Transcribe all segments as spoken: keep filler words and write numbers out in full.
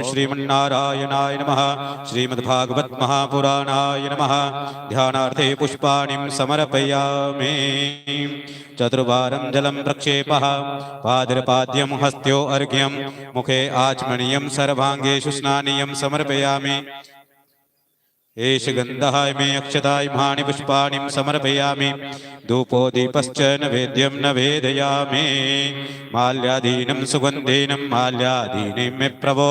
श्रीमन्नारायणाय नमः। श्रीमद्भागवत महापुराणाय नमः। ध्यानार्थे पुष्पाणिं समर्पयामि। चतुर्वारं जलं प्रक्षेपः। पादर्पाद्यं हस्त्यो अर्घ्यं। मुखे आचमनीयं सर्वाङ्गेषु स्नानीयं समर्पयामि। एष गन्धः इमे अक्षता इमानि पुष्पाणि समर्पयामि। धूपो दीपश्च नैवेद्यं नवेदयामि। माल्यादीनं सुगन्धीनं माल्यादीनं मे प्रभो।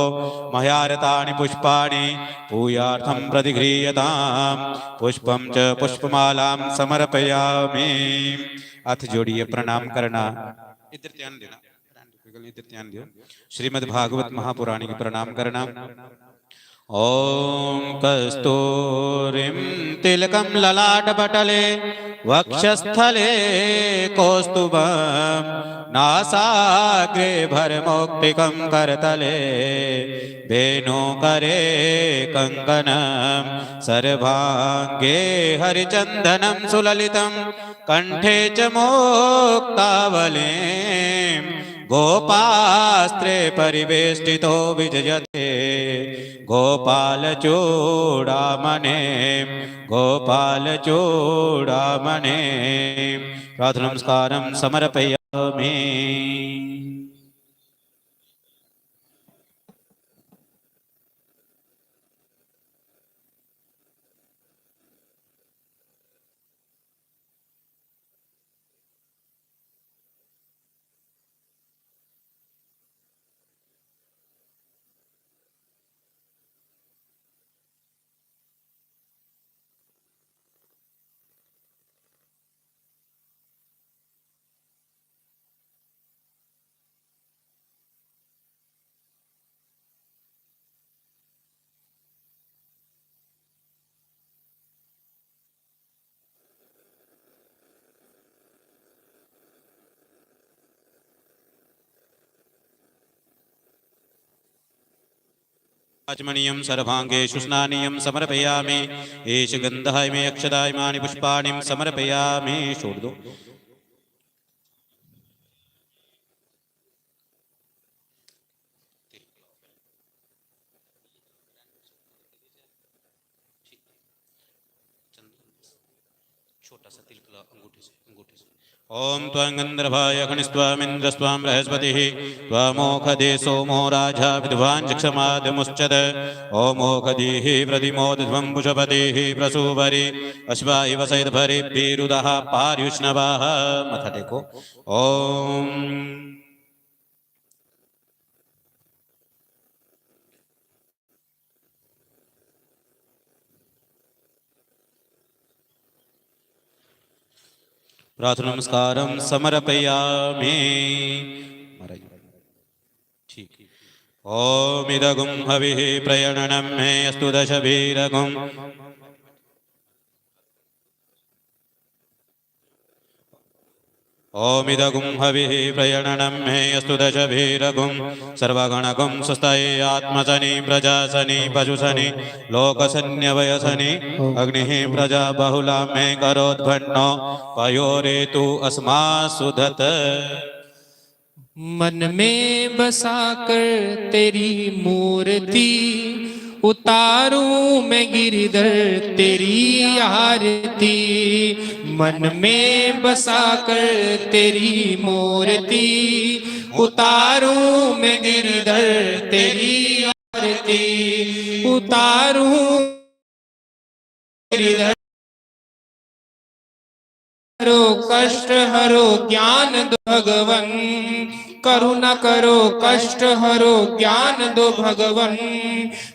मयारतानि पुष्पाणि पूजार्थं प्रतिगृह्यताम्। पुष्पं च पुष्पमालां समर्पयामि। हाथ जोड़िए प्रणाम करना। इधर ध्यान देना। इधर ध्यान दियो। श्रीमद् भागवत महापुराण की प्रणाम करना। ॐ कस्तूरिं तिलकं ललाटपटले वक्षस्थले कौस्तुभं नासाग्रे भ्रमौक्तिकं करतले वेणुकरे कङ्कणं सर्वाङ्गे हरिचन्दनं सुललितं कण्ठे च मुक्तावलीं गोपास्त्रे परिवेष्टितो विजयते गोपालचूडामणि गोपालचूडामणि। प्रार्थना नमस्कारं समर्पयामि। आचमनीयं सर्वाङ्गेषु स्नानीयं समर्पयामि। एष गन्धः इमे अक्षता इमानि पुष्पाणि समर्पयामि। छोड़ दो। छोटा सा तिलक ला अंगूठे से, अंगूठे से। ॐ त्वं गन्धर्वाय खनिस्त्वमिन्द्रस्त्वं बृहस्पतिः त्वमोखधे सोमो राजा विद्वाञ्चक्षमादमुच्यत। ॐ ओखधीः प्रतिमोदध्वं पुष्पपतीः प्रसूवरी अश्वा इव सैतफरीभिरुदः पार्युष्णवाः। मत्था टेको। ॐ प्रार्थना नमस्कारं समर्पयामि। महाराज। ठीक। ॐ इदगुं हविः प्रयणनं मे अस्तु दशभिरगुं। ॐ इदगुं हविः प्रयणनं मे अस्तु दशभिरगुं सर्वगणगुं स्वस्तये आत्मसनि प्रजासनि पशुसनि लोकसन्यवयसनि अग्निः प्रजा बहुला मे करोद्भन्नो पयोरेतु अस्मासुधत। मन में बसा कर तेरी मूर्ति उतारूं मैं गिरधर तेरी आरती। मन में बसा कर तेरी मूर्ति उतारूं मैं गिरधर तेरी आरती। उतारूं गिरधर करो कष्ट हरो ज्ञान दो भगवन। करुणा करो कष्ट हरो ज्ञान दो भगवन।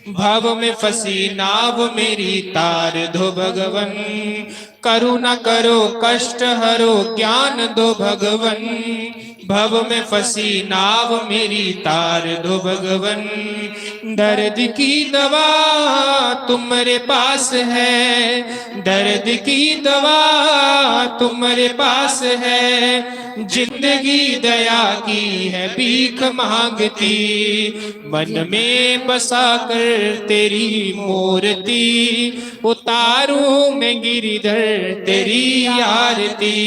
भव में फंसी नाव मेरी तार दो भगवन। करुणा करो कष्ट हरो ज्ञान दो भगवन। भव में फंसी नाव मेरी तार दो भगवन। दर्द की दवा तुम्हारे पास है। दर्द की दवा तुम्हारे पास है। जिंदगी दया की है भीख मांगती। मन में बसा कर तेरी मूर्ति उतारूं मैं गिरधर तेरी आरती।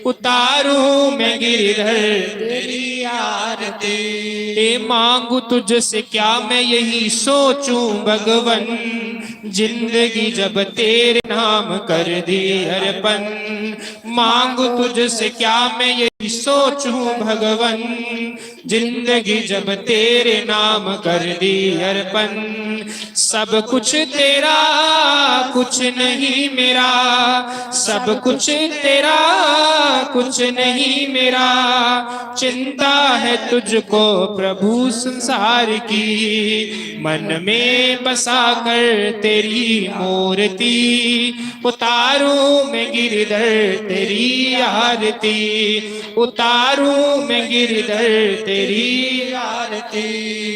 उतारूं मैं गिरधर तेरी आरती। मांगू तुझसे क्या मैं यही सोचूं भगवन, जिंदगी जब तेरे नाम कर दी अर्पण। मांगू तुझसे क्या मैं यही सोचूं भगवन, जिंदगी जब तेरे नाम कर दी अर्पण। सब कुछ तेरा, कुछ नहीं मेरा, सब कुछ तेरा, कुछ नहीं मेरा। चिंता है तुझको प्रभु संसार की, मन में बसा कर तेरी मूर्ति, उतारूं मैं गिरधर तेरी आरती, उतारूं मैं गिरधर तेरी आरती।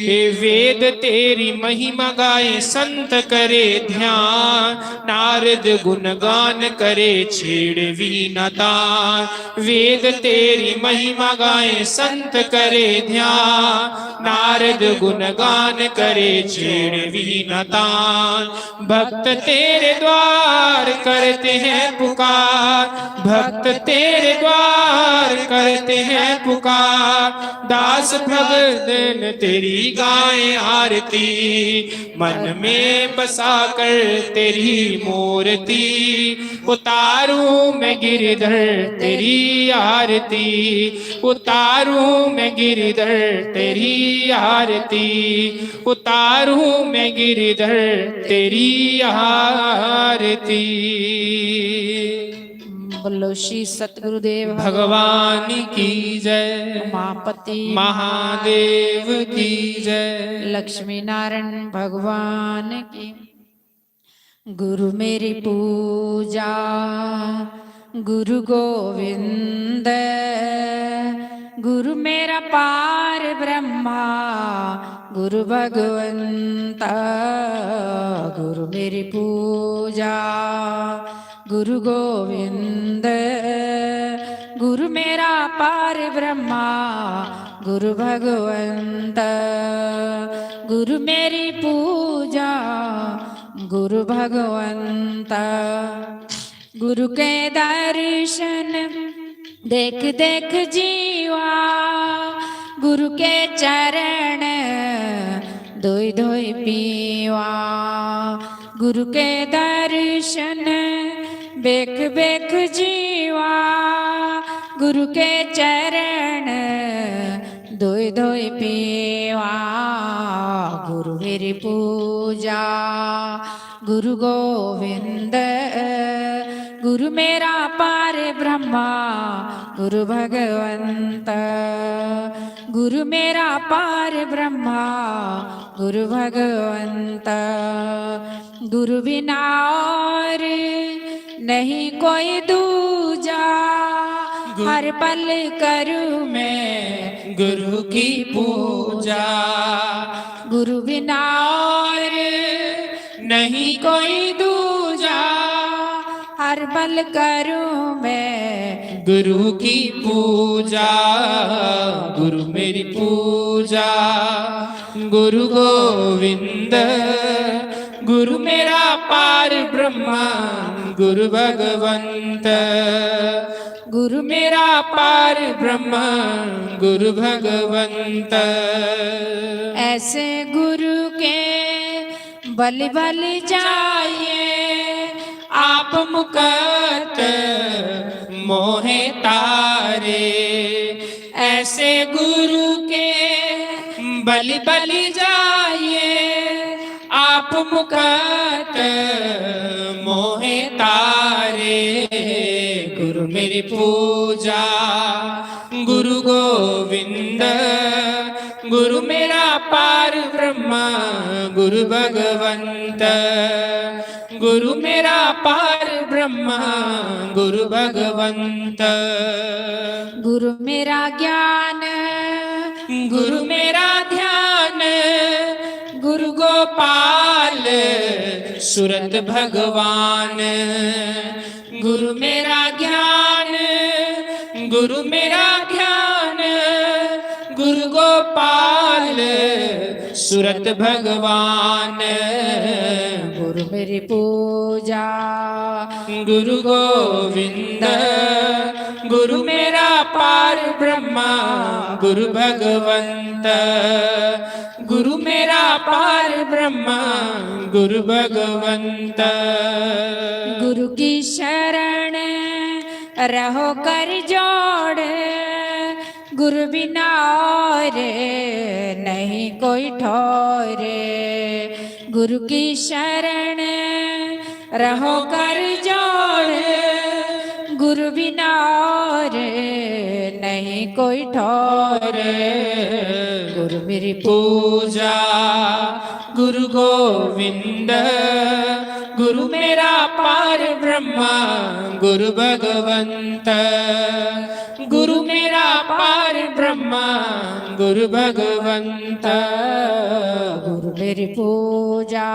हे वेद तेरी महिमा गाए संत करे ध्यान, नारद गुणगान करे छेड़ वीणा तान। वेद तेरी महिमा गाए संत करे ध्यान, नारद गुणगान करे छेड़ वीणा तान। भक्त तेरे द्वार करते हैं पुकार, भक्त तेरे द्वार करते हैं पुकार। दास भगतन तेरी गाए आरती, मन में बसा कर तेरी मूर्ति, उतारूं मैं गिरधर तेरी आरती, उतारूं मैं गिरधर तेरी आरती, उतारूं मैं गिरधर तेरी आरती। बोलो श्री सतगुरुदेव भगवान की जय। उमापति महादेव की जय। लक्ष्मी नारायण भगवान की। गुरु मेरी पूजा गुरु गोविंद, गुरु मेरा पार ब्रह्मा गुरु भगवंता। गुरु मेरी पूजा गुरु गोविंद, गुरु मेरा पार ब्रह्मा गुरु भगवंत। गुरु मेरी पूजा गुरु भगवंत। गुरु के दर्शन देख देख जीवा, गुरु के चरण धोई धोई पीवा। गुरु के दर्शन बेख बेख जीवा, गुरु के चरण धोई धोई पीवा। गुरु मेरी पूजा गुरु गोविंद, गुरु मेरा पार ब्रह्मा गुरु भगवंत। गुरु मेरा पार ब्रह्मा गुरु भगवंत। गुरु बिना और नहीं कोई दूजा, हर पल करूँ मैं गुरु की पूजा। गुरु बिना और नहीं कोई दूजा, हर पल करूँ मैं गुरु की पूजा। गुरु मेरी पूजा गुरु गोविंद, गुरु मेरा पार ब्रह्मा गुरु भगवंत। गुरु मेरा पार ब्रह्मा गुरु भगवंत। ऐसे गुरु के बलि बलि जाइए आप मुकत मोहे तारे। ऐसे गुरु के बलि बलि जाइए आप मुकत मोहे तारे। गुरु मेरी पूजा गुरु गोविंद, गुरु मेरा पार ब्रह्मा गुरु भगवंत। गुरु मेरा पार ब्रह्मा गुरु भगवंत। गुरु मेरा ज्ञान गुरु मेरा ध्यान, गुरु गोपाल सुरत भगवान। गुरु मेरा ज्ञान गुरु मेरा ध्यान, गुरु गोपाल सुरत भगवान। गुरु मेरी पूजा गुरु गोविंद, गुरु मेरा पार ब्रह्मा गुरु भगवंत, गुरु मेरा पार ब्रह्मा गुरु भगवंत। गुरु की शरण रहो कर जोड़, गुरु बिना और नहीं कोई ठौर। गुरु की शरण रहो कर जोड़, गुरु बिना और नहीं कोई ठौर। गुरु मेरी पूजा गुरु गोविंद, गुरु मेरा पार ब्रह्मा गुरु भगवंत, गुरु मेरा पार ब्रह्मा गुरु भगवंत। गुरु मेरी पूजा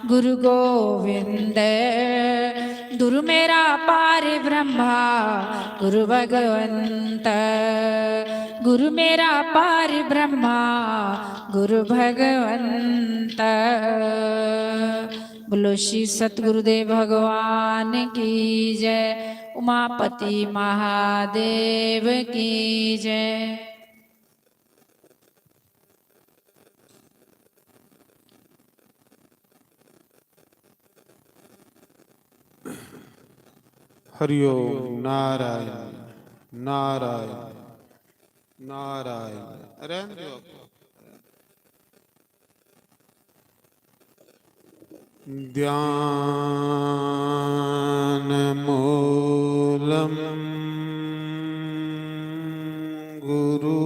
गुरु गोविंद, गुरु मेरा पार ब्रह्मा गुरु भगवंत, गुरु मेरा पार ब्रह्मा गुरु भगवंत। बोलो श्री सतगुरुदेव भगवान की जय, उमापति महादेव की जय। हरिओम। नारायण, नारायण, नारायण। रहन दो। ध्यानमूलं गुरु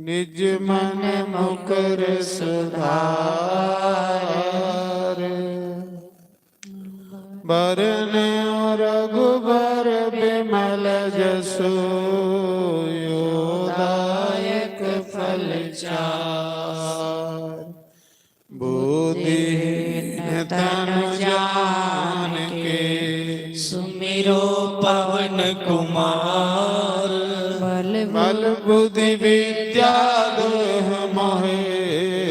निज मन मुकुर सुधार। बरन रघुबर बिमल जसु, यो दायक फल चार। बुद्धिहीन तन जान के, सुमिरो पवन कुमार। बल बल बुद्धि विद्या देह मोहे,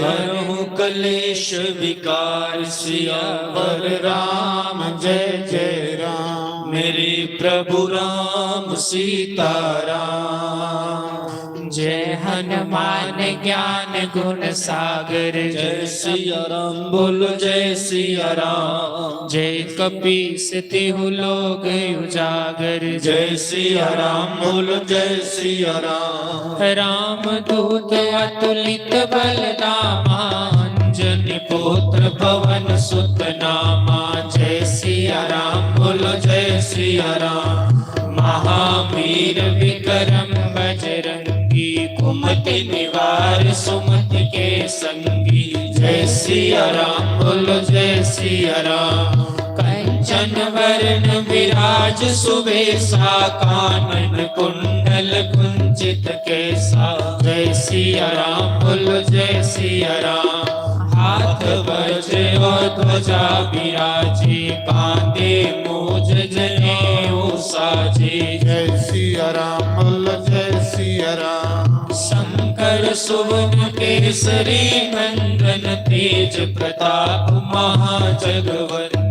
हरहु कलेश विकार। सियावर राम जय जय राम, मेरे प्रभु राम सीताराम। जय हनुमान ज्ञान गुण सागर। जय सिया राम, बोलो जय सिया राम। जय कपीस तिहु लोक उजागर। जय सिया राम, बोलो जय सिया राम। राम दूत अतुलित बल धामा, अंजनी पुत्र पवन सुत नामा। जय सिया राम, बोलो जय सिया राम। महावीर विक्रम बजरंगी, कुमति निवार सुमति के संगी। जय सिया राम, बोलो जय सिया राम। कंचन वरण विराज सुबेसा, कानन कुंडल कुंचित केसा। जय सिया राम, बोलो जय सिया राम। हाथ वज्र और ध्वजा विराजे, कांधे मूज जनेऊ साजे। जय सिया राम, बोलो जय सिया राम। शंकर सुवन केसरी नंदन, तेज प्रताप महाजगवंदन।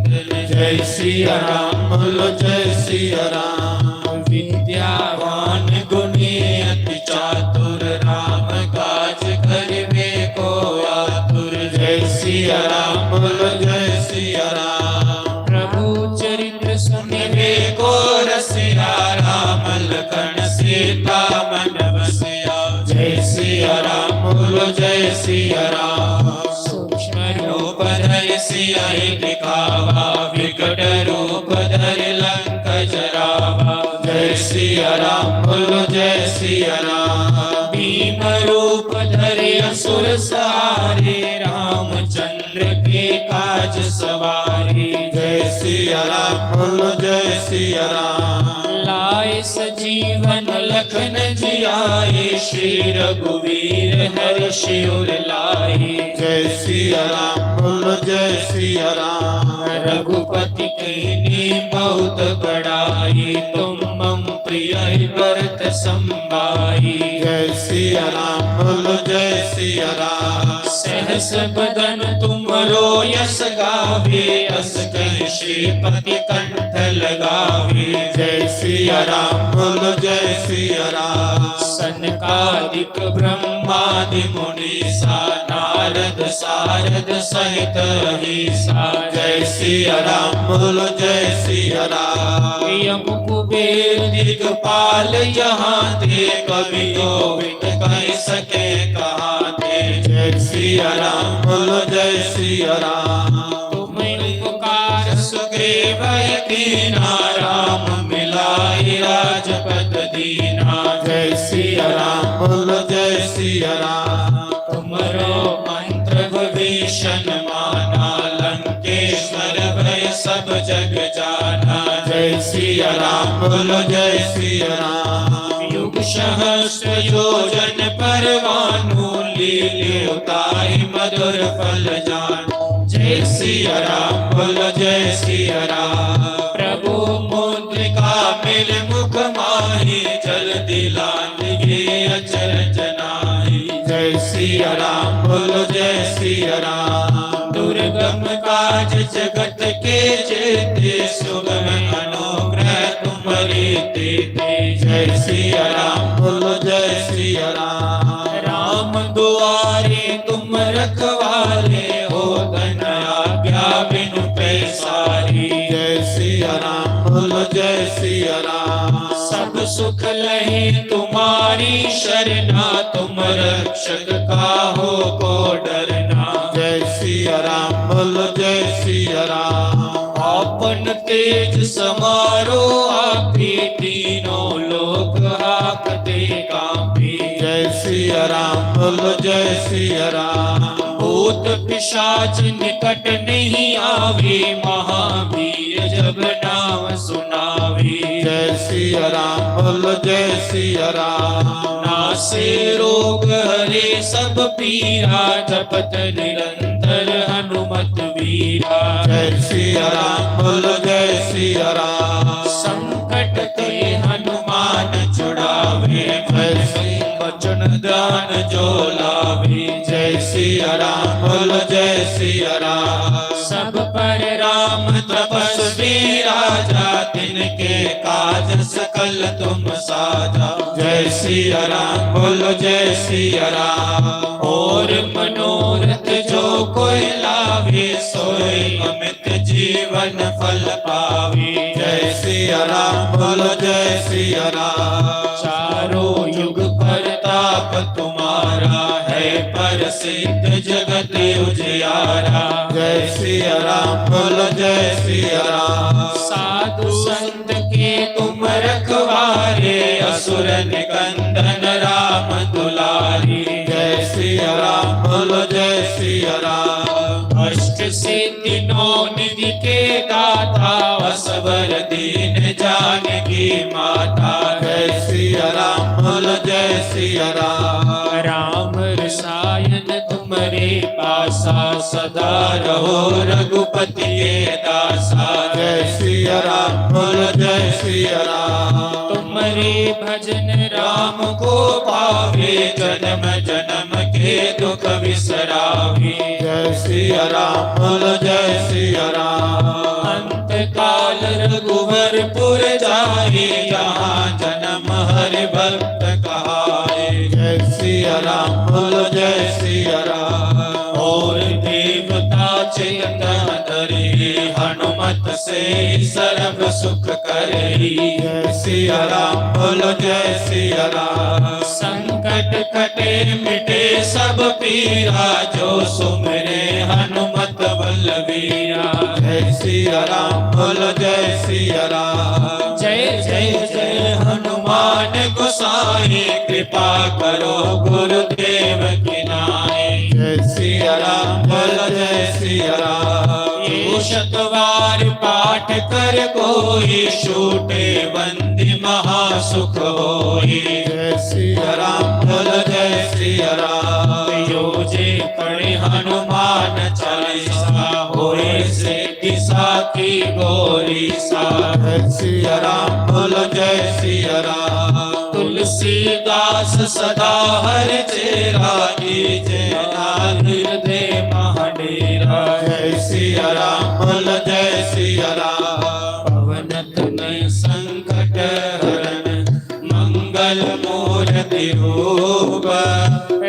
जय सिया राम, बोलो जय सिया राम। विद्यावान गुणी अति चातुर, राम काज करिबे को आतुर। जय सिया राम, बोलो जय सिया राम। प्रभु चरित्र सुनिबे को रसिया, राम लखन सीता मन बसिया। जय सिया राम, बोलो जय सिया राम। सूक्ष्म रूप धरि सिया दिखावा, विकट रूप धरि लंक जरावा। जय सिया राम, बोलो जय सिया राम। भीम रूप धरि असुर सारे, रामचंद्र के काज सवारे। जय सिया राम, बोलो जय सिया राम। लाए सजीवन लखन जियाए, श्री रघुवीर हर्षि उर लाए। जय सिया राम, बोलो जय सिया राम। रघुपति कीन्ही बहुत बड़ाई, तुम मम प्रिय भरत सम भाई। जय सिया राम, बोलो जय सिया राम। सहस बदन तुमरो यस गावे, अस कहि श्रीपति कंठ लगावे। जय सिया राम, बोलो जय सिया राम। सनकादिक ब्रह्मादि मुनीसा, नारद सारद सहित अहिसा। जय सिया राम, बोलो जय सिया राम। यम कुबेर दिगपाल जहाँ ते, कवि कोविद कहि सके कहाँ ते। जय सिया राम, बोलो जय सिया राम। तुम उपकार सुग्रीव कीना, राम मिलाए राजपद दीना। जय सिया राम, बोलो जय सिया राम। तुमरो मंत्र विभीषण माना, लंकेश्वर भय सब जग जाना। जय सिया राम, बोलो जय सिया राम। युग सहस्त्र योजन पर भानु, लील्यो ताहि मधुर फल जानु। जय सिया राम, बोलो जय सिया राम। प्रभु मुद्रिका मेलि मुख माहि, जलधि लांघि गए अचरज नाहि। जय सिया राम, बोलो जय सिया राम। दुर्गम काज जगत के जेते, सुगम अनुग्रह तुम्हरे तेते। जय सिया राम, बोलो जय सिया राम। राम दुआरे तुम रखवारे, हो धन आज्ञा बिनु पैसारे। जय सिया राम, बोलो जय सिया राम। सब सुख लहे तुम्हारी शरणा, तुम रक्षक काहो को डरना। जय सिया राम, बोलो जय सिया राम। आपन तेज समारो आपे, तीनों लोक हाकते कांपे। जय सिया राम बोलो जय सिया राम। भूत पिशाच निकट नहीं आवे, महावीर जब नाम सुनावे। जय सिया राम बोलो जय सिया राम। नासे रोग हरे सब पीरा, जपत निरंतर हनुमत वीरा। जय सिया राम बोलो जय सिया राम। संकट ते हनुमान छुड़ावे, जय सिया वचन ध्यान जो लावे। जय सिया राम बोलो जय सिया राम। सब पर राम तपस्वी राजा, तिनके काज सकल तुम साजा। जय सिया राम बोलो जय सिया राम। और मनोरथ जो कोई लावे, सोई अमित जीवन फल पावे। जय सिया राम बोलो जय सिया राम। चारों युग परताप तुम्हारा, है प्रसिद्ध जगत उजियारा। जय सिया राम बोलो जय सिया राम। साधु संत के तुम रखवारे, असुर निकंदन राम दुलारे। जय सिया राम बोलो जय सिया राम। अष्ट सिद्धि नौ निधि के दाता, असवर दीन जानकी माता। जय सिया राम बोलो जय सिया राम। राम रसायन तुम्हरे पासा, सदा रहो रघुपति के दासा। जय सिया राम बोलो जय सिया राम। तुम्हरे भजन राम को पावे, जन्म जन्म के दुख विसरावे। जय सिया राम बोलो जय सिया राम। अंत काल रघुवर पुर जाए, जहाँ जन्म हरि भक्त कहाए। जय सिया राम बोलो जय सिया राम। और देवता चित्त धरे, हनुमत से सर्व सुख करे। जय सिया राम बोलो जय सिया राम। संकट कटे मिटे सब पीरा, जो सुमिरे हनुमत बलवीरा। जय सिया राम बोलो जय सिया राम। जय जय जय हनुमान गोसाई, कृपा करो गुरुदेव की नाई। जय सिया राम बोलो जय सिया राम। ये शतवार पाठ कर कोई, छूटे बंदी महासुख होई। जय सिया राम बोलो जय सिया राम। जो जे पढ़े हनुमान चालीसा, होए सिद्धि साखी गौरीसा। जय सिया राम बोलो जय सिया राम। तुलसीदास सदा हर चेरा, कीजे नाथ हृदय महा डेरा। जय सिया राम बोलो जय सिया राम। पवन तनय संकट हरण मंगल मूर्ति रूप।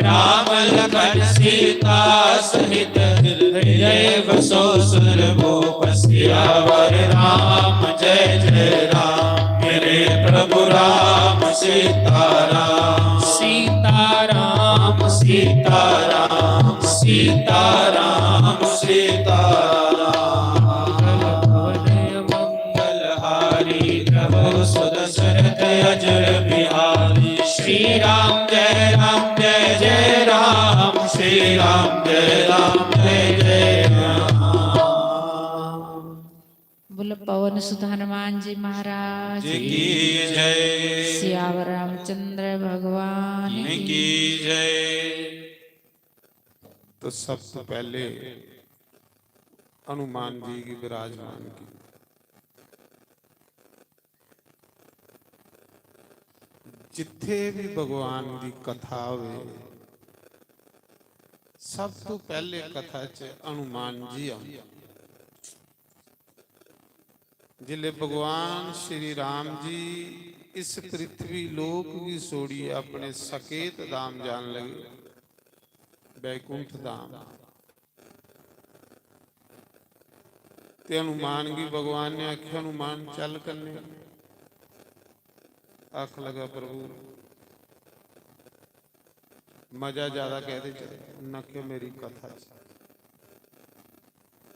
राम लखन सीता सहित हृदय बसो सुरभूप। सियावर राम जय जय राम, मेरे प्रभु राम सीताराम। सीताराम सीताराम सीताराम सीताराम। मंगलहारी प्रभु सुदशरथ अजर बिहारी। श्री राम जय राम जय जय राम, श्री राम जय राम जय जय राम। बोलो पवन सुत हनुमान जी महाराज जी की जय। सियावर रामचंद्र भगवान की जय। तो सब तो पहले हनुमान जी की विराजमान की जिथे भी भगवान की कथा होवे, सब तो पहले कथा च हनुमान जी आउंदे। जिले भगवान श्री राम जी इस पृथ्वी लोक की छोड़िए अपने सकेत धाम जान लगे, बैकुंठ धाम। ते हनुमान गी भगवान ने आख्या, "हनुमान, चल कन्ने।" आख लगा, "प्रभु, मजा ज्यादा कहदे च।" उन्हें आख्या, "मेरी कथा च।"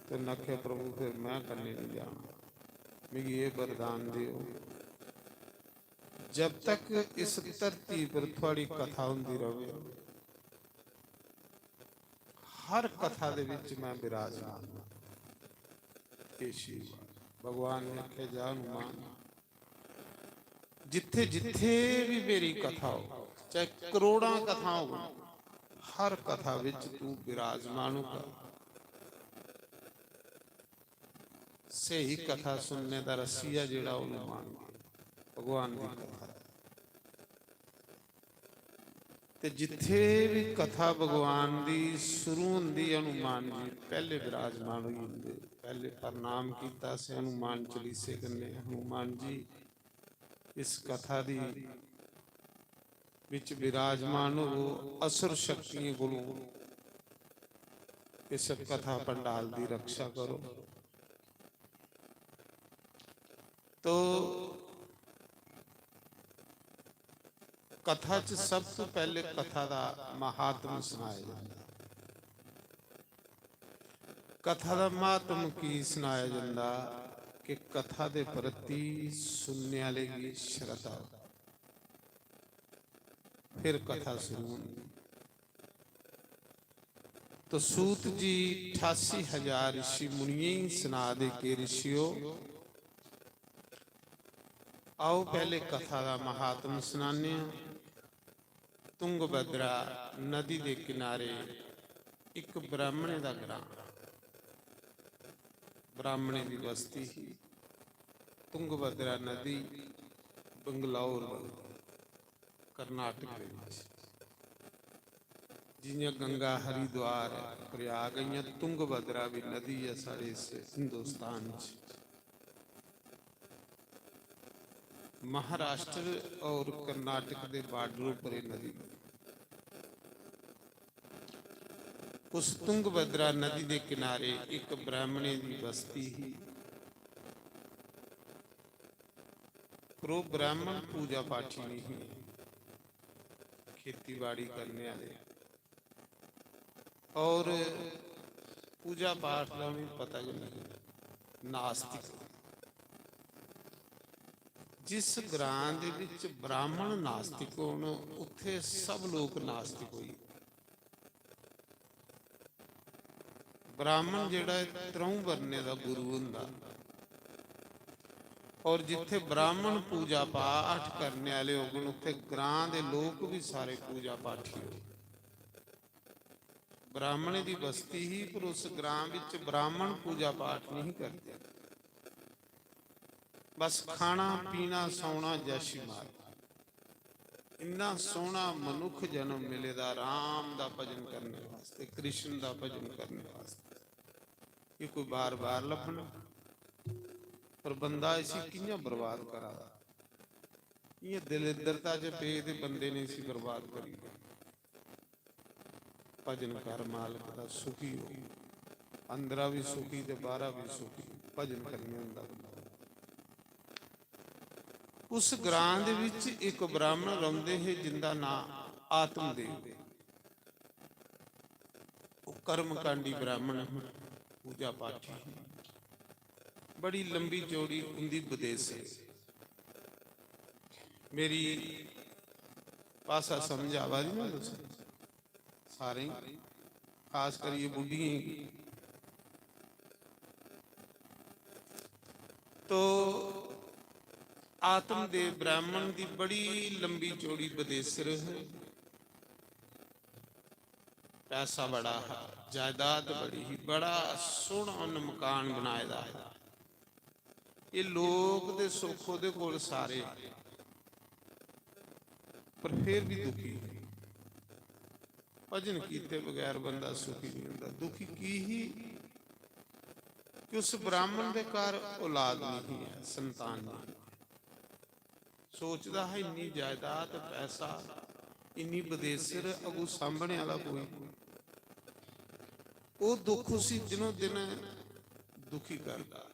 ते उन्हें आख्या, "प्रभु, फिर मैं कन्ने नहीं जाना, मिगी ये वरदान दियो।" जब तक इस धरती पर थुआड़ी कथा होंदी रवे, हर कथा दे विच मैं विराजमान हां। ये शिव भगवान ने आखेआ, "जा हनुमान, जित्थे जित्थे भी मेरी कथा हो, चाहे करोड़ां कथा हो, हर कथा विच तू विराजमान होगा।" स्हेई कथा सुनने दा रसिया जेह्ड़ा, ओह् हनुमान जी, भगवान दी कथा। ते जित्थे भी कथा भगवान दी शुरू होंदी, हनुमान जी पैह्ले विराजमान होई जंदे। पैह्ले प्रणाम कीता से हनुमान चालीसे कन्नै, "हनुमान जी, इस कथा दी विच विराजमान होवो, असुर शक्तियें कोलों इस कथा पंडाल दी रक्षा करो।" तो कथा च सब तों पैह्ले कथा दा महात्म सनाया जंदा। कथा दा महात्म की सनाया जंदा कि कथा दे प्रति सुनने आह्ले गी श्रद्धा हो, फिर कथा शुरू होंदी। तो सूत जी अठासी हजार ऋषि मुनियें गी सना दे, के ऋषियो, आओ पैह्ले कथा दा महात्म सनाने आं। तुंगभद्रा नदी दे किनारे इक ब्राह्मणे दा ग्रां, ब्राह्मणे दी बस्ती ही। तुंगभद्रा नदी बंगलौर, कर्नाटक दे विच, जियां गंगा हरिद्वार ऐ, प्रयाग, इयां तुंगभद्रा भी नदी ऐ साढ़े इस हिंदुस्तान च। महाराष्ट्र और कर्नाटक दे बॉर्डर उपर एह् नदी। उस तुंगभद्रा नदी दे किनारे इक ब्राह्मणे दी बस्ती ही, पर ओह् ब्राह्मण पूजा पाठी नहीं ही, खेतीबाड़ी करने आह्ले, और पूजा पाठ दा उ'नेंगी पता गै नहीं, नास्तिक। जिस ग्रां दे विच ब्राह्मण नास्तिक होन, उत्थे सब लोक नास्तिक होई। ब्राह्मण जेह्ड़ा ऐ, त्र'ऊं वर्णें दा गुरु होंदा, और जित्थे ब्राह्मण पूजा पाठ करने आह्ले होगन, उत्थे ग्रां दे लोक भी सारे पूजा पाठी होग। ब्राह्मणें दी बस्ती ही, पर उस ग्रां विच ब्राह्मण पूजा पाठ नहीं करदे। बस खाना, पीना, सौना, जैशी मारना। इन्ना सोहना मनुख जन्म मिले दा राम दा भजन करने वास्ते, कृष्ण दा भजन करने वास्ते। ये कोई बार-बार लब्भना, पर बंदा इसी कि'यां बर्बाद करा दा? इ'यां दलिद्रता च पे ते बंदे ने इसी बर्बाद करी ओड़ेआ। भजन कर मालक दा, सुखी हो, अंदरा भी सुखी ते बाहरा भी सुखी। भजन करने होंदा बंदा। उस ग्रां दे विच इक ब्राह्मण रौंदे हे, जिंदा नां आत्मदेव। ओह कर्मकांडी ब्राह्मण हे, पूजा पाठी हे। बड़ी लंबी चौड़ी उंदी बदेस है। मेरी भाशा समझ आवा दी ना तुसें सारें गी, खास करियै बुड्ढियें गी? तो आत्मदेव ब्राह्मण दी बड़ी लंबी चौड़ी बदेसर है। पैसा बड़ा हा, जायदाद बड़ी ही, बड़ा सोहना उन्न मकान बनाए दा हा। ये लोक ते सुख ओहदे कोल सारे, पर फिर भी दुखी। भजन कीते बगैर बंदा सुखी नहीं होंदा। दुखी की ही? कि उस ब्राह्मण दे घर औलाद नहीं है, संतान नहीं। सोचदा हा, इन्नी जायदाद, पैसा, इन्नी बदेसर, अगू सांभने आह्ला कोई। ओह् दुख उसी दिनों दिन दुखी करदा।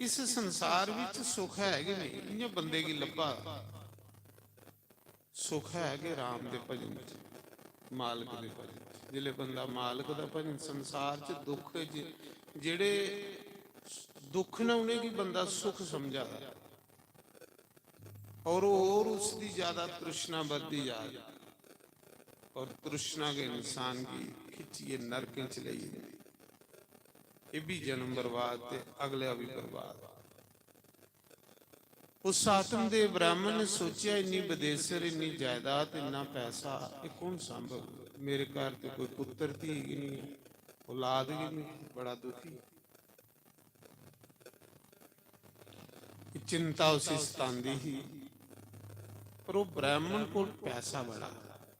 इस संसार विच सुख है गै नहीं, इ'यां बंदे गी लब्भा। सुख है गै राम दे भजन च, मालक दे भजन च। जिसलै बंदा मालक दा भजन, संसार च दुख ज-, जेह्ड़े दुख न, उ'नेंगी बंदा सुख समझा दा, और, और उसदी ज्यादा तृष्णा बधदी जा दी। और तृष्णा गै इंसान गी खिच्चियै नरकें च लेई जंदी। एह् बी जन्म बर्बाद ते अगला बी बर्बाद। उस आत्मदेव ब्राह्मण ने सोचेआ, इन्नी बदेसर, इन्नी जायदाद, इन्ना पैसा, एह् कौन सांभग? मेरे घर ते कोई पुत्तर धी गै निं ऐ, औलाद गै निं, बड़ा दुखी। एह् चिंता उसी सतांदी ही। पर ओह् ब्राह्मण कोल पैसा बड़ा,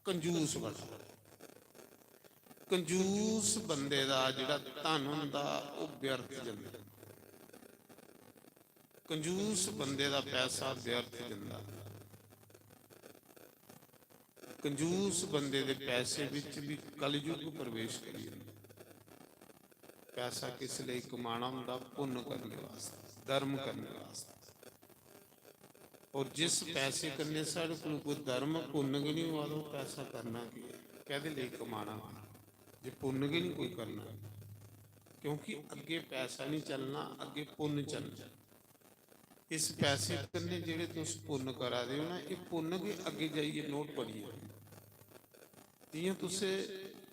कंजूस बड़ा। कंजूस बंदे दा जेह्ड़ा धन होंदा, ओह् व्यर्थ जंदा। कंजूस बंदे दा पैसा व्यर्थ जंदा। कंजूस बंदे दे पैसे बिच भी कलयुग प्रवेश करी जंदा। पैसा किस लेई कमाना होंदा? पुन्न करने वास्तै, धर्म करने वास्तै। और जिस पैसे कन्नै साढ़े कोल कोई धर्म पुन्न गै निं होआ दा, ओह् पैसा करना केह् ऐ? कैह्दे लेई कमाना? जे पुन्न गै निं कोई करना, क्योंकि अग्गें पैसा निं चलना, अग्गें पुन्न चलना। इस पैसे कन्नै जेह्ड़े तुस पुन्न करा दे ओ ना, एह् पुन्न गै अग्गें जाइयै नोट बनी जाना। जि'यां तुस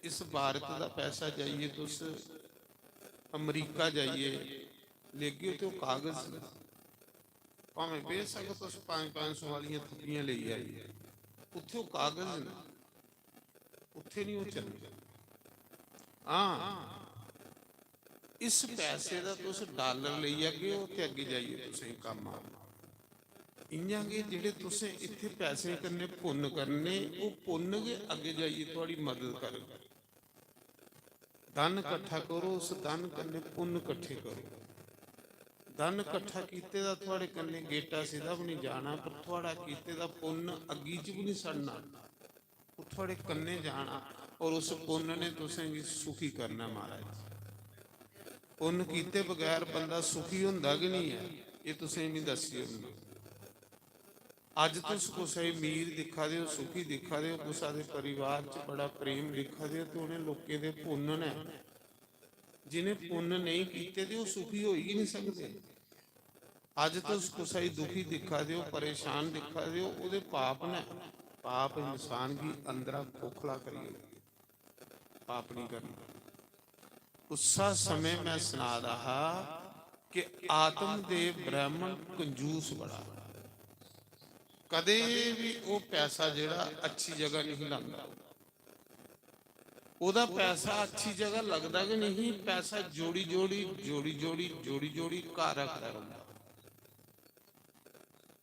इस भारत दा पैसा जाइयै तुस अमरीका जाइयै लेगे ओ ते ओह् कागज न। भामें बेशक तुस पंज पंज सौ आह्लियां थप्पियां लेई आए, उत्थै ओह् कागज न, उत्थै निं ओह् चलदे। हां, इस पैसे दा तुस डालर लेई जागे ओ ते अग्गें जाइयै तुसेंगी कम्म आग। इ'यां गै जेह्ड़े तुसें इत्थै पैसे कन्नै पुन्न करने, ओह् पुन्न गै अग्गें जाइयै थुआढ़ी मदद करग। धन कट्ठा करो, उस धन कन्नै पुन्न कट्ठे करो। धन कट्ठा कीते दा थुआढ़े कन्नै गेटा सिद्धा बी निं जाना, पर थुआढ़ा कीते दा पुन्न अग्गी च बी निं सड़ना। ओह् थुआढ़े कन्नै जाना और उस पुन्न ने तुसेंगी सुखी करना, महाराज। पुन्न कीते बगैर बंदा सुखी होंदा गै निं ऐ, एह् तुसेंगी में दस्सी ओड़ना। अज्ज तुस कुसै गी अमीर दिक्खा दे ओ, सुखी दिक्खा दे ओ, कुसै दे परिवार च बड़ा प्रेम दिक्खा दे ओ, ते उ'नें लोकें दे पुन्न न। जि'नें पुन्न नेईं कीते दे, ओह् सुखी होई गै निं सकदे। अज्ज तुस कुसै गी दुखी दिक्खा दे ओ, परेशान दिक्खा दे ओ, ओह्दे पाप न। पाप इंसान गी अंदरा खोखला करी ओड़दे। पाप निं करना। उस्सा समें में सना दा हा कि आत्मदेव ब्राह्मण कंजूस बड़ा। कदें बी ओह् पैसा जेह्ड़ा अच्छी जगह निं लांदा। ओह्दा पैसा अच्छी जगह लगदा गै निं। पैसा जोड़ी जोड़ी, जोड़ी जोड़ी, जोड़ी जोड़ी घर रखदा रौंह्दा।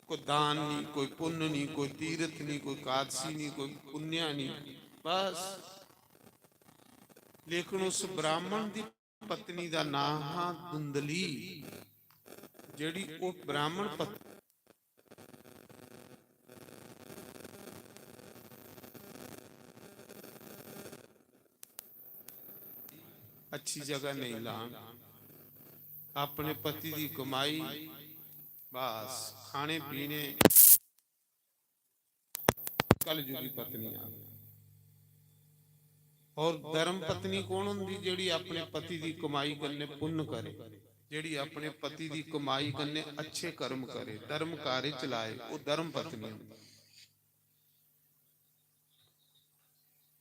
कोई दान निं, कोई पुन्न निं, कोई तीरथ निं, कोई कादसी निं, कोई पुण्य निं, बस। लेकिन उस ब्राह्मण दी पत्नी दा नांऽ हा धुंधली, जेह्ड़ी ओह् ब्राह्मण पत्नी अच्छी जगह नेईं लान, अपने पति दी कमाई, बस खाने पीने, कलयुगी पत्नी आ। और धर्म पत्नी कौन होंदी? जेह्ड़ी अपने पति दी कमाई कन्नै पुन्न करे, जेह्ड़ी अपने पति दी कमाई कन्नै अच्छे कर्म करे, धर्म कार्य चलाए, ओह् धर्म पत्नी होंदी।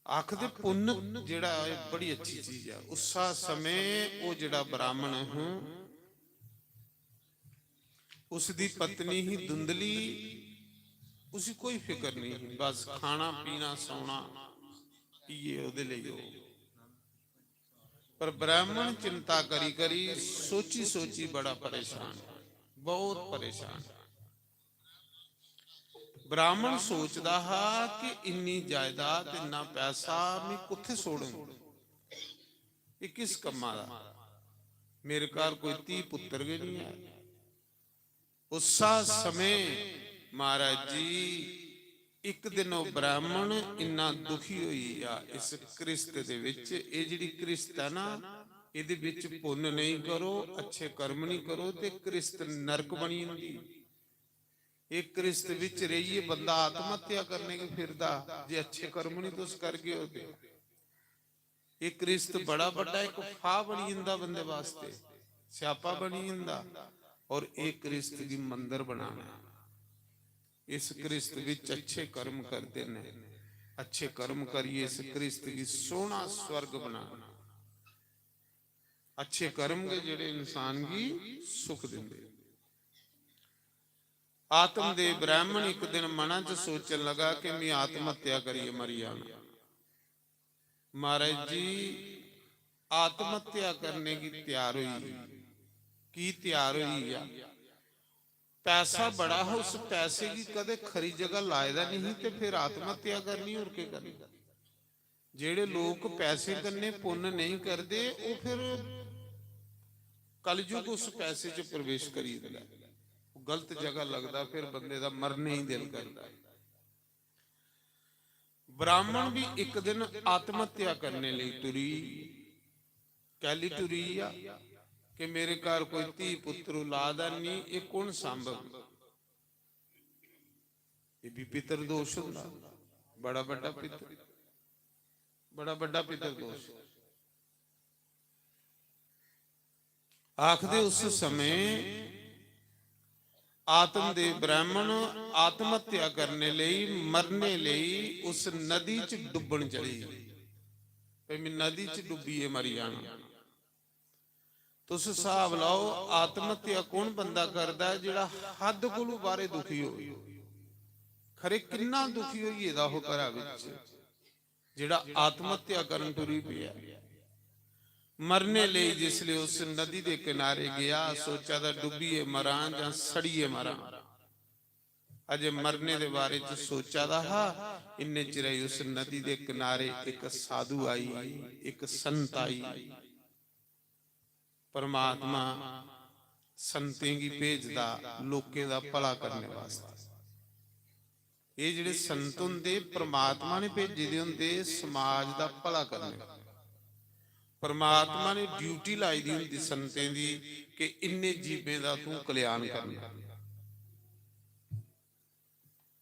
आखदे पुन्न जेह्ड़ा ऐ बड़ी अच्छी चीज ऐ। उस्सा समें ओह् जेह्ड़ा ब्राह्मण हूं, उसदी पत्नी ही धुंधली, उसी कोई फिकर नहीं ही, बस खाना पीना सौना इये ओह्दे लेई हो। पर ब्राह्मण चिंता करी करी सोची सोची बड़ा परेशान, बहुत परेशान। ब्राह्मण सोचदा हा कि इन्नी जायदाद, इन्ना पैसा में कुत्थै सोड़ङ? एह् किस कम्मा दा? मेरे घर कोई धी पुत्तर गै निं ऐ। उस्सा समें महाराज जी, इक दिन ओह् ब्राह्मण इन्ना दुखी होई गेआ इस घृस्त दे बिच। एह् जेह्ड़ी घृस्त ऐ ना, एह्दे बिच पुन्न नेईं करो, अच्छे कर्म निं करो ते घृस्त नरक बनी जंदी। एह् घृस्त बिच रेहियै बंदा आत्महत्या करने गी फिरदा, जे अच्छे कर्म निं तुस करगे ओ ते। एह् घृस्त बड़ा बड्डा इक फाह् बनी जंदा बंदे वास्ते, स्यापा बनी जंदा। और एह् घृस्त गी मंदर बनाना, इस घृस्त बिच अच्छे कर्म करदे न, अच्छे कर्म करियै इस घृस्त गी सोहना स्वर्ग बनाना। अच्छे कर्म गै जेह्ड़े इंसान गी सुख दिंदे। आत्मदेव ब्राह्मण इक दिन मना च सोचन लगा कि मैं आत्म हत्या करियै मरी जाना। महाराज जी, आत्म हत्या करने की त्यार होई। की त्यार होई गेआ? पैसा बड़ा हा, उस पैसे गी कदे खरी जगह लाए दा नहीं ही, ते फिर आत्म हत्या करनी, और केह् करनी? जेह्ड़े लोक पैसे कन्नै पुन्न नहीं करदे, ओह् फिर कलयुग उस पैसे च प्रवेश करी दिंदा, गलत जगह लगदा, फिर बंदे दा मरने ही दिल करदा। ब्राह्मण भी इक दिन आत्म हत्या करने लेई तुरी। कैली टुरी आ कि मेरे घर कोई धी पुत्र औलाद है नहीं, ये कौन सांभग? ये भी पितरदोष होंदा, बड़ा बड्डा पितर, बड़ा बड्डा पितरदोष। आखदे उस समय आत्मदेव ब्राह्मण आत्म हत्या करने लेई, मरने लेई उस नदी च डुब्बन चली। भई मैं नदी च डुब्बियै मरी जाना। तुस हिसाब लाओ, आत्म हत्या कौन बंदा करदा ऐ जेह्ड़ा हद कोलू बाहरे दुखी होवे? खरे किन्ना दुखी होई गेदा हो घरा विच, जेह्ड़ा आत्म हत्या करन टुरी पेआ। मरने लेई जिसले उस नदी दे किनारे गया, सोचा दा डुब्बियै मरां जां सड़ियै मरां। अजे मरने दे बारे च सोचा दा हा, इन्ने चिरे उस नदी दे किनारे इक साधु आई, इक संत आई। परमात्मा संतें गी भेजदा लोकें दा भला करने वास्तै। एह् जेह्ड़े संत होंदे, परमात्मा ने भेजे दे होंदे समाज दा भला करने। परमात्मा ने ड्यूटी लाई दी होंदी संतें दी कि इन्ने जीवें दा तूं कल्याण करना।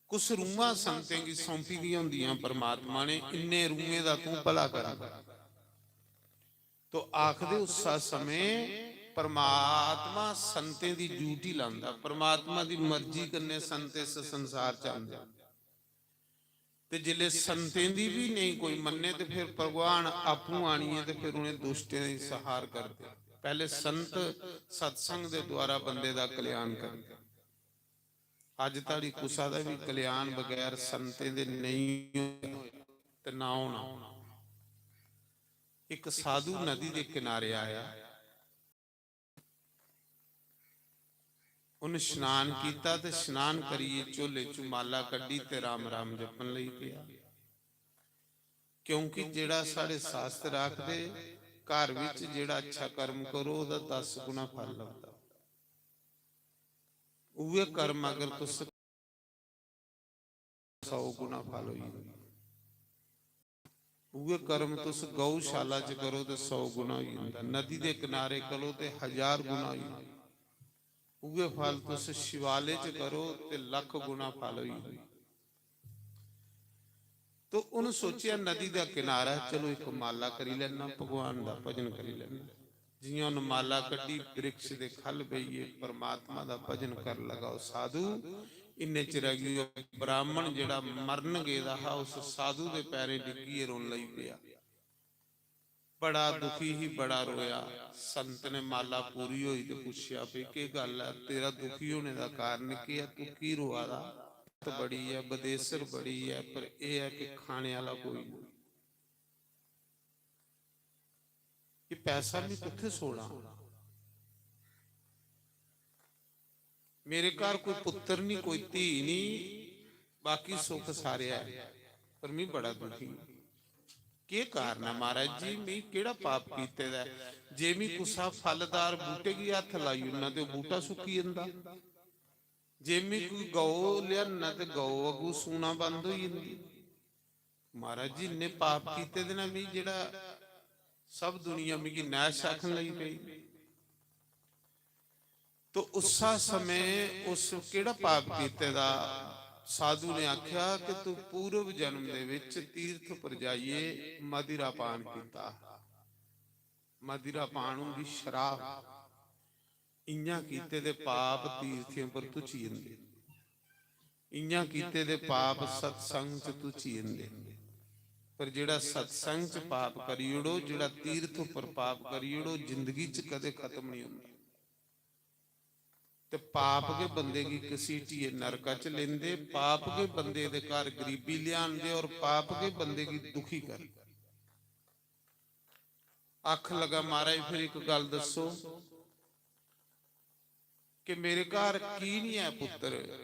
कुछ रूहां संतें गी सौंपी दियां होंदियां परमात्मा ने, इन्ने रूहें दा तूं भला करना। तो आखदे उस समय परमात्मा संतें दी ड्यूटी लांदा, परमात्मा दी मर्जी कन्नै संत इस संसार च आंदे। ते जिसले संतें दी भी नेईं कोई मन्ने ते फिर भगवान आपूं आनियै ते फिर उ'नें दुष्टें दी संहार करदे। पैह्ले संत सत्संग दे द्वारा बंदे दा कल्याण करदे। अज्ज धोड़ी कुसा दा भी कल्याण बगैर संतें दे नेईं होया ते ना होना। इक साधु नदी दे किनारे आया, उन स्नान कीता ते स्नान करियै झोले चों माला कड्ढी ते राम राम जपन लगी पेआ। क्योंकि जेह्ड़ा साढ़े शास्त्र आखदे, घर विच जेह्ड़ा अच्छा कर्म करो, ओह्दा दस गुणा फल लभदा। उ'ऐ कर्म अगर तुस सौ गुणा फल होई जंदा। उ'ऐ कर्म तुस गौशाला च करो ते सौ गुणा होई जंदा, नदी दे किनारे करो ते हजार गुणा होई जंदा। उ'ऐ फल तुस शिवालय च करो ते लक्ख गुणा फल होई जंदा। तो उन सोचेआ नदी दा किनारा, चलो इक माला करी लैना, भगवान दा भजन करी लैना। जियां उन माला कड्ढी, वृक्ष दे ख'ल्ल बेहियै परमात्मा दा भजन कर लगा ओह् साधु। इन्ने चिरै गी ओह् ब्राह्मण जेह्ड़ा मरन गेदा हा, उस साधु दे पैरें डिग्गियै रोन लगी पेआ। बड़ा दुखी ही, बड़ा रोया। संत ने माला पूरी होई ते पुच्छेआ, "भई केह् गल्ल ऐ, तेरा दुखी होने दा कारण केह् ऐ, तू की रोआ दा?" "बड़ी ऐ, बदेसर बड़ी ऐ, पर एह् ऐ कि खाने आह्ला कोई निं।" ये पैसा मैं कुत्थै छोड़ां? मेरे घर कोई पुत्तर निं, कोई धी निं, बाकी सुख सारे ऐ, पर मैं बड़ा दुखी आं। केह् कारण ऐ महाराज जी, मैं केह्ड़ा पाप कीते दा ऐ? जे मैं कुसा फलदार बूह्टे गी हत्थ लाई ओड़ना ते ओह् बूह्टा सुक्की जंदा। जे मैं कोई गौ लेआना ते गौ अग्गू सूना बंद होई जंदी। महाराज जी, इन्ने पाप कीते दे न, मी जेह्ड़ा सब दुनिया मिगी नैश आखन लगी पेई। तो उस्सा समय उस केह्ड़ा पाप कीते दा? साधु ने आख्या कि तू पूर्व जन्म दे विच तीर्थ पर जाइयै मदिरा पान कीता। मदिरा पान होंदी शराब। इ'यां कीते दे पाप तीर्थें पर धुची जंदे। इ'यां कीते दे पाप सत्संग च धुची जंदे। पर जेड़ा सत्संग च पाप करी ओड़ो, जेड़ा तीर्थ उप्पर पाप करी ओड़ो, जिंदगी च कदे खत्म नहीं होंदा। ते पाप गै बंदे गी घसीटियै नरका च लेंदे, पाप गै बंदे दे घर गरीबी लिआंदे और पाप गै बंदे गी दुखी करदे। आख लगा, "महाराज, फिर एक गल दसो कि मेरे घर की नहीं है पुत्र?"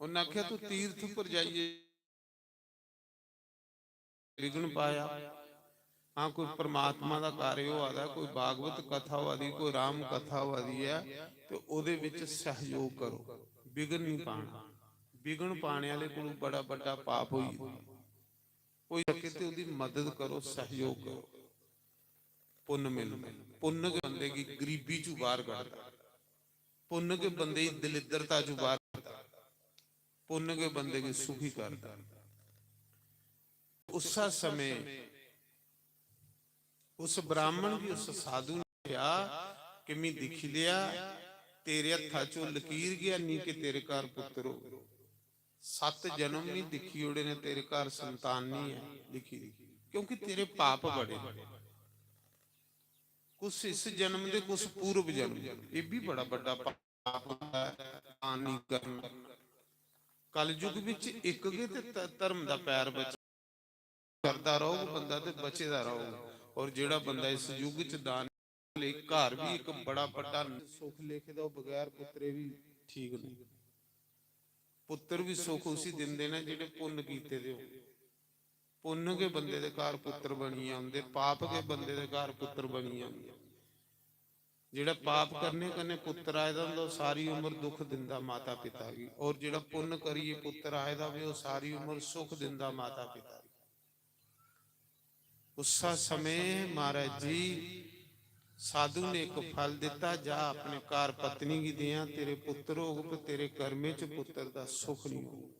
उन्हें आख्या, "तू तीर्थ पर जाइए विघ्न पाया।" हाँ, कोई परमात्मा का कार्य होआ दा, कोई भागवत कथा होआ दी, कोई राम कथा होआ दी है, तो ओदे विच सहयोग करो। विघ्न नहीं पाना। विघ्न पाने वाले को बड़ा बड़ा पाप होई, होई सके तो ओदी मदद करो, सहयोग करो। पुन्न मिलदा। पुन्न गै बंदे गी गरीबी चू बाहर कढदा। पुन्न गै बंदे गी दलिद्रता चू बाहर कढदा। पुन्न गै बंदे गी सुखी करदा। उस समय उस ब्राह्मण गी उस साधु ने कहा कि "मैं दिखी लिया, तेरे हत्था चो लकीर गै नहीं कि तेरे घर पुत्र हो। सत्त जन्म नहीं दिखी ओड़े ने, तेरे घर संतान नहीं है लिखी दी, क्योंकि तेरे पाप बड़े। कुछ इस जन्म दे, कुछ पूर्व जन्म।" ये भी बड़ा बड़ा पाप होंदा है, दान नहीं करना। कलयुग विच इक गै ते ध-, धर्म दा पैर बचे, करदा रहोग बंदा ते बचे दा रहोग। और जेड़ा बंदा इस युग च दान ले, घर भी एक बड़ा बड़ा सुख लिखे दा, बगैर पुत्रे भी ठीक नहीं। पुत्र भी सुख उसी दिंदे ने जेड़े पुन्न कीते दे हो। पुन्न गै बंदे दे घर पुत्र बनियै औंदे, पाप गै बंदे दे घर पुत्र बनियै औंदे। जेड़ा पाप करने कन्नै पुत्र आए दा होंदा, ओह् सारी उम्र दुख दिंदा माता पिता गी, और जेड़ा पुन्न करियै पुत्र आए दा होवे, ओह् सारी उम्र सुख दिंदा माता पिता गी। उस्सा समय महाराज जी साधु ने एक फल दिता, "जा अपने घर पत्नी गी देआं, तेरे पुत्र होग, पर तेरे कर्मे च पुत्र दा सुख नहीं होग।"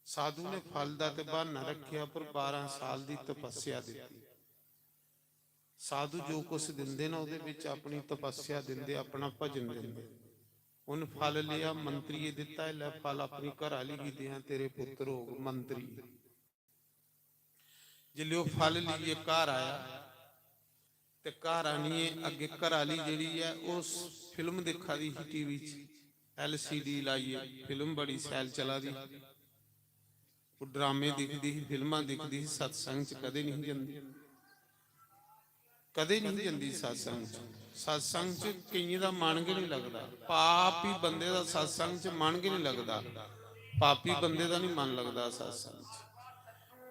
साधु ने फल दा ते बहाना रखिया, पर बारह साल दी तपस्या दिती। साधु जो कुछ दिंदे ना, ओहदे विच अपनी तपस्या दिंदे, अपना भजन दिंदे। उन फल लिया, मंत्री गी दिता, "लै फल अपनी घराली गी देआं, तेरे पुत्र होग।" मंत्री जिसलै ओह फल लेइयै घर आया ते घर आनियै अग्गें घराली जेह्ड़ी ऐ, ओह फिल्म दिक्खा दी ही टीवी च, एलसीडी लाइयै फिल्म बड़ी शैल चला दी। ओह ड्रामे दिखदी ही, फिल्मां दिखदी ही, सत्संग च कदें नहीं जंदी, कदें नहीं जंदी सत्संग च। सत्संग च केइयें दा मन गै नहीं लगदा। पापी बंदे दा सत्संग च मन गै नहीं लगदा। पापी बंदे दा नहीं मन लगदा सत्संग च।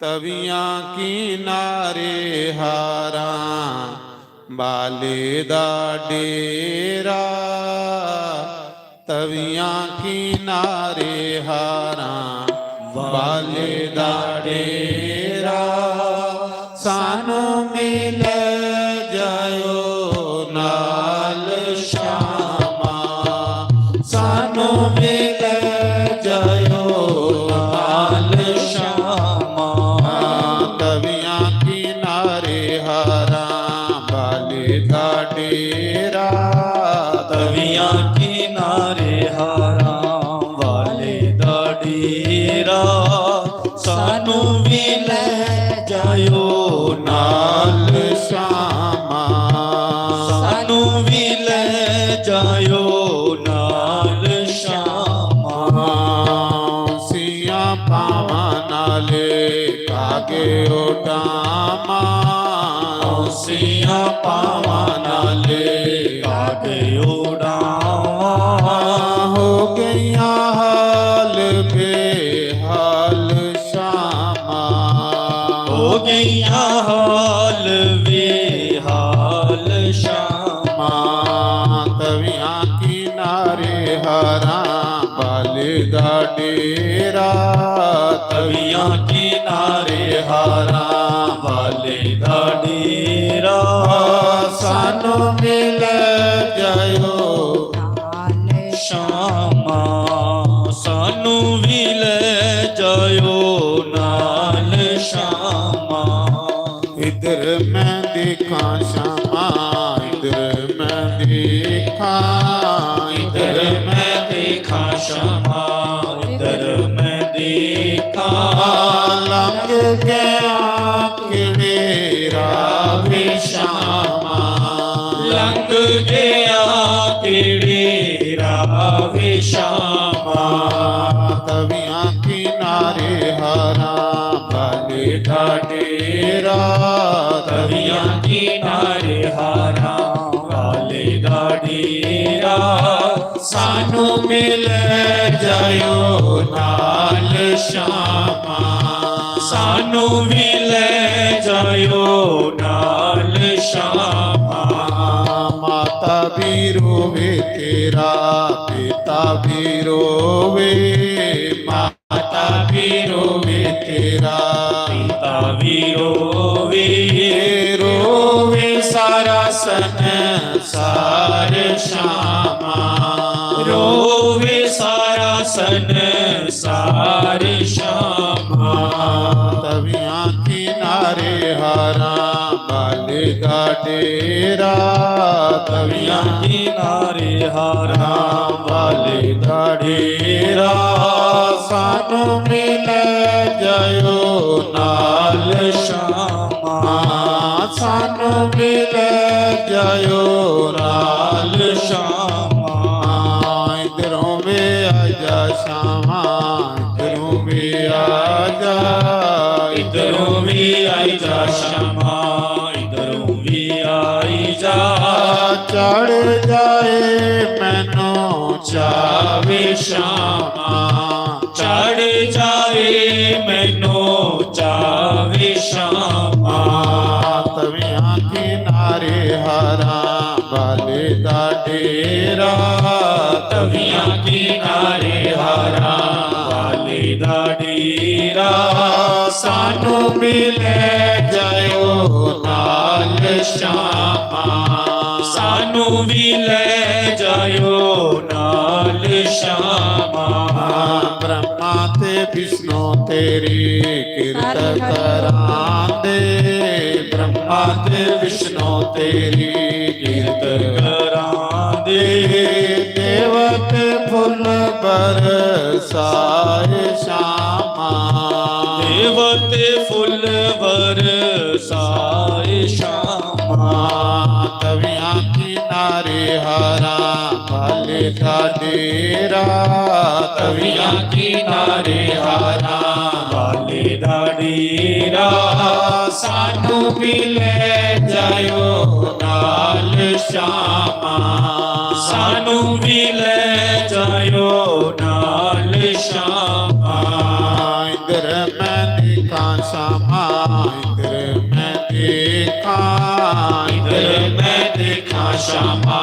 तवियां किनारे हारां बाले दा डेरा, तवियां किनारे हारां बाले दा डेरा, सानू मिल जायो नाल श्यामा, सानू मिल जायो नाल श्यामा। तवियां किनारे हारां बाले दा डेरा, तवियां किनारे हारां बाले दा डेरा, सानू भी ले जायो नाल श्यामा, सानू भी ले जायो नाल श्यामा। सियां पावां नाले कागे उडामा, सियां पावां नाले कागे उडामा। हो गईयां हाल बेहाल श्यामा, हो गईयां हाल बेहाल श्यामा। तवियां किनारे हारां बाले दा डेरा, तवियां किनारे हारां बाले दा डेरा, सानू मिल जायो श्यामा, सानू भी ले जायो नाल श्यामा। इधर मैं देखा श्यामा, इधर मैं देखा, इधर मैं देखा श्यामा, इधर मैं देखा। लंघ के आवे श्यामा। तवियां किनारे हारां वाले दा डेरा। तवियां किनारे हारां वाले दा डेरा। सानू मिल जायो नाल श्यामा। सानू भी ले जायो नाल श्यामा। माता भी रोवे तेरा, पिता भी रोवे। माता भी रोवे तेरा, पिता भी रोवे। रोवे सारा संसार श्यामा। रोवे सारा संसार श्यामा। तवियां किनारे हारां वाले दा डेरा। तवियां किनारे हारां वाले दा डेरा। सानू मिल जायो नाल श्यामा। सानू मिल जायो नाल श्यामा। इधरों भी आजा श्यामा, इधरों भी आजा। इधरों भी आई जा श्यामा, इधरों भी आई जा। चढ़ जाए मैनू चावे श्यामा। चढ़ जाए मैनू चावे श्यामा। तवियां किनारे हारां वाले दा डेरा। तवियां किनारे हारां वाले दा डेरा। सानू भी ले जायो नाल श्यामा। सानू भी ले जायो नाल श्यामा। ब्रह्मा ते विष्णु तेरी किरत करांदे। ब्रह्मा ते विष्णु तेरी किरत करांदे। देवते फुल बरसाए श्यामा। देवते फुल बरसाए श्यामा। तवियां किनारे हारां वाले दा डेरा। तवियां किनारे हारां वाले दा डेरा। सानू भी ले जायो नाल श्यामा। सानू भी ले जायो नाल श्यामा। इधर मैं देखा श्यामा, इधर मैं देखा। इधर मैं देखा श्यामा,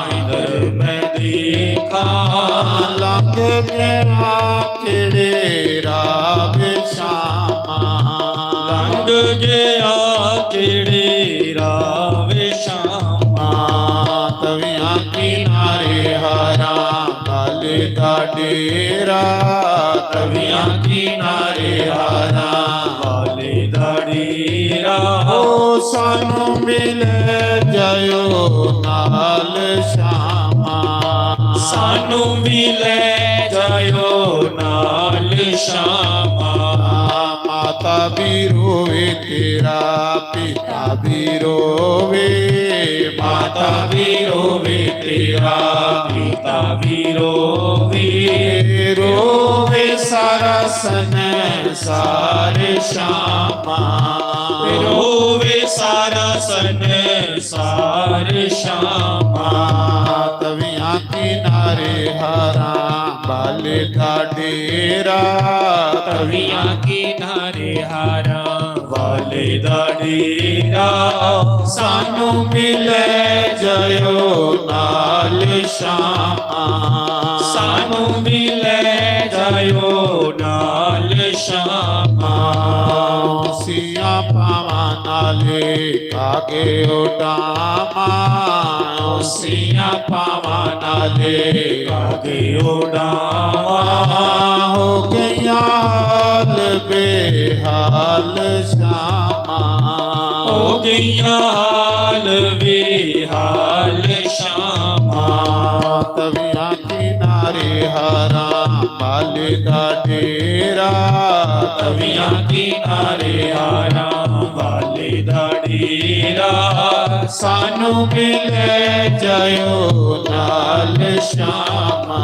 इधर मैं देखा। लंघ गया केड़े राह वे श्यामा। लंघ गया केड़े राह वे श्यामा। तवियां किनारे हारां वाले दा डेरा। तवियां किनारे हारां वाले दा डेरा। ओ सानू मिल जायो नाल श्यामा। सानू भी ले जायो नाल श्यामा। माता भी रोवे तेरा, पिता भी रोवे। माता भी रोवे तेरा, पिता भी रोवे। रोवे सारा संसार श्यामा। रोवे सारा संसार श्यामा। तवियां किनारे हारां वाले दा डेरा। तवियां किनारे हारां वाले दा डेरा। सानू भी ले जायो नाल श्यामा। सानू भी ले जायो नाल श्यामा। सिया पावां नाले कागे उडामा। सिया पावां नाले कागे उडामा। हो गया हाल बेहाल श्यामा। हो गया हाल बेहाल श्यामा। तवियां किनारे हारां वाले दा डेरा। तवियां किनारे हारां वाले दा डेरा। सानू भी ले जायो नाल श्यामा।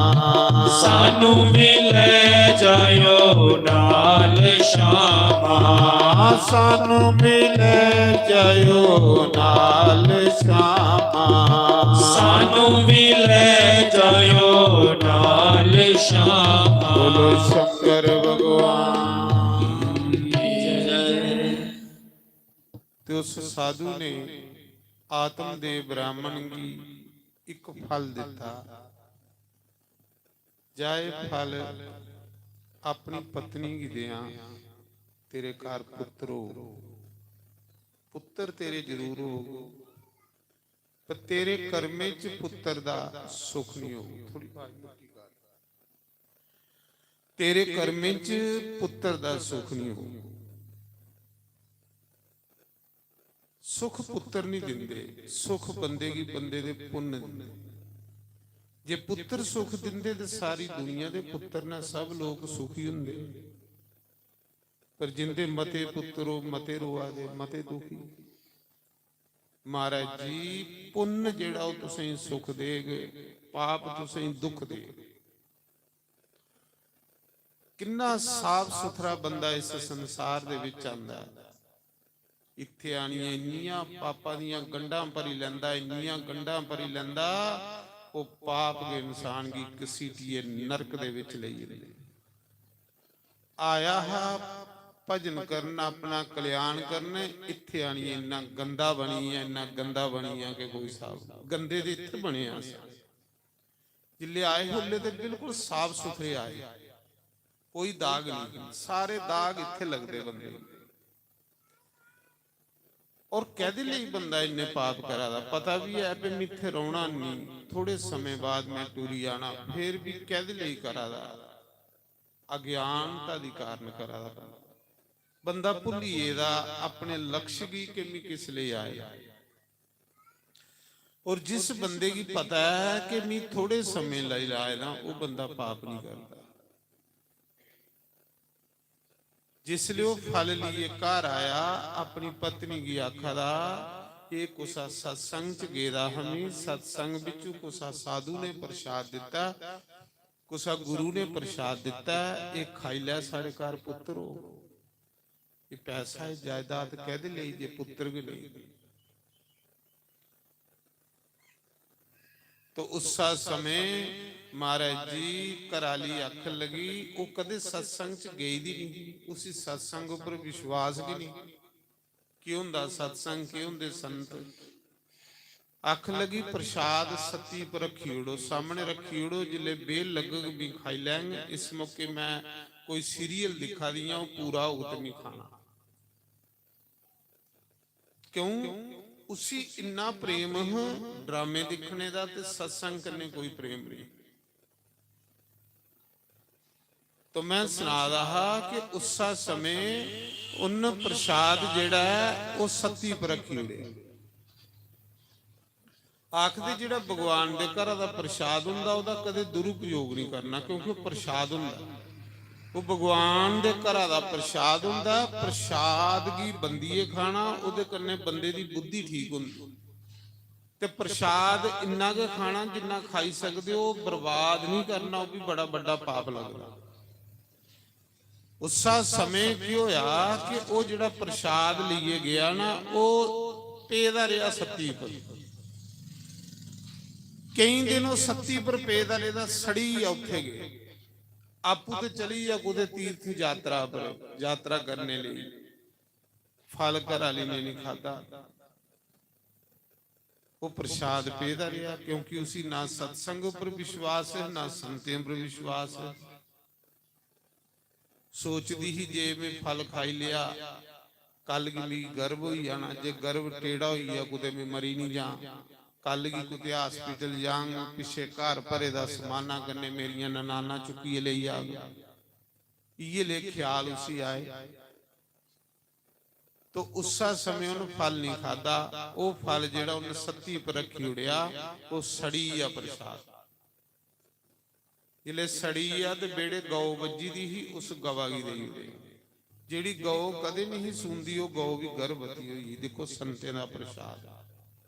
सानू भी ले जायो नाल श्यामा। सानू भी ले जायो नाल श्यामा। सानू भी ले जायो नाल श्यामा। बोलो शंकर भगवान की जय। ਤੇ ਉਸ ਸਾਧੂ ਨੇ ਆਤਮ ਦੇ ਬ੍ਰਾਹਮਣ ਕੀ ਇੱਕ ਫਲ ਦਿੱਤਾ। ਜਾਏ ਫਲ ਆਪਣੀ ਪਤਨੀ ਕੀ ਦਿਆਂ, ਤੇਰੇ ਘਰ ਪੁੱਤਰ ਹੋ, ਪੁੱਤਰ ਤੇਰੇ ਜ਼ਰੂਰ ਹੋ, ਪਰ ਤੇਰੇ ਕਰਮੇ ਚ ਪੁੱਤਰ ਦਾ ਸੁੱਖ ਨਹੀਂ ਹੋ। ਥੋੜੀ ਆਵਾਜ਼ ਮੋਟੀ ਕਰ। ਤੇਰੇ ਕਰਮੇ ਚ ਪੁੱਤਰ ਦਾ ਸੁੱਖ ਨਹੀਂ ਹੋ। ਸੁੱਖ ਪੁੱਤਰ ਨਹੀਂ ਦਿੰਦੇ, ਸੁੱਖ ਬੰਦੇ ਕੀ ਬੰਦੇ ਦੇ ਪੁੰਨ ਦਿੰਦੇ। ਜੇ ਪੁੱਤਰ ਸੁੱਖ ਦਿੰਦੇ ਤੇ ਸਾਰੀ ਦੁਨੀਆ ਦੇ ਪੁੱਤਰ ਨਾਲ ਸਭ ਲੋਕ ਸੁਖੀ ਹੁੰਦੇ। ਪਰ ਜਿੰਦੇ ਮਤੇ ਪੁੱਤਰੋ ਮਤੇ ਰੋਆ ਦੇ ਮਤੇ ਦੁਖੀ। ਮਹਾਰਾਜ ਜੀ, ਪੁੰਨ ਜਿਹੜਾ ਉਹ ਤੁਸੀਂ ਸੁਖ ਦੇਗੇ, ਪਾਪ ਤੁਸੀਂ ਦੁੱਖ ਦੇ। ਕਿੰਨਾ ਸਾਫ ਸੁਥਰਾ ਬੰਦਾ ਇਸ ਸੰਸਾਰ ਦੇ ਵਿੱਚ ਆਂਦਾ ਹੈ। ਇੱਥੇ ਆਣੀਆਂ ਇੰਨੀਆਂ ਪਾਪਾਂ ਦੀਆਂ ਗੰਢਾਂ ਭਰੀ ਲੈਂਦਾ, ਇੰਨੀਆਂ ਗੰਢਾਂ ਭਰੀ ਲੈਂਦਾ, ਉਹ ਪਾਪ ਦੇ ਇਨਸਾਨ ਕੀ ਕਸੀਟੀਏ ਨਰਕ ਦੇ ਵਿੱਚ ਲਈ ਜਾਂਦੇ। ਆਇਆ ਹੈ ਭਜਨ ਕਰਨ, ਆਪਣਾ ਕਲਿਆਣ ਕਰਨਾ, ਇੱਥੇ ਆਣੀਆਂ ਇੰਨਾ ਗੰਦਾ ਬਣੀ ਹੈ, ਇੰਨਾ ਗੰਦਾ ਬਣੀ ਹੈ ਕਿ ਕੋਈ ਹਿਸਾਬ ਨਹੀਂ। ਗੰਦੇ ਦੇ ਇੱਥੇ ਬਣੇ ਆ ਅਸੀਂ। ਜਿੱਲੇ ਆਏ ਹੋਲੇ ਤੇ ਬਿਲਕੁਲ ਸਾਫ ਸੁਥਰੇ ਆਏ, ਕੋਈ ਦਾਗ ਨਹੀਂ, ਸਾਰੇ ਦਾਗ ਇੱਥੇ ਲੱਗਦੇ ਬੰਦੇ। ਔਰ ਕਹਦੇ ਲਈ ਬੰਦਾ ਇੰਨੇ ਪਾਪ ਕਰਾਦਾ, ਪਤਾ ਵੀ ਹੈ ਵੀ ਮੈਂ ਇੱਥੇ ਰਹਿਣਾ ਨਹੀਂ, ਥੋੜੇ ਸਮੇਂ ਬਾਅਦ ਮੈਂ ਟੁਰੀ ਜਾਣਾ, ਫਿਰ ਵੀ ਕਹਦੇ ਲਈ ਕਰਾਦਾ? ਅਗਿਆਨਤਾ ਦੀ ਕਾਰਨ ਕਰਾਦਾ ਬੰਦਾ। ਬੰਦਾ ਭੁੱਲੀਏ ਦਾ ਆਪਣੇ ਲਕਸ਼ ਕੀ ਕਿ ਮੈਂ ਕਿਸ ਲਈ ਆਇਆ। ਔਰ ਜਿਸ ਬੰਦੇ ਕੀ ਪਤਾ ਹੈ ਕਿ ਮੈਂ ਥੋੜੇ ਸਮੇਂ ਲਈ ਆਇਆ ਨਾ, ਉਹ ਬੰਦਾ ਪਾਪ ਨਹੀਂ ਕਰਦਾ। ਜਿਸ ਲਈ ਉਹ ਫਲ ਲਈਏ ਘਰ ਆਇਆ, ਆਪਣੀ ਪਤਨੀ ਕੀ ਆਖਦਾ, ਇਹ ਕੁਸਾ ਸਤਸੰਗ ਚ ਗੇਦਾ ਹਮੀ, ਸਤਸੰਗ ਵਿੱਚੋਂ ਕੁਸਾ ਸਾਧੂ ਨੇ ਪ੍ਰਸ਼ਾਦ ਦਿੱਤਾ, ਕੁਸਾ ਗੁਰੂ ਨੇ ਪ੍ਰਸ਼ਾਦ ਦਿੱਤਾ, ਇਹ ਖਾਈ ਲੈ ਸਾਡੇ ਘਰ ਪੁੱਤਰੋ। ਇਹ ਪੈਸਾ ਹੈ, ਜਾਇਦਾਦ ਕਹਦੇ ਲਈ ਜੇ ਪੁੱਤਰ ਵੀ ਨਹੀਂ। ਤੋ ਉਸਾ ਸਮੇਂ ਮਹਾਰਾਜ ਜੀ ਘਰਾਲੀ ਅੱਖ ਲੱਗੀ, ਉਹ ਕਦੇ ਸਤਸੰਗ ਚ ਗਈ ਦੀ ਨਹੀਂ, ਉਸੀ ਸਤਸੰਗ ਉੱਪਰ ਵਿਸ਼ਵਾਸ ਵੀ ਨਹੀਂ। ਕੀ ਹੁੰਦਾ ਸਤਸੰਗ, ਕੀ ਹੁੰਦੇ ਸੰਤ? ਅੱਖ ਲੱਗੀ, ਪ੍ਰਸ਼ਾਦ ਸੱਤੀ ਪਰ ਰੱਖੀ ਉੜੋ, ਸਾਹਮਣੇ ਰੱਖੀ ਉੜੋ, ਜਿਲੇ ਬੇਲ ਲੱਗਗ ਵੀ ਖਾਈ ਲੈਂਗੇ। ਇਸ ਮੌਕੇ ਮੈਂ ਕੋਈ ਸੀਰੀਅਲ ਦਿਖਾ ਦੀਆਂ, ਉਹ ਪੂਰਾ ਹੋ ਤੇ ਮੈਂ ਖਾਣਾ। ਕਿਉਂ? ਉਸੀ ਇੰਨਾ ਪ੍ਰੇਮ ਹੈ ਡਰਾਮੇ ਦੇਖਣੇ ਦਾ ਤੇ ਸਤਸੰਗ ਕਰਨੇ ਕੋਈ ਪ੍ਰੇਮ ਨਹੀਂ। ਤੋ ਮੈਂ ਸੁਣਾ ਰਹਾ ਕਿ ਉਸਾ ਸਮੇਂ ਉਹਨ ਪ੍ਰਸ਼ਾਦ ਜਿਹੜਾ ਹੈ ਉਹ ਸੱਤੀ ਪਰ ਰੱਖੀ ਉੜੇ। ਆਖਦੇ ਜਿਹੜਾ ਭਗਵਾਨ ਦੇ ਘਰ ਦਾ ਪ੍ਰਸ਼ਾਦ ਹੁੰਦਾ ਉਹਦਾ ਕਦੇ ਦੁਰਉਪਯੋਗ ਨਹੀਂ ਕਰਨਾ, ਕਿਉਂਕਿ ਉਹ ਪ੍ਰਸ਼ਾਦ ਹੁੰਦਾ। ਉਹ ਭਗਵਾਨ ਦੇ ਘਰ ਦਾ ਪ੍ਰਸ਼ਾਦ ਹੁੰਦਾ, ਪ੍ਰਸ਼ਾਦ ਕੀ ਬੰਦੀਏ ਖਾਣਾ, ਉਹਦੇ ਕੰਨੇ ਬੰਦੇ ਦੀ ਬੁੱਧੀ ਠੀਕ ਹੁੰਦੀ। ਤੇ ਪ੍ਰਸ਼ਾਦ ਇੰਨਾ ਕੁ ਖਾਣਾ ਜਿੰਨਾ ਖਾਈ ਸਕਦੇ ਹੋ, ਬਰਬਾਦ ਨਹੀਂ ਕਰਨਾ, ਉਹ ਵੀ ਬੜਾ ਵੱਡਾ ਪਾਪ ਲੱਗਦਾ। ਉਸਾ ਸਮੇਂ ਕੀ ਹੋਇਆ ਕਿ ਉਹ ਜਿਹੜਾ ਪ੍ਰਸ਼ਾਦ ਲਈਏ ਗਿਆ ਨਾ, ਉਹ ਪੇਦਾ ਰਿਹਾ ਸੱਤੀ ਪਰ। ਕਈ ਦਿਨ ਉਹ ਸੱਤੀ ਪਰ ਪੇਦਾ ਰਿਹਾ, ਸੜੀ ਆ ਉੱਥੇ ਗਏ। ਆਪੂ ਤੇ ਚਲੀ ਆ ਕੁਦੇ ਤੀਰਥ ਯਾਤਰਾ ਪਰ, ਯਾਤਰਾ ਕਰਨੇ ਲਈ। ਫਲ ਘਰ ਵਾਲੀ ਨੇ ਨਹੀਂ ਖਾਦਾ। ਉਹ ਪ੍ਰਸ਼ਾਦ ਪੇਦਾ ਰਿਹਾ, ਕਿਉਂਕਿ ਉਸੀ ਨਾ ਸਤਸੰਗ ਉੱਪਰ ਵਿਸ਼ਵਾਸ ਹੈ, ਨਾ ਸੰਤਾਂ ਉੱਪਰ ਵਿਸ਼ਵਾਸ ਹੈ। ਸੋਚਦੀ ਹੀ, ਜੇ ਮੈਂ ਫਲ ਖਾਈ ਲਿਆ, ਕੱਲ ਕੀ ਵੀ ਗਰਭ ਹੋਈ ਜਾਣਾ, ਜੇ ਗਰਭ ਟੇੜਾ ਹੋਈ ਆ, ਕੁਦੇ ਮੈਂ ਮਰੀ ਨਹੀਂ ਜਾ, ਕੱਲ ਕੀ ਕੁਦੇ ਹਸਪੀਟਲ ਜਾਵਾਂਗਾ, ਪਿੱਛੇ ਘਰ ਭਰੇ ਦਾ ਸਮਾਨਾ, ਕੰਨੇ ਮੇਰੀਆਂ ਨਨਾਣਾ ਚੁੱਕੀਏ ਲਈ ਆ। ਇਹ ਲੈ ਖਿਆਲ ਉਸੀ ਆਏ। ਤੋ ਉਸਾ ਸਮੇਂ ਉਹਨ ਫਲ ਨਹੀਂ ਖਾਦਾ। ਉਹ ਫਲ ਜਿਹੜਾ ਉਹਨ ਸੱਤੀ ਪਰ ਰੱਖੀ ਉੜਿਆ, ਉਹ ਸੜੀ ਆ ਪ੍ਰਸ਼ਾਦ। ਜਿਲੇ ਸੜੀ ਆ ਤੇ ਬੇੜੇ ਗਊ ਵੱਜੀ ਦੀ ਹੀ, ਉਸ ਗਵਾ ਕੀ ਦੇਈ ਉੜੇ। ਜਿਹੜੀ ਗਊ ਕਦੇ ਨਹੀਂ ਸੂੰਦੀ, ਉਹ ਗਊ ਵੀ ਗਰਭਵਤੀ ਹੋਈ। ਦੇਖੋ, ਸੰਤਾਂ ਦਾ ਪ੍ਰਸ਼ਾਦ।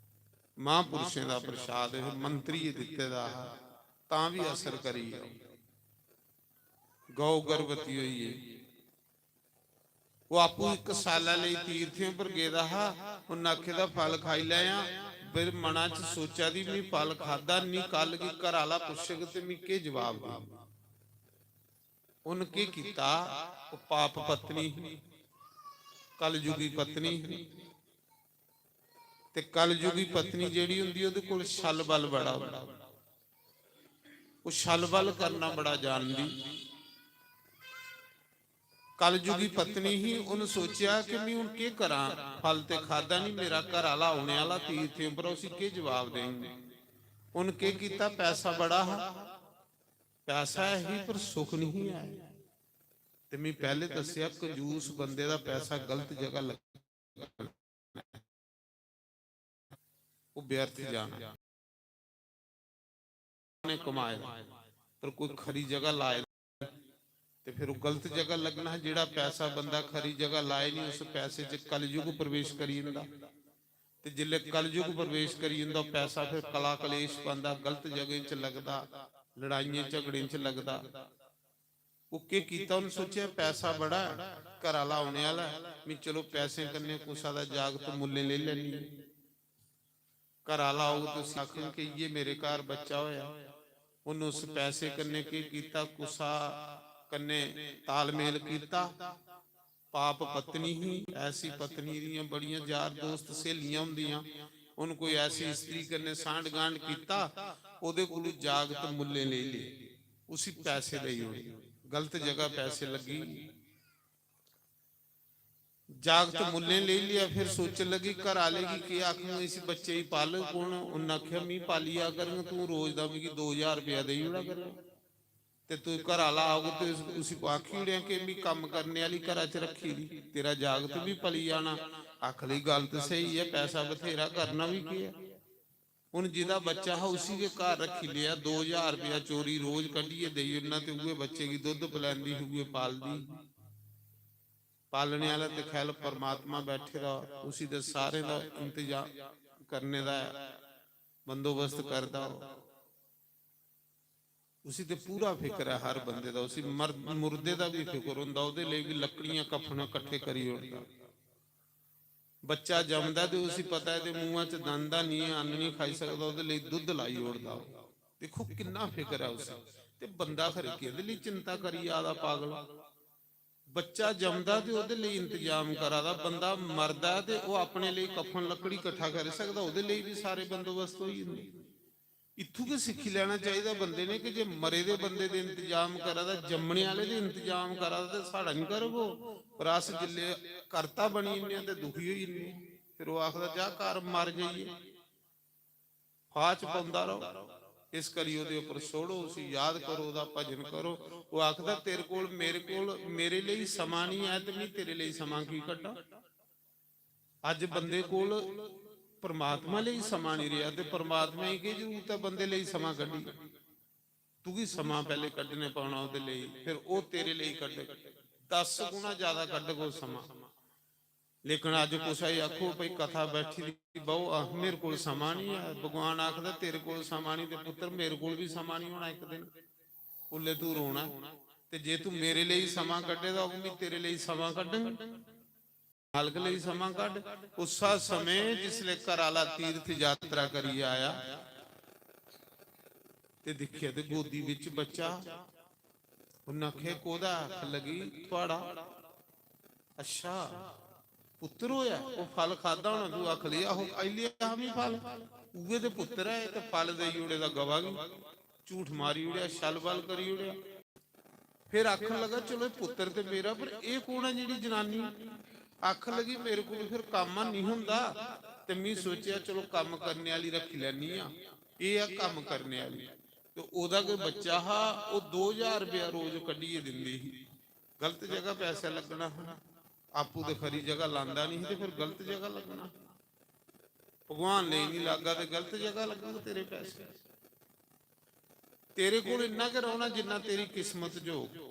महापुरुषें दा प्रसाद हे, मंत्री दित्ते दा हा, तां बी असर करी गेआ। गौ गर्भवती होई गेई। ओह् आपूं इक साला लेई तीर्थें पर गेदा हा, उन्न आखे दा, "फल खाई लैयां।" फिर मना च सोचा दी, "मी फल खादा निं, कल गी घर आह्ला पुच्छग ते मी केह् जवाब देङ?" उन्न केह् कीता? ओह् पाप पत्नी ही, कलयुगी पत्नी ही। ते कलयुगी पत्नी जेह्ड़ी होंदी, ओह्दे कोल छल बल बड़ा होंदा। ओह् छल बल करना बड़ा जानदी। कलयुगी पत्नी ही, उन्न सोचेआ कि "मी हुन केह् करां, फल ते खादा निं, मेरा घर आह्ला औने आह्ला तीर्थें उप्पर, उसी केह् जवाब देङ?" उन्न केह् कीता, पैसा बड़ा हा, पैसा ऐ ही पर सुख निं ऐ। ते "मी पैह्ले दस्सेआ, कंजूस बंदे दा पैसा गलत जगह लग्गना, ओह् व्यर्थ जाना।" ने कमाए दा, पर कोई खरी जगह लाए दा, ते फिर ओह् गलत जगह लग्गना। जेह्ड़ा पैसा बंदा खरी जगह लाए निं, उस पैसे च कलयुग प्रवेश करी जंदा। ते जिसलै कलयुग प्रवेश करी जंदा, ओह् पैसा फिर कला कलेश पांदा, गलत जगहें च लगदा, लड़ाइयें झगड़ें च लगदा। ओह् केह् कीता, उन्न सोचेआ, "पैसा बड़ा ऐ, घर आह्ला औने आह्ला ऐ, मी चलो पैसें कन्नै कुसा दा जागत मुल्लें लेई लैन्नी आं।" घर आह्ला औग ते उसी आखङ कि "इ'यै मेरे घर बच्चा होएआ।" उन्न उस पैसे कन्नै केह् कीता, कुसा कन्नै तालमेल कीता। पाप पत्नी ही, ऐसी पत्नी दियां बड़ियां यार दोस्त स्हेलियां होंदियां, उन्न कोई ऐसी स्त्री कन्नै सांढ गांढ कीता, ओह्दे कोलू जागत मुल्लें लेई ले, उसी पैसे देई ओड़े, गलत जगह पैसे लग्गी। जागत मुल्लें लेई लेआ, फिर सोचन लगी, "घर आह्ले गी केह् आखङ, इस बच्चे गी पालग कु'न?" उन्न आखेआ, "मी पाली जा करङ, तूं रोज दा मिगी दो ज्हार रपेआ देई ओड़ा करङ, ते तूं घर आह्ला औग ते उस-, उसी आखी ओड़ेआं कि मी कम्म करने आह्ली घरा च रक्खी दी, तेरा जागत बी पली जाना।" आखन लगी, "गल्ल ते स्हेई ऐ, पैसा बथ्हेरा, करना बी केह् ऐ?" हुन जिदा बच्चा हा, उसी गै घर रक्खी लेआ, दो ज्हार रपेआ चोरी रोज कड्ढियै देई ओड़ना ते उ'ऐ बच्चे गी दुद्ध पलैंदी ही, उ'ऐ पालदी ही। पालने आह्ला ते खैर परमात्मा बैठे दा, उसी ते सारें दा इंतजाम करने दा ऐ, बंदोबस्त करदा ओह्। उसी ते पूरा फिकर ऐ हर बंदे दा, उसी मर-, मुर्दे दा बी फिकर होंदा, ओह्दे लेई बी लकड़ियां कफन कट्ठे करी ओड़दा। बच्चा जमदा ते उसी पता ऐ ते मुंहा च दंद निं ऐ, अन्न निं खाई सकदा, ओह्दे लेई दुद्ध लाई ओड़दा। दिक्खो किन्ना फिकर ऐ उसी। ते बंदा खरे केह्दे लेई चिंता करी जा दा पागल। बच्चा जमदा ते ओह्दे लेई इंतजाम करा दा, बंदा मरदा ते ओह् अपने लेई कफन लकड़ी कट्ठा करी सकदा, ओह्दे लेई बी सारे बंदोबस्त होई जंदे। इत्थूं गै सिक्खी लैना चाहिदा बंदे ने कि जे मरे दे बंदे दे इंतजाम करा दा, जम्मने आह्ले दे इंतजाम करा दा, ते साढ़ा निं करग ओह्। पर अस जिसलै कर्ता बनी जन्ने आं ते दुखी होई जन्ने आं। फिर ओह् आखदा, "जा घर मर जाइयै, फाह् च पौंदा र'व।" इस करी ओह्दे उप्पर सोड़ो, उसी याद करो, ओह्दा भजन करो। ओह् आखदा, "तेरे कोल, मेरे कोल, मेरे लेई समां निं ऐ ते में तेरे लेई समां की कड्ढां?" अज्ज बंदे कोल परमात्मा लेई समां निं रेहा, ते परमात्मा गी केह् जरूरत ऐ बंदे लेई समां कड्ढी? तुगी समां पैह्ले कड्ढने पौना ओह्दे लेई, फिर ओह् तेरे लेई कड्ढग, दस गुणा ज्यादा कड्ढग ओह् समां। लेकिन अज्ज कुसै गी आखो, "भाई, कथा बैठी दी, बौह्," आख, "मेरे कोल समां निं ऐ।" भगवान आखदा, "तेरे कोल समां निं ते पुत्तर, मेरे कोल बी समां निं होना इक दिन, उल्लै तू रोना ऐ। ते जे तू मेरे लेई समां कड्ढे दा होग, में तेरे लेई समां कड्ढङ।" मालक लेई समां कड्ढ। उस्सा समें जिसलै घर आह्ला तीर्थ यात्रा करियै आया ते दिक्खेआ ते गोदी बिच बच्चा। उन्न आखेआ, "कोह्दा?" आखन लगी, "थुआढ़ा।" "अच्छा, पुत्तर होआ?" ओह् फल खाद्धा होना तू, आखन लगी, "आहो, खाई लेआ हा में फल।" उ'ऐ ते पुत्तर ऐ, एह् ते फल देई ओड़े दा गवा गी, झूठ मारी ओड़ेआ, छल बल करी ओड़ेआ। फिर आखन लगा, "चलो, पुत्तर ते मेरा, पर एह् कौन ऐ जेह्ड़ी जनानी?" आखन लगी, "मेरे कोल फिर कम्म निं होंदा, ते मी सोचेआ, चलो, कम्म करने आह्ली रक्खी लैन्नी आं, एह् ऐ कम्म करने आह्ली।" ते ओह्दा कोई बच्चा हा, ओह् दो ज्हार रपेआ रोज कड्ढियै दिंदी ही। गलत जगह पैसा लग्गना हा, आपूं ते खरी जगह लांदा निं ही, ते फिर गलत जगह लग्गना। भगवान लेई निं लागा ते गलत जगह लग्गग तेरे पैसे। तेरे कोल इन्ना गै रौह्ना जिन्ना तेरी किस्मत च होग।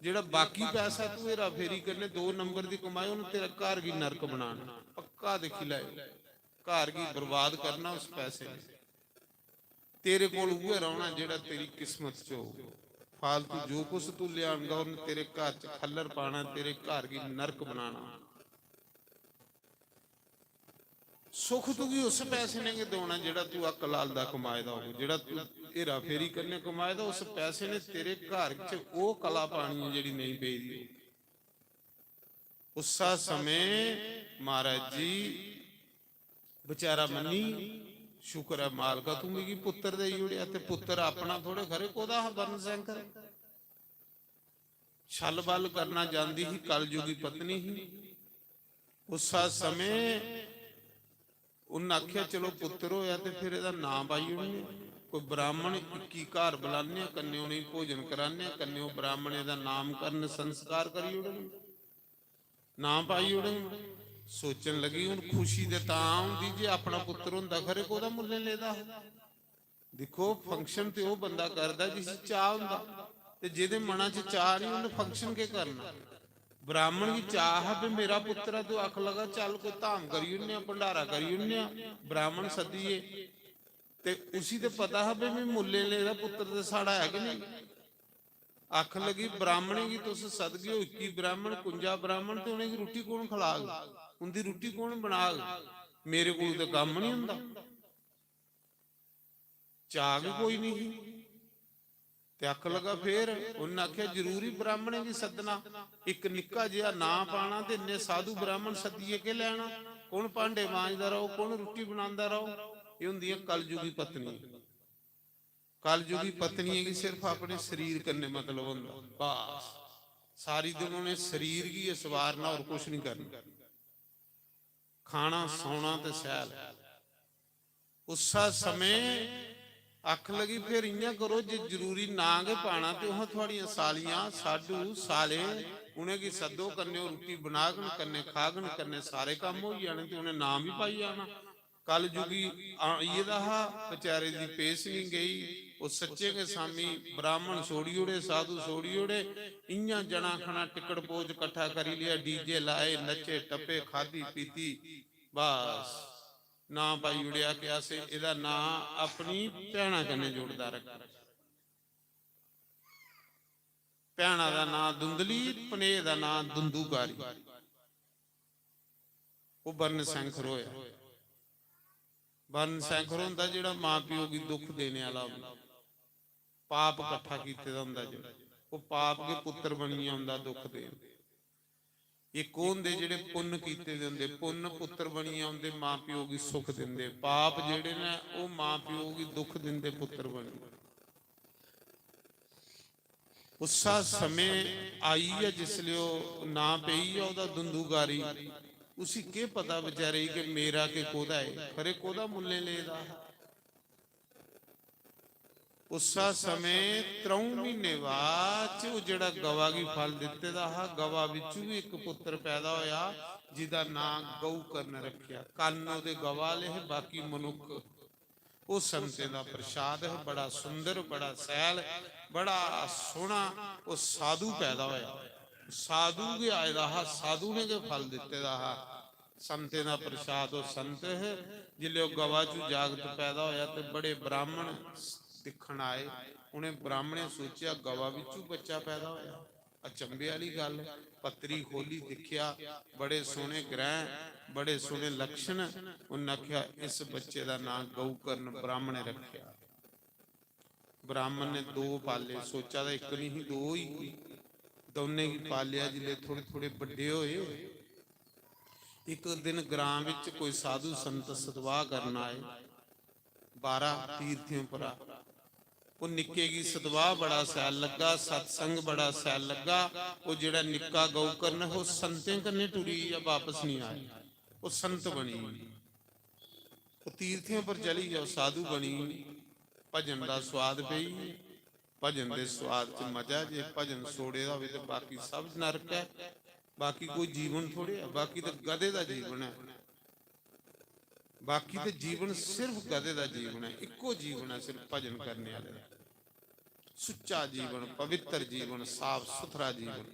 जेह्ड़ा बाकी पैसा तू हेरा फेरी कन्नै दो नंबर दी कमाई, उन्न तेरा घर गी नरक बनाना। पक्का दिक्खी लैओ। घर गी बर्बाद करना उस पैसे ने। तेरे कोल उ'ऐ रौह्ना जेह्ड़ा तेरी किस्मत च होग। फालतू जो कुछ तू लेआनगा, उन्न तेरे घर च खल्लर पाना, तेरे घर गी नरक बनाना। सुख तुगी उस पैसे ने गै देना जेह्ड़ा तू अक्क लाल दा कमाए दा होग, जेह्ड़ा तू हेरा फेरी कन्नै कमाए दा। उस पैसे ने तेरे घर च ओह् कला पानी ऐ जेह्ड़ी नेईं पेई दी। उस्सा समें महाराज जी बेचारा मन्नी, शुक्र ऐ मालका, तू मिगी पुत्तर देई ओड़ेआ। ते पुत्तर अपना थोड़े, खरे कोह्दा हा बरन सैंकर। छल बल करना जानदी ही, कलयुगी पत्नी ही। उस्सा समें उन्न आखेआ, "चलो पुत्तर होया ते फिर एह्दा नांऽ पाई ओड़ने। कोई ब्राह्मण इक्की घर बलाने आं, कन्नै उ'नेंगी भोजन कराने आं, कन्नै ओह् ब्राह्मणें दा नामकरण संस्कार करी ओड़न, नांऽ पाई ओड़न।" सोचन लगी, "हून खुशी ते तां होंदी जे अपना पुत्तर होंदा, खरे कोह्दा मुल्लें लेदा हा।" दिक्खो, function ते ओह् बंदा करदा जिसी चाऽ होंदा, ते जेह्दे मना च चाऽ निं, उन्नै function केह् करना? ब्राह्मण गी चाऽ हा भी मेरा पुत्तर ऐ, ते ओह् आखन लगा, "चल, कोई धाम करी ओड़ने आं, भंडारा करी ओड़ने आं, ब्राह्मण सद्दियै।" ते उसी ते पता हा भी में मुल्लें लेदा पुत्तर ते साढ़ा है गै नेईं। आखन लगी, "ब्राह्मणें गी तुस सदगे ओ, इक्की ब्राह्मण, कुंजा ब्राह्मण, ते उ'नेंगी रुट्टी कौन खलाग? उं'दी रुट्टी कौन बनाग? मेरे कोल ते कम्म निं होंदा।" चाऽ गै कोई निं ही। ते आखन लगा, "फिर?" उन्नै आखेआ, "जरूरी ब्राह्मणें गी सद्दना, इक निक्का जेहा नांऽ पाना ते इन्ने साधु ब्राह्मण सद्दियै केह् लैना? कौन भांडे मांजदा रौह्, कौन रुट्टी बनांदा रौह्?" एह् होंदियां कलयुगी पत्नियां। कलयुगी पत्नियें गी सिर्फ अपने शरीर कन्नै मतलब होंदा, बस। सारी दिन उ'नें शरीर गी गै सवारना, होर कुछ निं करना। खाना, सौना ते सैल। उस्सा समें आखन लगी, "फिर इ'यां करो, जे जरूरी नांऽ गै पाना ते उ'आं थुआड़ियां सालियां, साडू, साले, उ'नेंगी सद्दो, कन्नै ओह् रुट्टी बनागन, कन्नै खागन, कन्नै सारे कम्म होई जाने ते उ'नें नांऽ बी पाई जाना।" कलयुगी आई गेदा हा, बेचारे दी पेस निं गेई। ओह् सच्चे गै स्वामी ब्राह्मण छोड़ी ओड़े, साधु छोड़ी ओड़े। इ'यां जना खना टिकट पोज कट्ठा करी लेआ, DJ लाए, नच्चे टप्पे, खाद्धी पीती, बस नांऽ पाई ओड़ेआ कि असें एह्दा नांऽ अपनी भैना कन्नै जुड़दा रक्खना। भैना दा नांऽ धुंधली, भनेऽ दा नांऽ धुंधुकारी। ओह् बरन सैंखर होया। बरन सैंखर होंदा जेह्ड़ा मां प्यो गी दुख देने आह्ला होंदा, पाप कट्ठा कीते दा होंदा जेह्ड़ा, ओह् पाप गै पुत्तर बनियै औंदा दुख देन। इक ओह् होंदे जेह्ड़े पुन्न कीते दे होंदे, पुन्न पुत्तर बनियै औंदे, मां प्यो गी सुख दिंदे। पाप जेह्ड़े न, ओह् मां प्यो गी दुख दिंदे पुत्तर बनियै। उस्सा समें आई ऐ जिसलै ओह् नां पेई ऐ ओह्दा दुंदुगारी, उसी केह् पता बेचारे गी कि मेरा के कोह्दा ऐ, खरे कोह्दा मुल्लें लेदा हा। उस्सा समें त्र'ऊं म्हीने बाद च ओह् जेह्ड़ा गवा गी फल दित्ते दा हा, गवा बिच्चू बी इक पुत्तर पैदा होया, जिदा नां गौ कर्ण रक्खेआ। कन्न ओह्दे गवा आह्ले हे, बाकी मनुक्ख। ओह् संतें दा प्रसाद ऐ, बड़ा सुंदर, बड़ा सैल, बड़ा सोह्ना। ओह् साधु पैदा होया, साधु गै आए दा हा, साधु ने गै फल दित्ते दा हा। संतें दा प्रसाद। ओह् संत हे, जिसलै ओह् गवा चू जागत पैदा होया ते बड़े ब्राह्मण दिक्खन आए, उ'नें ब्राह्मणें सोचेआ गवा बिच्चू बच्चा पैदा होया। अचंभे आह्ली गल्ल ऐ। पत्तरी खोह्ली दिक्खेआ, बड़े सोह्ने ग्रैह्, बड़े सोह्ने लक्षण। उन्न आखेआ, "इस बच्चे दा नांऽ गौकर्ण ब्राह्मण ने रक्खेआ।" ब्राह्मण ने दो पाले, सोचा दा इक निं ही, दो होई गे। दौनें गी पालेआ, जिसलै थोह्ड़े थोह्ड़े बड्डे होए, इक दिन ग्रां बिच कोई साधु संत सतवाह् करन आए। बाह्रा तीर्थें उप्परा। ओह् निक्के गी सतवाह् बड़ा शैल लग्गा, सत्संग बड़ा शैल लग्गा। ओह् जेह्ड़ा निक्का गौकर्ण हा, ओह् संतें कन्नै टुरी गेआ, बापस निं आया। ओह् संत बनी गेआ। ओह् तीर्थें उप्पर चली गेआ, ओह् साधु बनी गेआ। भजन दा सोआद पेई गेआ। भजन दे सोआद च मजा, जे भजन छोड़े दा होवे ते बाकी सब नरक ऐ। बाकी कोई जीवन थोड़े ऐ, बाकी ते गधे दा जीवन ऐ। बाकी ते जीवन सिर्फ गधे दा जीवन ऐ, इक्को जीवन ऐ सिर्फ भजन करने आह्ले दा। सुच्चा जीवन, पवित्र जीवन, साफ सुथरा जीवन।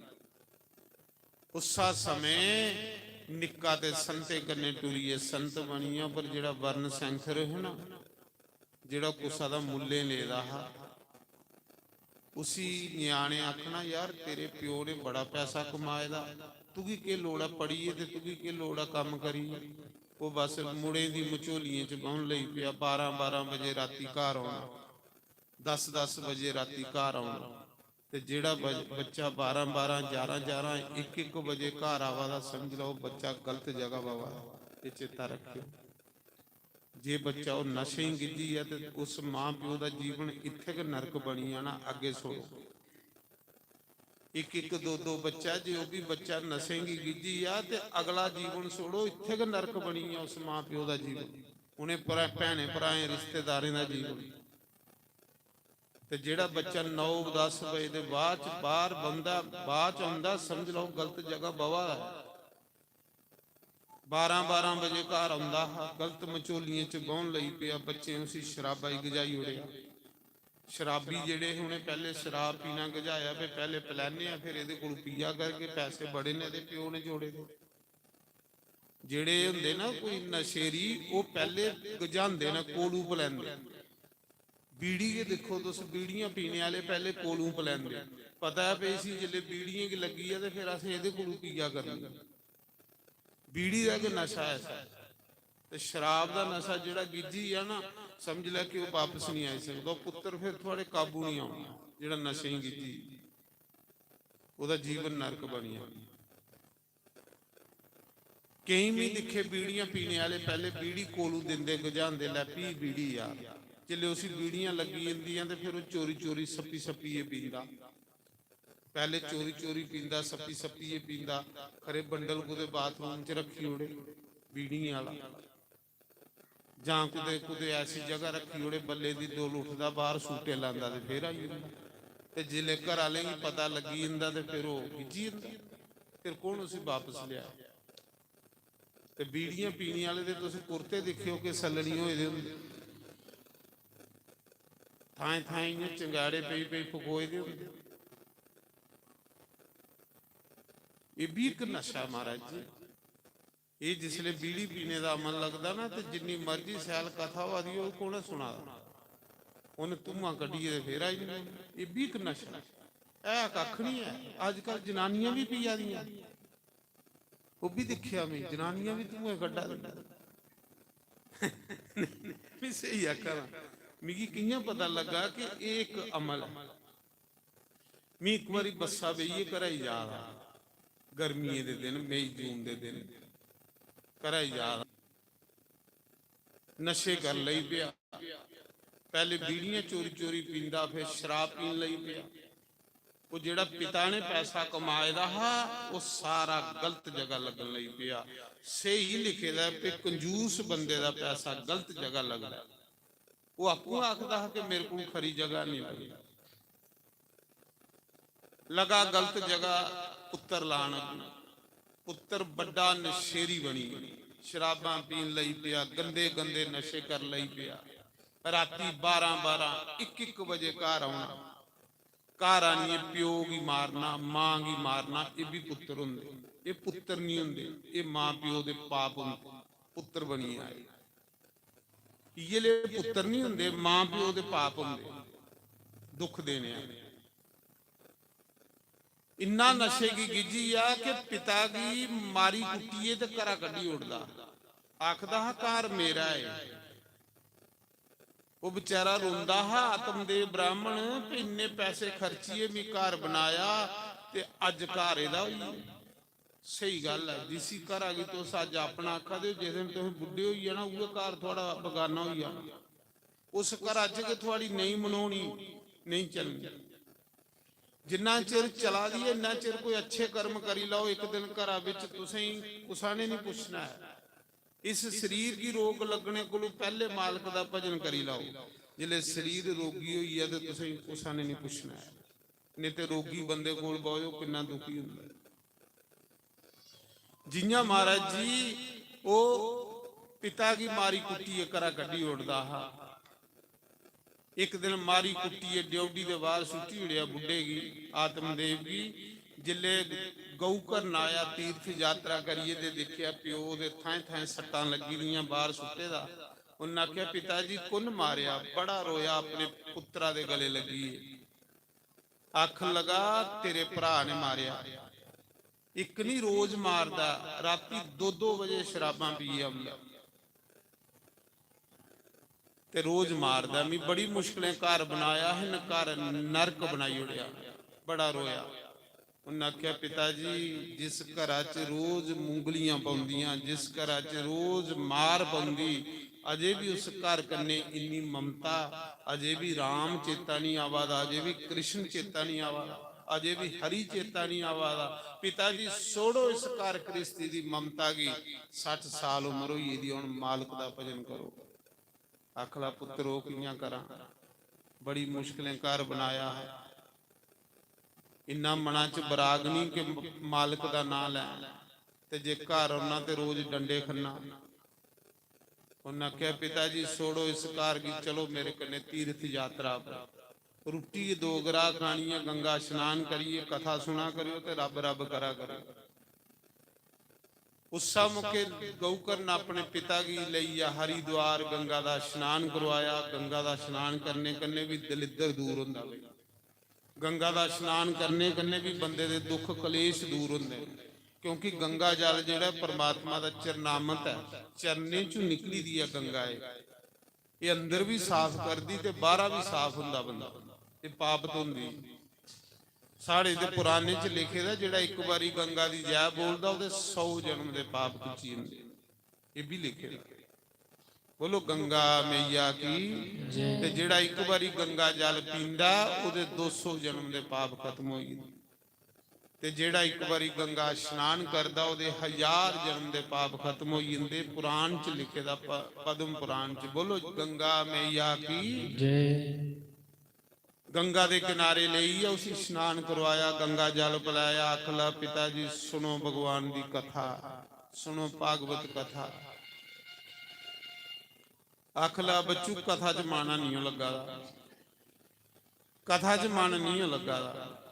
उस्सा समें निक्का ते संतें कन्नै टुरियै संत बनी गेआ, पर जेह्ड़ा वर्ण सैंखर हा ना, जेह्ड़ा कुसा दा मुल्लें लेदा हा, उसी ञ्याणे आखना, "यार, तेरे प्यो ने बड़ा पैसा कमाए दा, तुगी केह् लोड़ ऐ पढ़ियै ते तुगी केह् लोड़ ऐ कम्म करियै?" ओह् बस मुड़ें दी मझोलियें च बौह्न लगी पेआ, बारां बारां बजे राती घर औना, दस दस बजे राती घर औना। ते जेह्ड़ा ब-, बच्चा बारां बारां, ग्यारह ग्यारह, इक इक बजे घर आवा दा, समझ लैओ बच्चा गलत जगह बावा दा। एह् चेता रक्खेओ, जे बच्चा ओह् नशें गी गिज्झी गेआ ते उस मां प्यो दा जीवन इत्थै गै नरक बनी जाना। अग्गें सुनो, इक इक दो दो बच्चा, जे ओह् बी बच्चा नशें गी गिज्झी गेआ ते अगला जीवन सुनो, इत्थै गै नरक बनी गेआ उस मां प्यो दा जीवन। उ'नें भ्रा-, भैनें भ्राएं रिश्तेदारें दा जीवन। ते जेह्ड़ा बच्चा नौ दस बजे दे बाद च बाहर बंदा, बाद च औंदा, समझ लैओ गलत जगह बवा दा। बारां बारां बजे घर औंदा हा, गलत मचोलियें च बौह्न लगी पेआ, बच्चें उसी शराबा गी गजाई ओड़ेआ। शराबी जेह्ड़े हे, उ'नें पैह्ले शराब पीना गजाया, फिर पैह्ले पलैने आं, फिर एह्दे कोल पिया करगे, पैसे बड़े ने एह्दे प्यो ने जोड़े दे। जेह्ड़े होंदे ना कोई नशेरी, ओह् पैह्ले गजांदे न, कोलू पलैंदे। बीड़ी गै दिक्खो तुस, बीड़ियां पीने आह्ले पैह्ले कोलू पलैंदे। पता ऐ भई इसी जिसलै बीड़ियें गी लग्गी ऐ ते फिर असें एह्दे कोलू पिया करनी। बीड़ी दा गै नशा ऐसा। ते शराब दा नशा जेह्ड़ा गिज्झी गेआ ना, समझ लै कि ओह् बापस निं आई सकदा। ओह् पुत्तर फिर थुआढ़े काबू निं औना, जेह्ड़ा नशें गी गिज्झी, ओह्दा जीवन नरक बनी जाना। केईं में दिक्खे बीड़ियां पीने आह्ले, पैह्ले बीड़ी कोलू दिंदे, गझांदे, "लै पी बीड़ी यार।" जिसलै उसी बीड़ियां लग्गी जंदियां ते फिर ओह् चोरी चोरी सप्पी सप्पियै पींदा। पैह्ले चोरी चोरी पींदा, सप्पी सप्पियै पींदा। खरे बंडल कुतै बाथरूम च रक्खी ओड़े बीड़ियें आह्ला, जां कुतै, कुतै ऐसी जगह रक्खी ओड़े, बल्ले दी डोल उठदा बाहर, सूटे लांदा ते फिर आई जंदा। ते जिसलै घर आह्लें गी पता लग्गी जंदा ते फिर ओह् गिज्झी जंदा। फिर कौन उसी बापस लेआ? ते बीड़ियां पीने आह्ले दे तुस कुर्ते दिक्खेओ कि सल्लनी होए दे होंदे, थाएं थाएं इ'यां चंगाड़े पेई पेई फकोए दे होंदे। एह् बी इक नशा महाराज जी। एह् जिसलै बीड़ी पीने दा अमल लगदा ना, ते जिन्नी मर्जी शैल कथा होआ दी होग, कु'न सुना दा? उ'न्न धुआं कड्ढियै ते फिर आई जंदे। एह् बी इक नशा ऐ, कक्ख निं ऐ। अजकल जनानियां बी पिया दियां, ओह् बी दिक्खेआ में, जनानियां बी धुएं कड्ढा दियां। में स्हेई आखा दा, मिगी कि'यां पता लग्गा कि एह् इक अमल ऐ? में इक बारी बस्सा बेहियै घरै गी जा दा, गर्मियें दे दिन, मई जून दे दिन, घरै गी जा दा, नशे कर लगी पेआ। पैह्ले बीड़ियां चोरी चोरी पींदा, फिर शराब पीन लगी पेआ। ओह् जेह्ड़ा पिता ने पैसा कमाए दा हा, ओह् सारा गलत जगह लग्गन लगी पेआ। स्हेई लिखे दा ऐ कि कंजूस बंदे दा पैसा गलत जगह लगदा ऐ। ओह् आपूं आखदा हा कि मेरे कोल खरी जगह नहीं लगी। लगा गलत जगह पुत्तर लान। पुत्तर बड्डा नशेरी बनी, शराबां पीन लगी पेआ, गंदे गंदे नशे कर लगी पेआ। राती बारां बारां, इक इक बजे घर औना। घर आनियै प्यो गी मारना, मां गी मारना, एह् बी पुत्तर होंदे। एह् पुत्तर निं होंदे, एह् मां प्यो दे पाप होंदे। पुत्तर बनियै आए, इ'यै लेह् पुत्तर निं होंदे, मां प्यो दे पाप होंदे, दुख देने आह्ले। इन्ना नशे गी गिज्झी गेआ कि पिता गी मारी कुट्टियै ते घरा कड्ढी ओड़दा। आखदा हा, "घर मेरा ऐ।" ओह् बेचारा रोंदा हा, "आत्मदेव ब्राह्मण, भी इन्ने पैसे खर्चियै मी घर बनाया ते अज्ज घर एह्दा होई गेआ।" स्हेई गल्ल ऐ, जिसी घरा गी तुस अज्ज अपना आखा दे ओ, जिस दिन तुस बुड्ढे होई जाना, उ'ऐ घर थुआढ़ा बगाना होई जाना। उस घरा च गै थुआढ़ी नेईं मनोनी, नेईं चलनी। जिन्ना चिर चला दी ऐ, इन्ना चिर कोई अच्छे कर्म करी लैओ, इक दिन घरा बिच तुसेंगी कुसै ने निं पुच्छना ऐ। इस शरीर गी रोग लग्गने कोलू पैह्ले मालक दा भजन करी लैओ। जिसलै शरीर रोगी होई गेआ ते तुसेंगी कुसै ने निं पुच्छना ऐ, नेईं ते रोगी बंदे कोल बौह्, ओह् किन्ना दुखी होंदा ऐ। जि'यां महाराज जी ओह् पिता गी मारी कुट्टियै घरा कड्ढी ओड़दा हा, इक दिन मारी कुट्टियै ड्योढ़ी दे बाह्र सुट्टी ओड़ेआ बुड्ढे गी, आत्मदेव गी। जिसलै गौ घरन आया, तीर्थ यात्रा करियै ते दिक्खेआ, प्यो दे थाएं थाएं सट्टां लग्गी दियां, बाहर सुट्टे दा। उन्नै आखेआ, "पिता जी, कु'न मारेआ?" बड़ा रोया, अपने पुत्तरा दे गले लग्गियै। आखन लगा, "तेरे भ्राऽ ने मारेआ।" इक निं, रोज मारदा, रातीं दो दो बजे शराबां पीयै औंदा ते रोज मारदा। "मी बड़ी मुश्कलें घर बनाया, इन्न घर नरक बनाई ओड़ेआ।" बड़ा रोया। उन्नै आखेआ, "पिता जी, जिस घरा च रोज मुंगलियां पौंदियां, जिस घरा च रोज मार पौंदी, अजे बी उस घर कन्नै इन्नी ममता, अजे बी राम चेता निं आवा दा, अजे बी कृष्ण चेता निं आवा दा, अजे बी हरि चेता निं आवा दा। पिता जी, छोड़ो इस घर घ्रिस्ती दी ममता गी, सट्ठ साल उम्र होई गेदी, हुन मालक दा भजन करो।" आखला, "पुत्तर, ओह् कि'यां करां? बड़ी मुश्कलें घर बनाया है।" इन्ना मना च बराग निं कि मालक दा नांऽ लैं, ते जे घर औना ते रोज डंडे खन्ना। उन्नै आखेआ, "पिता जी, छोड़ो इस घर गी, चलो मेरे कन्नै तीर्थ यात्रा पर। रुट्टी दो ग्राह खानी ऐ, गंगा स्नान करियै कथा सुना करेओ ते रब रब करा करेओ।" उस्सै मौके गौकर्ण अपने पिता गी लेइयै हरिद्वार गंगा दा स्नान करवाया। गंगा दा स्नान करने कन्नै बी दलिद्दर दूर होंदा भाई। गंगा दा स्नान करने कन्नै बी बंदे दे दुख कलेश दूर होंदे न, क्योंकि गंगा जल जेह्ड़ा परमात्मा दा चरणामत ऐ, चरणें चों निकली दी ऐ गंगा। एह्, एह् अंदर बी साफ करदी ते बाहरा बी साफ होंदा बंदा, एह् पाप धोंदी। साढ़े ते पुराने च लिखे दा, जेह्ड़ा इक बारी गंगा दी जय बोलदा, ओह्दे सौ जन्म दे पाप खिच्ची जंदे। एह् बी लिखे दा। बोलो गंगा मैया की। जय। ते जेह्ड़ा इक बारी गंगा जल पींदा, ओह्दे दो सौ जन्म दे पाप खत्म होई जंदे। ते जेह्ड़ा इक बारी गंगा स्नान करदा, ओह्दे हजार जन्म दे पाप खत्म होई जंदे। पुराण च लिखे दा, प-, पद्म पुराण च। बोलो गंगा मैया की। जय। गंगा दे किनारे लेइयै उसी स्नान करवाया, गंगा जल पिलाया। आखला, "पिता जी, सुनो भगवान दी कथा, सुनो भागवत कथा।" आखला, "बच्चू, कथा च मन निं लग्गा दा, कथा च मन निं लग्गा दा,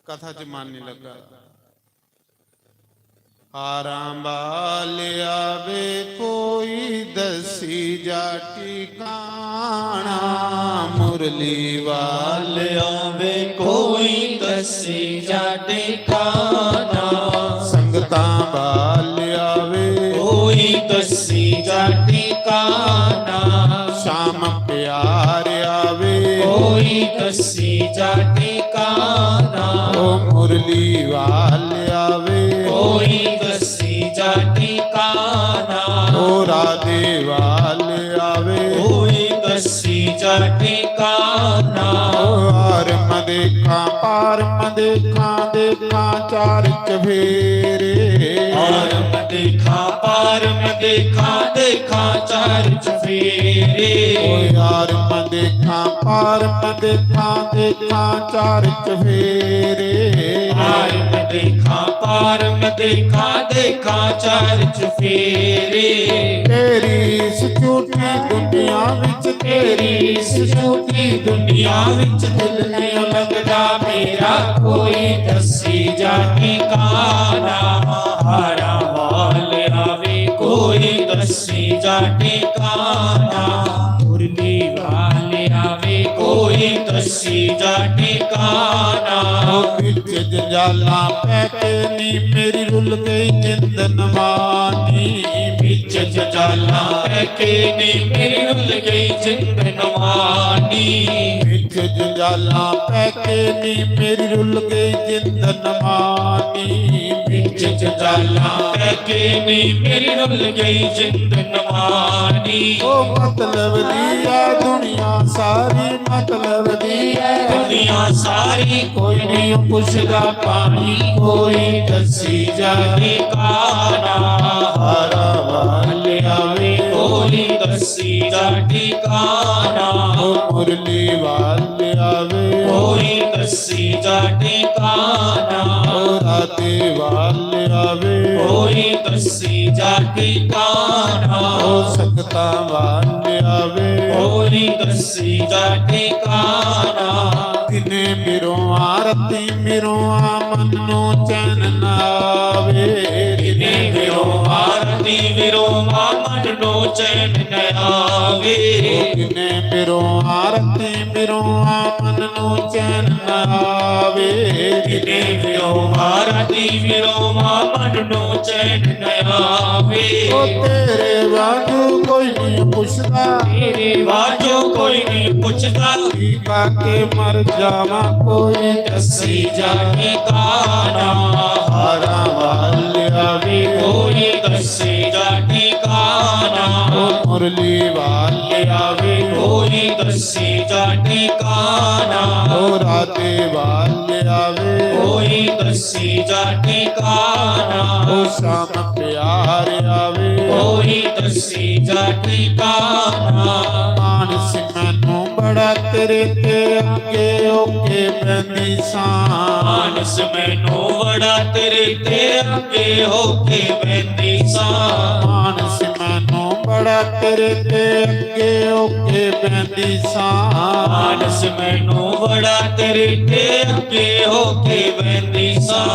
कथा च मन निं लग्गा दा।" हारां बाल आवे कोई, दसी जा ठिकाना। मुरली वाल आवे कोई, दसी जा ठिकाना। संगतां बाल आवे कोई, दसी जा ठिकाना। श्याम प्यार आवे कोई, दसी जा ठिकाना। ओ मुरली वाल आवे कोई, दसी जा ठिकाना। ओ राधे वाल आवे कोई, दसी जा ठिकाना। ओ हार म देखा, पार म देखा, देखा चार चफेरे। हार म देखा, पार म देखा, देखा चार चफेरे। ओ यार म देखा, पार म देखा, देखा चार चफेरे। हार म देखा, पार म देखा, देखा चार चफेरे। तेरी इस झूठी दुनिया विच, तेरी इस झूठी दुनिया विच दिल नहीं लगदा मेरा कोई, दसी जा ठिकाना। हारा वाल आवे कोई, दसी जा ठिकाना। मुरली वाल आवे कोई, दसी जा ठिकाना। ओ बिच जंजालां पै के नी मेरी रुल गई जिंद नमानी। बिच जंजालां पै के नी मेरी रुल गई जिंद नमानी। बिच जंजालां पै के नी मेरी रुल गई जिंद नमानी। बिच जंजालां पै के नी मेरी रुल गई जिंद नमानी। ओ मतलब दी ऐ दुनिया सारी, मतलब दी ऐ दुनिया सारी। कोई नहीं पुछदा पानी, कोई दसी जा ठिकाना। हारा वाल आवे कोई, दसी जा ठिकाना। ओ मुरली वाल आवे कोई, दसी जा ठिकाना। ओ राधे वाल आवे कोई, दसी जा ठिकाना। ओ संगतां वाल आवे कोई, दसी जा ठिकाना। दिने विरोवां राती विरोवां मन नू चैन न आवे। दिने विरोवां राती विरोवां मन नू चैन न आवे। दिने विरोवां राती विरोवां मन नू चैन न आवे। दिने विरोवां राती विरोवां मन नू चैन न आवे। ओ तेरे वांगू कोई नहीं पुछदा, तेरे वांगू कोई नहीं पुछदा। की खा के मर जावां कोई दसी जा ठिकाना। हारां वाल आवे कोई दसी जा ठिकाना। ओ मुरली वाल आवे कोई दसी जा ठिकाना। ओ राधे वाल आवे कोई दसी जा ठिकाना। ओ श्याम प्यार आवे कोई दसी जा ठिकाना। मानस मैनू बड़ा तेरे ते अगे होके बहंदी सां। मानस मैनू बड़ा तेरे ते अगे होके बहंदी सां। मानस मैनू बड़ा तेरे ते अगे होके बहंदी सां। मानस मैनू बड़ा तेरे ते अगे होके बहंदी सां।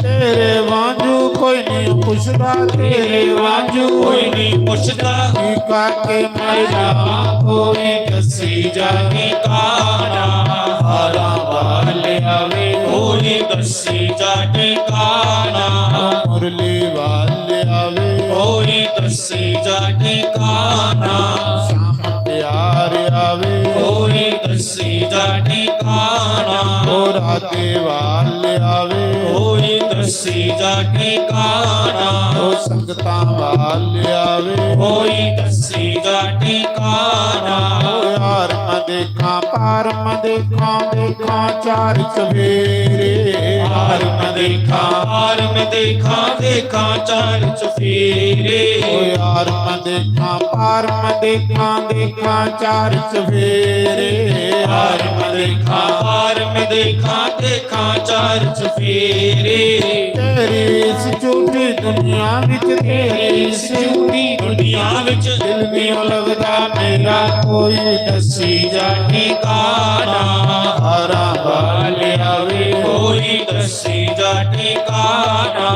तेरे वांगू कोई नहीं पुछदा, तेरे वांगू कोई नहीं पुछदा। की खा के मर जावां कोई दसी जा ठिकाना। हारां वाल आवे कोई दसी जा ठिकाना। मुरली वाल आवे कोई दसी जा ठिकाना। श्याम प्यार आवे कोई दसी जा ठिकाना। ओ राधे वाल आवे कोई दसी जा ठिकाना। ओ संगतां वाल आवे कोई दसी जा ठिकाना। ओ यार मैं देखा पार मैं देखा, देखा चार चफेरे। पार मैं देखा, पार मैं देखा, देखा चार चफेरे। ओ यार मैं देखा पार मैं देखा, देखा चार चफेरे। पार मैं देखा, पार मैं देखा, देखा चार चफेरे। तेरी इस झूठी दुनिया विच, तेरी इस झूठी दुनिया विच दिल नहीं लगदा मेरा कोई दसी जा ठिकाना। हारां वाल आवे कोई दसी जा ठिकाना।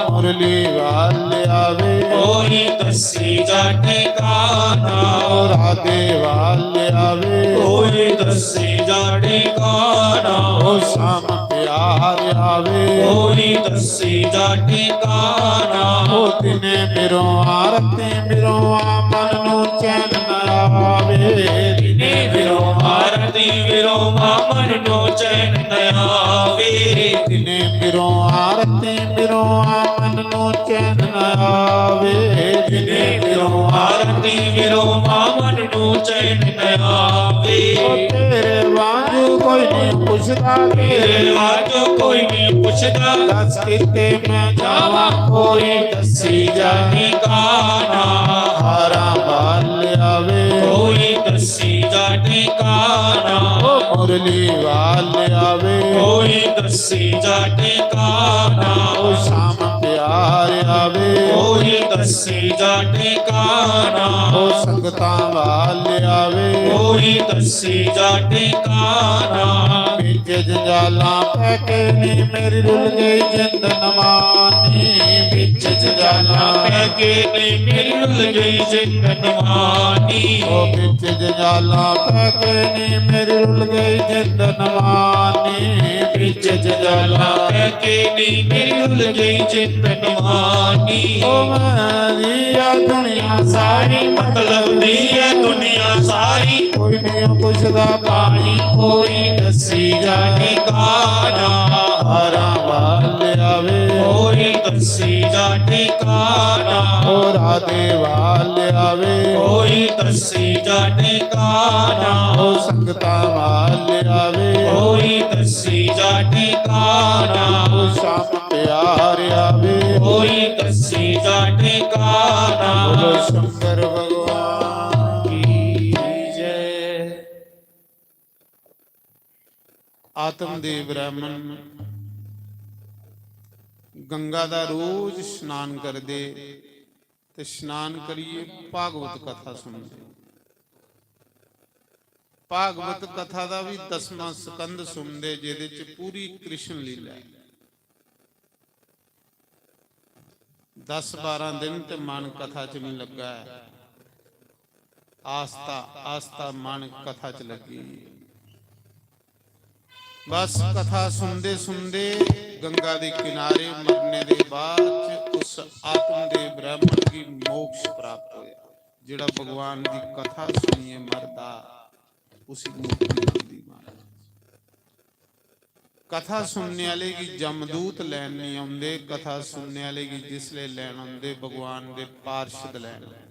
मुरली वाल आवे कोई दसी जा ठिकाना। ओ राधे वाल आवे कोई दसी जा ठिकाना। ओ श्याम प्यार आवे कोई दसी जा ठिकाना। ओ दिने विरोवां राती विरोवां मन नू चैन न आवे। दिने विरोवां राती विरोवां मन नू चैन न आवे। दिने विरोवां राती विरोवां मन नू चैन न आवे। दिने विरोवां राती विरोवां मन नू चैन न आवे। ओ तेरे वांगू कोई नहीं पुछदा, तेरे वांगू कोई नहीं पुछदा। दस किते मैं जावां कोई दसी जा ठिकाना। हारां वाल आवे कोई दसी जा ठिकाना। ओ मुरली वाल आवे कोई दसी जा ठिकाना। ओ श्याम प्यार आवे कोई दसी जा ठिकाना। ओ संगतां वाल आवे कोई दसी जा ठिकाना। बिच जंजालां पै के नी मेरी रुल गई जिंद नमानी। बिच जंजालां पै के नी मेरी रुल गई जिंद नमानी। ओ बिच जंजालां पै के नी मेरी रुल गई जिंद नमानी। बिच जंजालां पै के नी मेरी रुल गई जिंद नमानी। ओ मैं दी आ दुनिया सारी मतलब दी ऐ दुनिया सारी। कोई नहीं पुछदा पानी कोई दसी जा ठिकाना। हारां वाल आवे कोई दसी जा ठिकाना। ओ राधे वाल आवे कोई दसी जा ठिकाना। ओ संगतां वाल आवे कोई दसी जा ठिकाना। ओ श्याम प्यार आवे कोई दसी जा ठिकाना। बोलो शंकर भगवान की जय। आत्मदेव ब्राह्मण गंगा दा रोज स्नान करदे ते स्नान करियै भागवत कथा सुनदे। भागवत कथा दा भी दसवां स्कंद सुनदे, जेह्दे च पूरी कृष्ण लीला ऐ। दस बारां दिन ते मन कथा च नहीं लग्गा ऐ। आस्ता आस्ता मन कथा च लग्गी। बस कथा सुनदे सुनदे गंगा दे किनारे मरने दे बाद च उस आत्मदेव ब्राह्मण गी मोक्ष प्राप्त होया, जेड़ा भगवान दी कथा सुनिए मरदा, उसी मुक्ति मिलदी महाराज। कथा सुनने आले गी जमदूत लैन नहीं आंदे, कथा सुनने आले गी जिसले लैन आंदे, भगवान दे पार्षद लैन आंदे।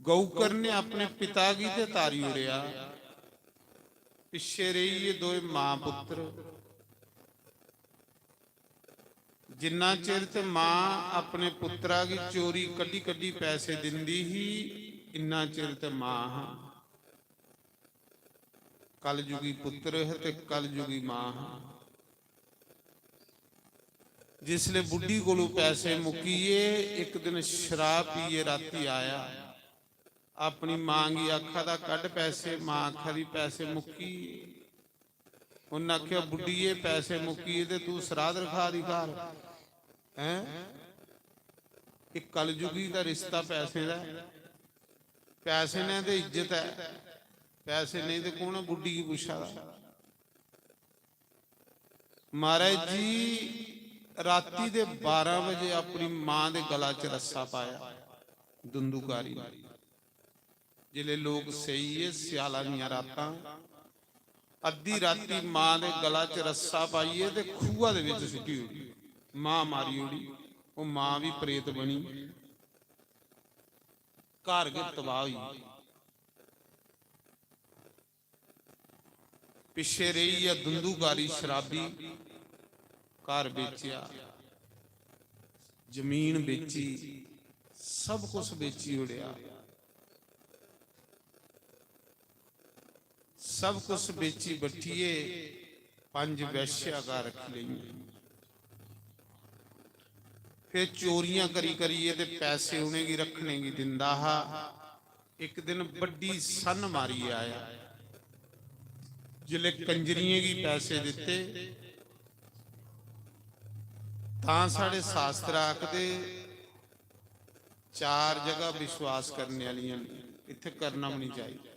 गौकर ने अपने पिता गी ते तारी ओड़ेआ, पिच्छे रेही गे दोए मां पुत्र। जिन्ना चिर ते मां अपने पुत्रा गी चोरी कड्ढी कड्ढी पैसे दिंदी ही, इन्ना चिर ते मां हा। कलयुगी पुत्र है ते कलयुगी मां हा। जिसले बुड्ढी कोलों पैसे मुक्की गे, इक दिन शराब पीए राती आया, अपनी मां गी आखा दा, "कड्ढ पैसे।" मां आखा दी, "पैसे मुक्की गे।" उन्नै आखेआ, "बुड्ढिये, पैसे मुक्की गे ते तू सराध रखा दी घर, हैं?" एह् कलयुगी दा रिश्ता पैसे दा ऐ। पैसे ने ते इज्जत ऐ, पैसे नेईं ते कौन बुड्ढी गी पुच्छा दा? महाराज जी, राती दे बारां बजे अपनी मां दे गला च रस्सा पाया दुंदुकारी ने। जिसलै लोक सेई गे, स्याला दियां रातां, अद्धी राती मां दे गला च रस्सा पाइयै ते खूहा दे बिच सुट्टी ओड़ी। मां मारी ओड़ी, ओह् मां बी प्रेत बनी, घर गै तबाह होई गेई। पिच्छे रेही गेआ दुंदुकारी शराबी, घर बेचेआ, जमीन बेची, सब कुछ बेची ओड़ेआ। सब कुछ बेची बट्ठियै पंज वैश्या घर रक्खी लेइयां। फिर चोरियां करी करियै ते पैसे उ'नेंगी रक्खने गी दिंदा हा। इक दिन बड्डी सन्न मारियै आया। जिसलै कंजरियें गी पैसे दित्ते तां साढ़े शास्त्र आखदे, चार जगह विश्वास करने आह्लियां न, इत्थै करना बी निं चाहिदा।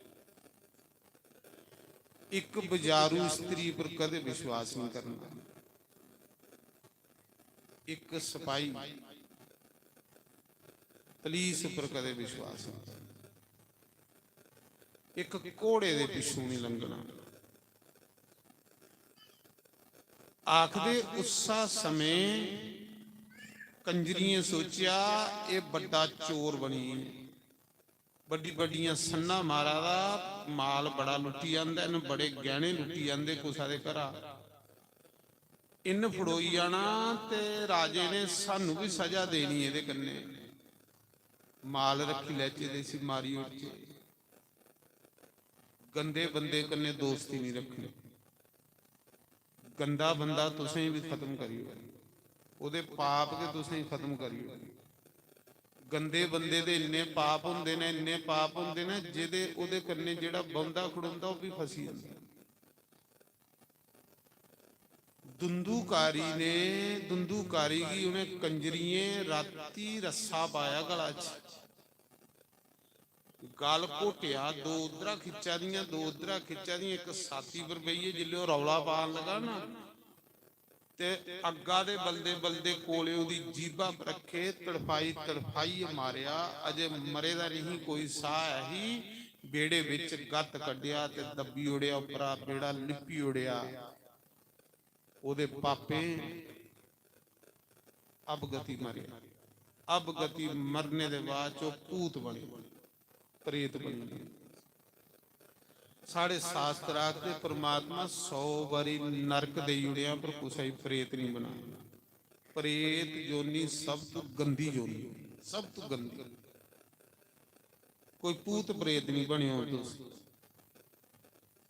इक बजारू स्त्री पर कदें विश्वास निं करना, इक सपाही पुलिस पर कदें विश्वास निं करना, इक घोड़े दे पिच्छों निं लंघना। आखदे उस्सा समें कंजरियें सोचेआ, "एह् बड्डा चोर बनी गेआ, बड्डी बड्डियां सन्नां मारा दा, माल बड़ा लुट्टी आंदा, इन्न बड़े गैह्ने लुट्टी आंदे कुसै दे घरा, इन्न फड़ोई जाना ते राजे ने सानू बी सजा देनी एह्दे कन्नै, माल रक्खी लैचे ते इसी मारी ओड़चे।" गंदे बंदे कन्नै दोस्ती निं रक्खनी। गंदा बंदा तुसें बी खत्म करी ओड़ग, ओह्दे पाप गै तुसें खत्म करी ओड़ग। गंदे बंदे दे इन्ने पाप होंदे न, इन्ने पाप होंदे न, जेह्दे, ओह्दे कन्नै जेह्ड़ा बौंह्दा खड़ोंदा, ओह् बी फसी जंदा। दुंदुकारी ने, दुंदुकारी गी उ'नें कंजरियें राती रस्सा पाया गला च। गल घोटेआ, दो उद्धरा खिच्चा दियां, दो उद्धरा खिच्चा दियां, इक साथी पर बेहियै जिसलै ओह् रौला पान लगा ना, ते अग्गा दे बलदे बलदे कोले ओह्दी जीभा पर रक्खे, तड़फाई तड़फाइयै मारेआ। अजे मरे दा नेईं कोई साह् ऐ ही, बेड़े बिच गत्त कड्ढेआ ते दब्बी ओड़ेआ, उप्परा बेड़ा लिप्पी ओड़ेआ। ओह्दे पापें अवगति मरेआ। अवगति मरने दे बाद च ओह् भूत बने, प्रेत बनी गे। साढ़े शास्त्र आखदे, परमात्मा सौ बारी नरक देई ओड़ेआ, पर कुसै गी प्रेत निं बनाया। प्रेत जोनी सब तू गंदी जोनी, सब तू गंदी। कोई भूत प्रेत निं बनेओ तुस।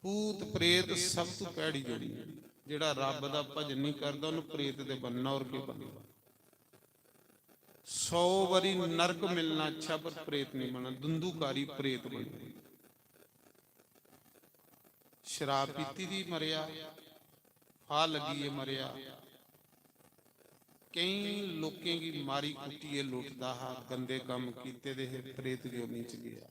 भूत प्रेत सब तू भैड़ी जोनी ऐ। जेह्ड़ा रब्ब दा भजन निं करदा, उन्नू प्रेत दे बनना, होर केह् बनना? सौ बारी नरक मिलना अच्छा, पर प्रेत नहीं बनना। दुंदूकारी प्रेत बनी। शराब पीती दी मरेआ, फाह लग्गियै मरेआ। केईं लोकें गी मारी कुट्टियै लुटदा हा, गंदे कम्म कीते दे हे, प्रेत जोनी च गेआ।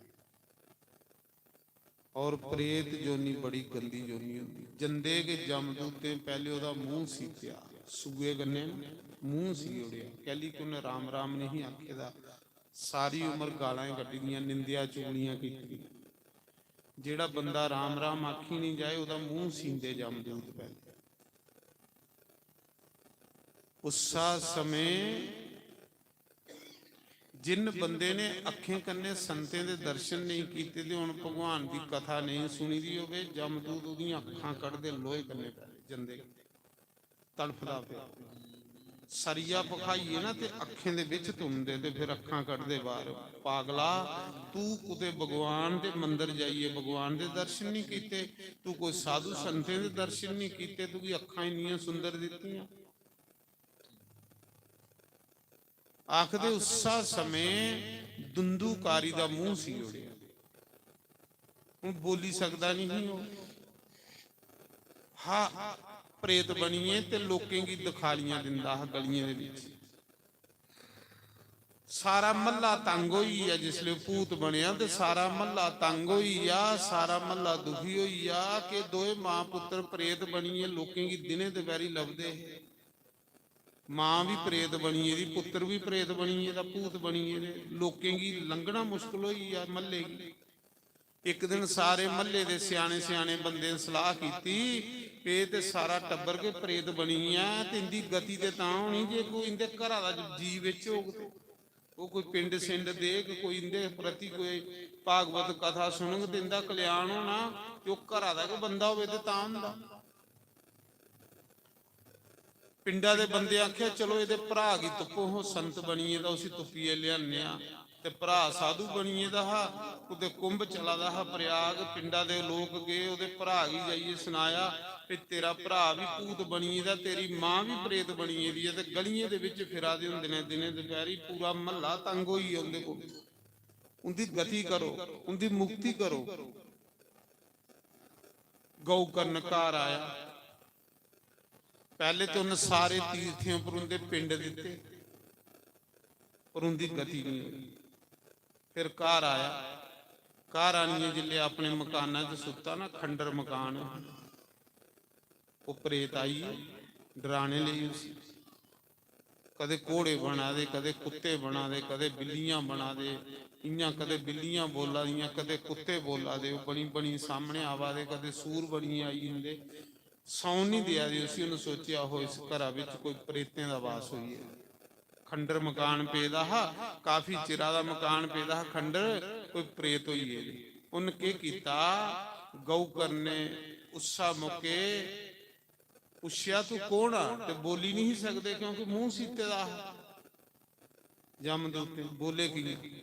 और प्रेत जोनी बड़ी गंदी जोनी होंदी। जंदे गै जमदूतें पैह्ले ओह्दा मूंह सीतेआ, सुए कन्नै ना मूंह सी ओड़ेआ। कैली कि उन्नै राम राम नहीं आखे दा, सारी उम्र गालां ही कड्ढी दियां, निंदेआ चुगलियां कीती। जेह्ड़ा बंदा राम राम आखी नहीं जाए, ओह्दा मूंह सींदे जमदूत पैह्ले। उस्सा समें जिन बंदे ने अक्खें कन्नै संतें दे दर्शन नेईं कीते ते हुन भगवान दी कथा नेईं सुनी दी होवे, जमदूत ओह्दियां अक्खां कढदे लोहे कन्नै जंदे, तड़फदा पिया। सरिया भखाइयै ना ते अक्खें दे बिच तुंदे ते फिर अक्खां कढदे बाहर। पागला, तू कुतै भगवान दे मंदर जाइयै भगवान दे दर्शन नहीं कीते, तू कोई साधु संतें दे दर्शन नहीं कीते, तुगी अक्खां इन्नियां सुंदर दित्तियां। आखदे उस्सा समें दुंदूकारी दा मूंह सी ओड़ेआ। हुन बोली सकदा नहीं ही ओह्। हा, प्रेत बनियै ते लोकें गी दखालियां दिंदा हा गलियें दे बिच। सारा म्हल्ला तंग होई गेआ जिसलै भूत बनेआ, ते सारा म्हल्ला तंग होई गेआ, सारा म्हल्ला दुखी होई गेआ कि दोए मां पुत्तर प्रेत बनियै लोकें गी दिनें दपैह्री लभदे हे। मां बी प्रेत बनी गेदी, पुत्तर बी प्रेत बनी गेदा, भूत बनी गेदे। लोकें गी लंघना मुश्कल होई गेआ म्हल्ले गी। इक दिन सारे म्हल्ले दे स्याने स्याने बंदे सलाह कीती, "एह् ते सारा टब्बर गै प्रेत बनी गेआ, ते इंदी गति ते तां होनी जे कोई इंदे घरा दा जीव बिच होग ते ओह् कोई पिंड सिंड देग, कोई इंदे प्रति कोई भागवत कथा सुनग ते इंदा कल्याण होना, ते ओह् घरा दा गै बंदा होवे ते तां होंदा।" पिंडा दे बंदे आखेआ, "चलो, एह्दे भ्राऽ गी तुप्पो, ओह् संत बनी गेदा, उसी तुप्पियै लेआने आं।" ते भ्राऽ साधु बनी गेदा हा, कुतै कुंभ चला दा हा प्रयाग। पिंडा दे लोक गे, ओह्दे भ्राऽ गी जाइयै सनाया, "भई, तेरा भ्राऽ बी भूत बनी गेदा, तेरी मां बी प्रेत बनी गेदी ऐ, ते गलियें दे बिच फिरा दे होंदे न दिनें दपैह्री, पूरा म्हल्ला तंग होई गेआ उं'दे कोल। उं'दी गति करो, उं'दी मुक्ति करो।" गौ कर्ण घर आया। पैह्ले ते उन्न सारे तीर्थें उप्पर उं'दे पिंड दित्ते, पर उं'दी गति निं होई। फिर घर आया। घर आनियै जिसलै अपने मकाना च सुत्ता ना, खंडर मकान, ओह् प्रेत आई गे डराने लेई उसी। कदें घोड़े बना दे, कदें कुत्ते बना दे, कदें बिल्लियां बना दे, इ'यां कदें बिल्लियां बोला दियां, कदें कुत्ते बोला दे, ओह् बनी बनी सामने आवा दे, कदें सूर बनियै आई जंदे। सौन निं देआ दे उसी। उन्न सोचेआ, "ओहो, इस घरा बिच कोई प्रेतें दा वास होई गेआ।" खंडर मकान पेदा हा, काफी चिरा दा मकान पेदा हा खंडर, कोई प्रेत होई गेदे। उन्न केह् कीता, गौ कर्ण ने उस्सा मौके पुच्छेआ, "तू कौन आ?" ते बोली नहीं सकदे क्योंकि मूंह सीते दा हा जमदूतें, बोले कि'यां?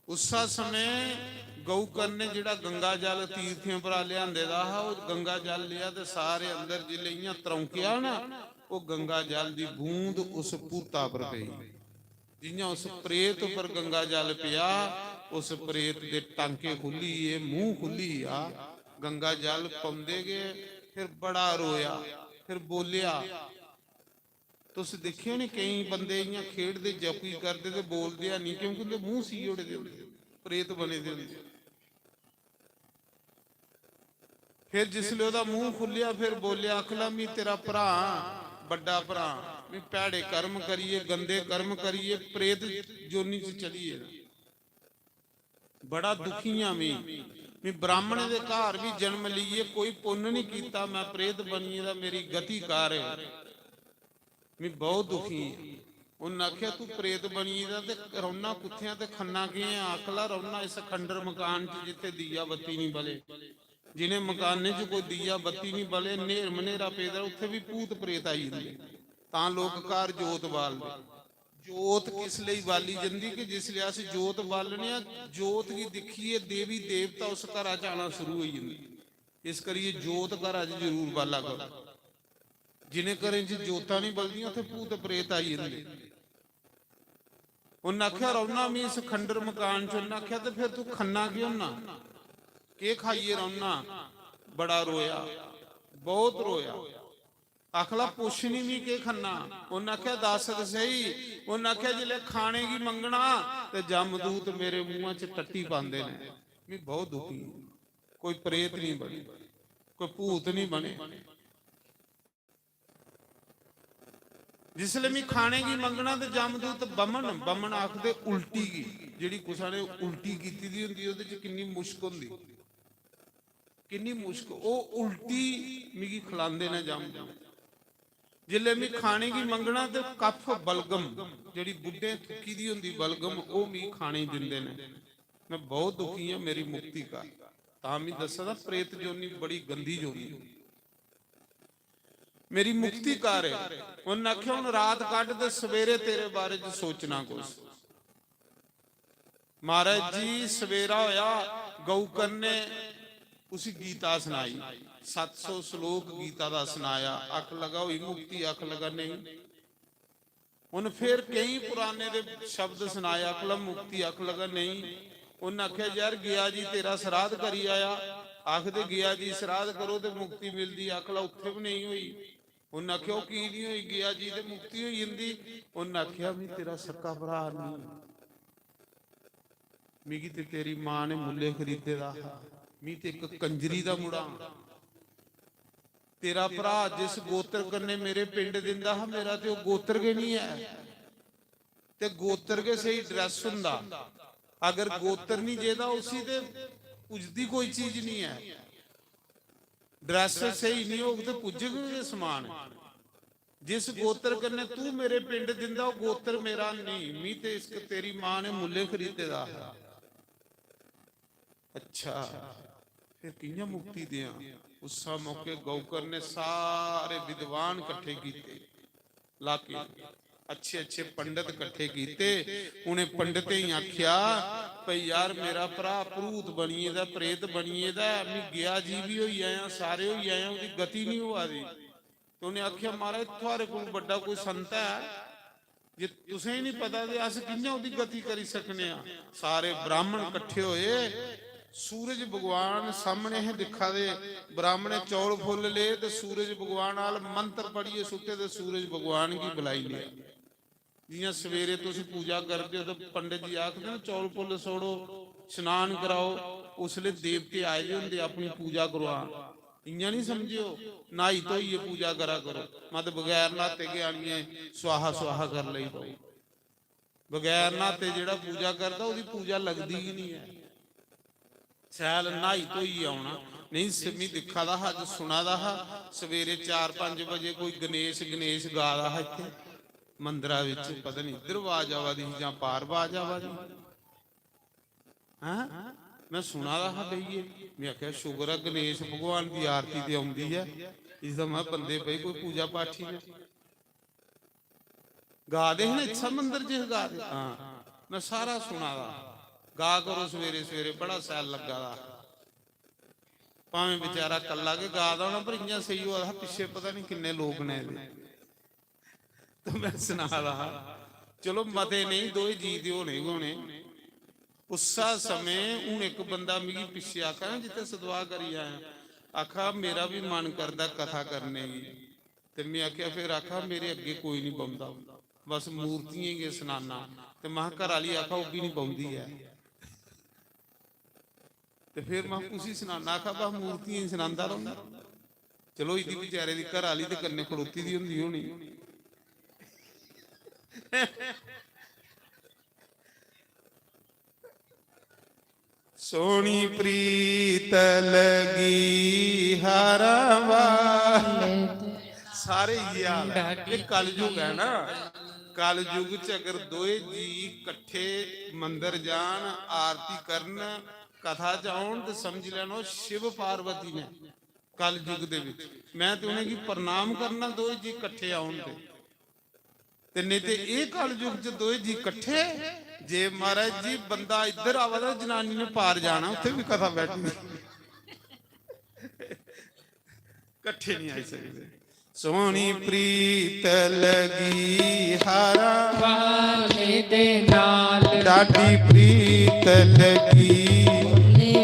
उस्सा समें गौ कर्ण ने जेह्ड़ा गंगा जल तीर्थें परा लेआंदे दा हा, ओह् गंगा जल लेआ ते सारे अंदर जिसलै इ'यां त्रौंकेआ ना, ओह् गंगा जल दी बूंद उस भूता पर पेई। जि'यां उस प्रेत उप्पर गंगा जल पेआ, उस प्रेत दे टांके खु'ल्ली गे, मूंह खु'ल्ली गेआ। गंगा जल पौंदे गै फिर बड़ा रोया, फिर बोलेआ। तुस दिक्खेओ नी, केईं बंदे इ'यां खेढदे, जौकी करदे ते बोलदे है निं, क्योंकि उं'दे मूंह सी ओड़े दे होंदे, प्रेत बने दे होंदे। फिर जिसलै ओह्दा मूंह खु'ल्लेआ, फिर बोलेआ, "आखला, मी तेरा भ्राऽ, बड्डा भ्राऽ, मी भैड़े कर्म करियै, गंदे कर्म करियै प्रेत जोनी च चली गेदा। बड़ा दुखी आं मी। मी ब्राह्मणें दे घर बी जन्म लेइयै कोई पुन्न निं कीता, में प्रेत बनी गेदा, मेरी गति कर।" मी बहुत दुखी आं। उन्न आखेआ, "तू प्रेत बनी गेदा ते रौह्ना कुत्थै ऐ ते खन्ना केह् ऐ?" आखला, "रौह्ना इस खंडर मकान च जित्थै दीया बत्ती निं बले।" जिनें मकानें च कोई दीया बत्ती निं बले, न्हेर मन्हेरा पेदा, उत्थै बी भूत प्रेत आई जंदे। तां लोक घर जोत बालदे। जोत किस लेई बाली जंदी कि जिसलै अस जोत बालने आं, जोत गी दिक्खियै देवी देवता उस घरा च आना शुरू होई जंदे। इस करियै जोत घरा च जरूर बाला करो। जिनें घरें च जोतां निं बलदियां, उत्थै भूत प्रेत आई जंदे। उन्नै आखेआ, "रौह्ना में इस खंडर मकान च।" उन्नै आखेआ, "ते फिर तू खन्ना की होन्ना? केह् खाइयै रौह्ना?" बड़ा रोया, बहुत रोया। आखला, "पुच्छनी मी केह् खन्ना?" उन्नै आखेआ, "दस्स ते स्हेई।" उन्नै आखेआ, "जिसलै खाने गी मंगना ते जमदूत मेरे मुंहा च टट्टी पांदे न। मी बहुत दुखी आं। कोई प्रेत नहीं बने, कोई भूत नहीं बने।" जिसलै में खाने गी मंगना ते जमदूत बमन, बमन आखदे उल्टी गी, जेह्ड़ी कुसै ने उल्टी कीती दी होंदी, ओह्दे च किन्नी मुश्क होंदी, किन्नी मुश्क, ओह् उल्टी मिगी खलांदे न जमदूत। जिसलै में खाने गी मंगना ते कफ बलगम, जेह्ड़ी बुड्ढें थुक्की दी होंदी बलगम, ओह् मिगी खाने गी दिंदे न। मैं बहुत दुखी आं, मेरी मुक्ति कर। तां मी दस्सा दा, प्रेत जोनी बड़ी गंदी जोनी। मेरी मुक्ति कर। उन्न आखेआ, "हुन रात कड्ढ ते सवेरे तेरे बारे च सोचना कुछ।" महाराज जी, सवेरा होया, गौकर्ण ने उसी गीता सनाई, सत्त सौ श्लोक गीता दा सनाया। अख लगा, "होई मुक्ति?" अख लगा, "नेईं।" उन्न फिर केई पुराने दे शब्द सनाए, आखला, "मुक्ति?" आखन लगा, "नेईं।" उन्न आखेआ, "यार, गेआ जी तेरा सराध करी आया, आखदे गेआ जी सराध करो ते मुक्ति मिलदी।" आखला, "उत्थै बी नेईं होई।" उन्न आखेआ, "ओह् की निं होई? गेआ जी ते मुक्ति होई जंदी।" उन्न आखेआ, "मी तेरा सक्का भ्राऽ निं, मिगी ते तेरी मां ने मुल्लें खरीदे दा हा, मी ते इक कंजरी दा मुड़ा आं।" तेरा भ्राऽ जिस गोत्र कन्नै मेरे पिंड दिंदा हा, मेरा ते ओह् गोत्र गै निं ऐ। ते गोत्र गै स्हेई ड्रैस होंदा, अगर गोत्र निं जेह्दा, उसी ते पुजदी कोई चीज निं ऐ। ड्रैस स्हेई निं होग ते पुज्जग गै समान। जिस गोत्र कन्नै तू मेरे पिंड दिंदा, ओह् गोत्र मेरा नेईं, मी ते इस तेरी मां ने मुल्लें खरीदे दा हा। अच्छा, फिर कि'यां मुक्ति देआं? उस्सा मौके गौकर्ण ने सारे विद्वान कट्ठे कीते, लाके अच्छे अच्छे पंडित कट्ठे कीते। उ'नें पंडितें गी आखेआ, "भई यार, मेरा भ्राऽ भूत बनियै दा, प्रेत बनियै दा ऐ, मी गेआ जी बी होई आया, सारे होई आया, ओह्दी गति निं होआ दी।" ते उ'नें आखेआ, "महाराज, थुआढ़े कोल बड्डा कोई संत ऐ जे तुसें गी निं पता ते अस कि'यां ओह्दी गति करी सकने आं?" सारे ब्राह्मण कट्ठे होए, सूरज भगवान सामने हे दिक्खा दे। ब्राह्मणें चौल फुल्ल ले ते सूरज भगवान आल मंत्र पढ़ियै सुट्टे ते सूरज भगवान गी बुलाई लेआ। जि'यां सवेरे तुस पूजा करदे ओ ते पंडित जी आखदे न, "चौल फुल्ल सोड़ो, स्नान कराओ," उसलै देवते आए दे होंदे अपनी पूजा करवान। इ'यां निं समझेओ, न्हाई धोइयै पूजा करा करो, मत बगैर न्हाते गै आनियै स्वाहा स्वाहा कर लेई पाओ। बगैर न्हाते जेह्ड़ा पूजा करदा, ओह्दी पूजा लगदी गै निं ऐ। शैल न्हाई धोइयै औना। नेईं, स-, मी दिक्खा दा हा, अज्ज सुना दा हा, सवेरे चार पंज बजे कोई गणेश, गणेश गा दा हा इत्थै मंदरा बिच। पता निं इद्धर आवाज आवा दी ही जां पार आवाज आवा दी ही। हैं? में सुना दा हा बेहियै। में आखेआ, "शुकर ऐ गणेश भगवान दी आरती ते औंदी ऐ।" इसदा में बंदे भाई कोई पूजा पाठी ऐ। गा दे हे ना, इत्थै मंदर च गा दे। हां, में सारा सुना दा। गा करो सवेरे सवेरे, बड़ा शैल लग्गा दा। भामें बेचारा कल्ला गै गा दा होना, पर इ'यां सेही होआ दा हा, पिच्छे पता निं किन्ने लोक न एह्दे। ते में सना दा हा, चलो, मते नेईं, दोए जी ते होने गै होने। उस्सै समें हून इक बंदा मिगी पिच्छे आखा ना, जित्थै सतवाह् करी आया, आखा, "मेरा बी मन करदा कथा करने गी।" ते में आखेआ, "फिर?" आखा, "मेरे अग्गें कोई निं बौंह्दा, बस मूर्तियें गै सनाना।" ते महां, "घरै आह्ली?" आखा, "ओह् बी निं बौंह्दी ऐ।" ते फिर में कुसी सनाना? आखा, "बस मूर्तियें गी सनांदा रौह्ना।" चलो, इदी बेचारे दी घरै आह्ली ते कन्नै खड़ोती दी होंदी होनी। "सोह्नी प्रीत लगी हारां वाल।" सारे इ'यै हाल ऐ। एह् कलयुग ऐ ना, कलयुग च अगर दोए जी कट्ठे मंदर जान, आरती करन, कथा च औन, ते समझी लैनो शिव पार्वती ने कलयुग दे विच। मैं ते उ'नेंगी प्रणाम करना, दोए जी कट्ठे औन ते। ते नेईं ते एह् कलयुग च दोए जी कट्ठे, जे महाराज जी बंदा इद्धर आवा दा, जनानी ने पार जाना, उत्थै बी कथा बैठी दी। कट्ठे नहीं आई सकदे। ਸੋਹਣੀ ਪ੍ਰੀਤ ਲੱਗੀ ਹਾਰਾਂ ਵਾਲੇ ਦੇ ਨਾਲ, ਡਾਢੀ ਪ੍ਰੀਤ ਲੱਗੀ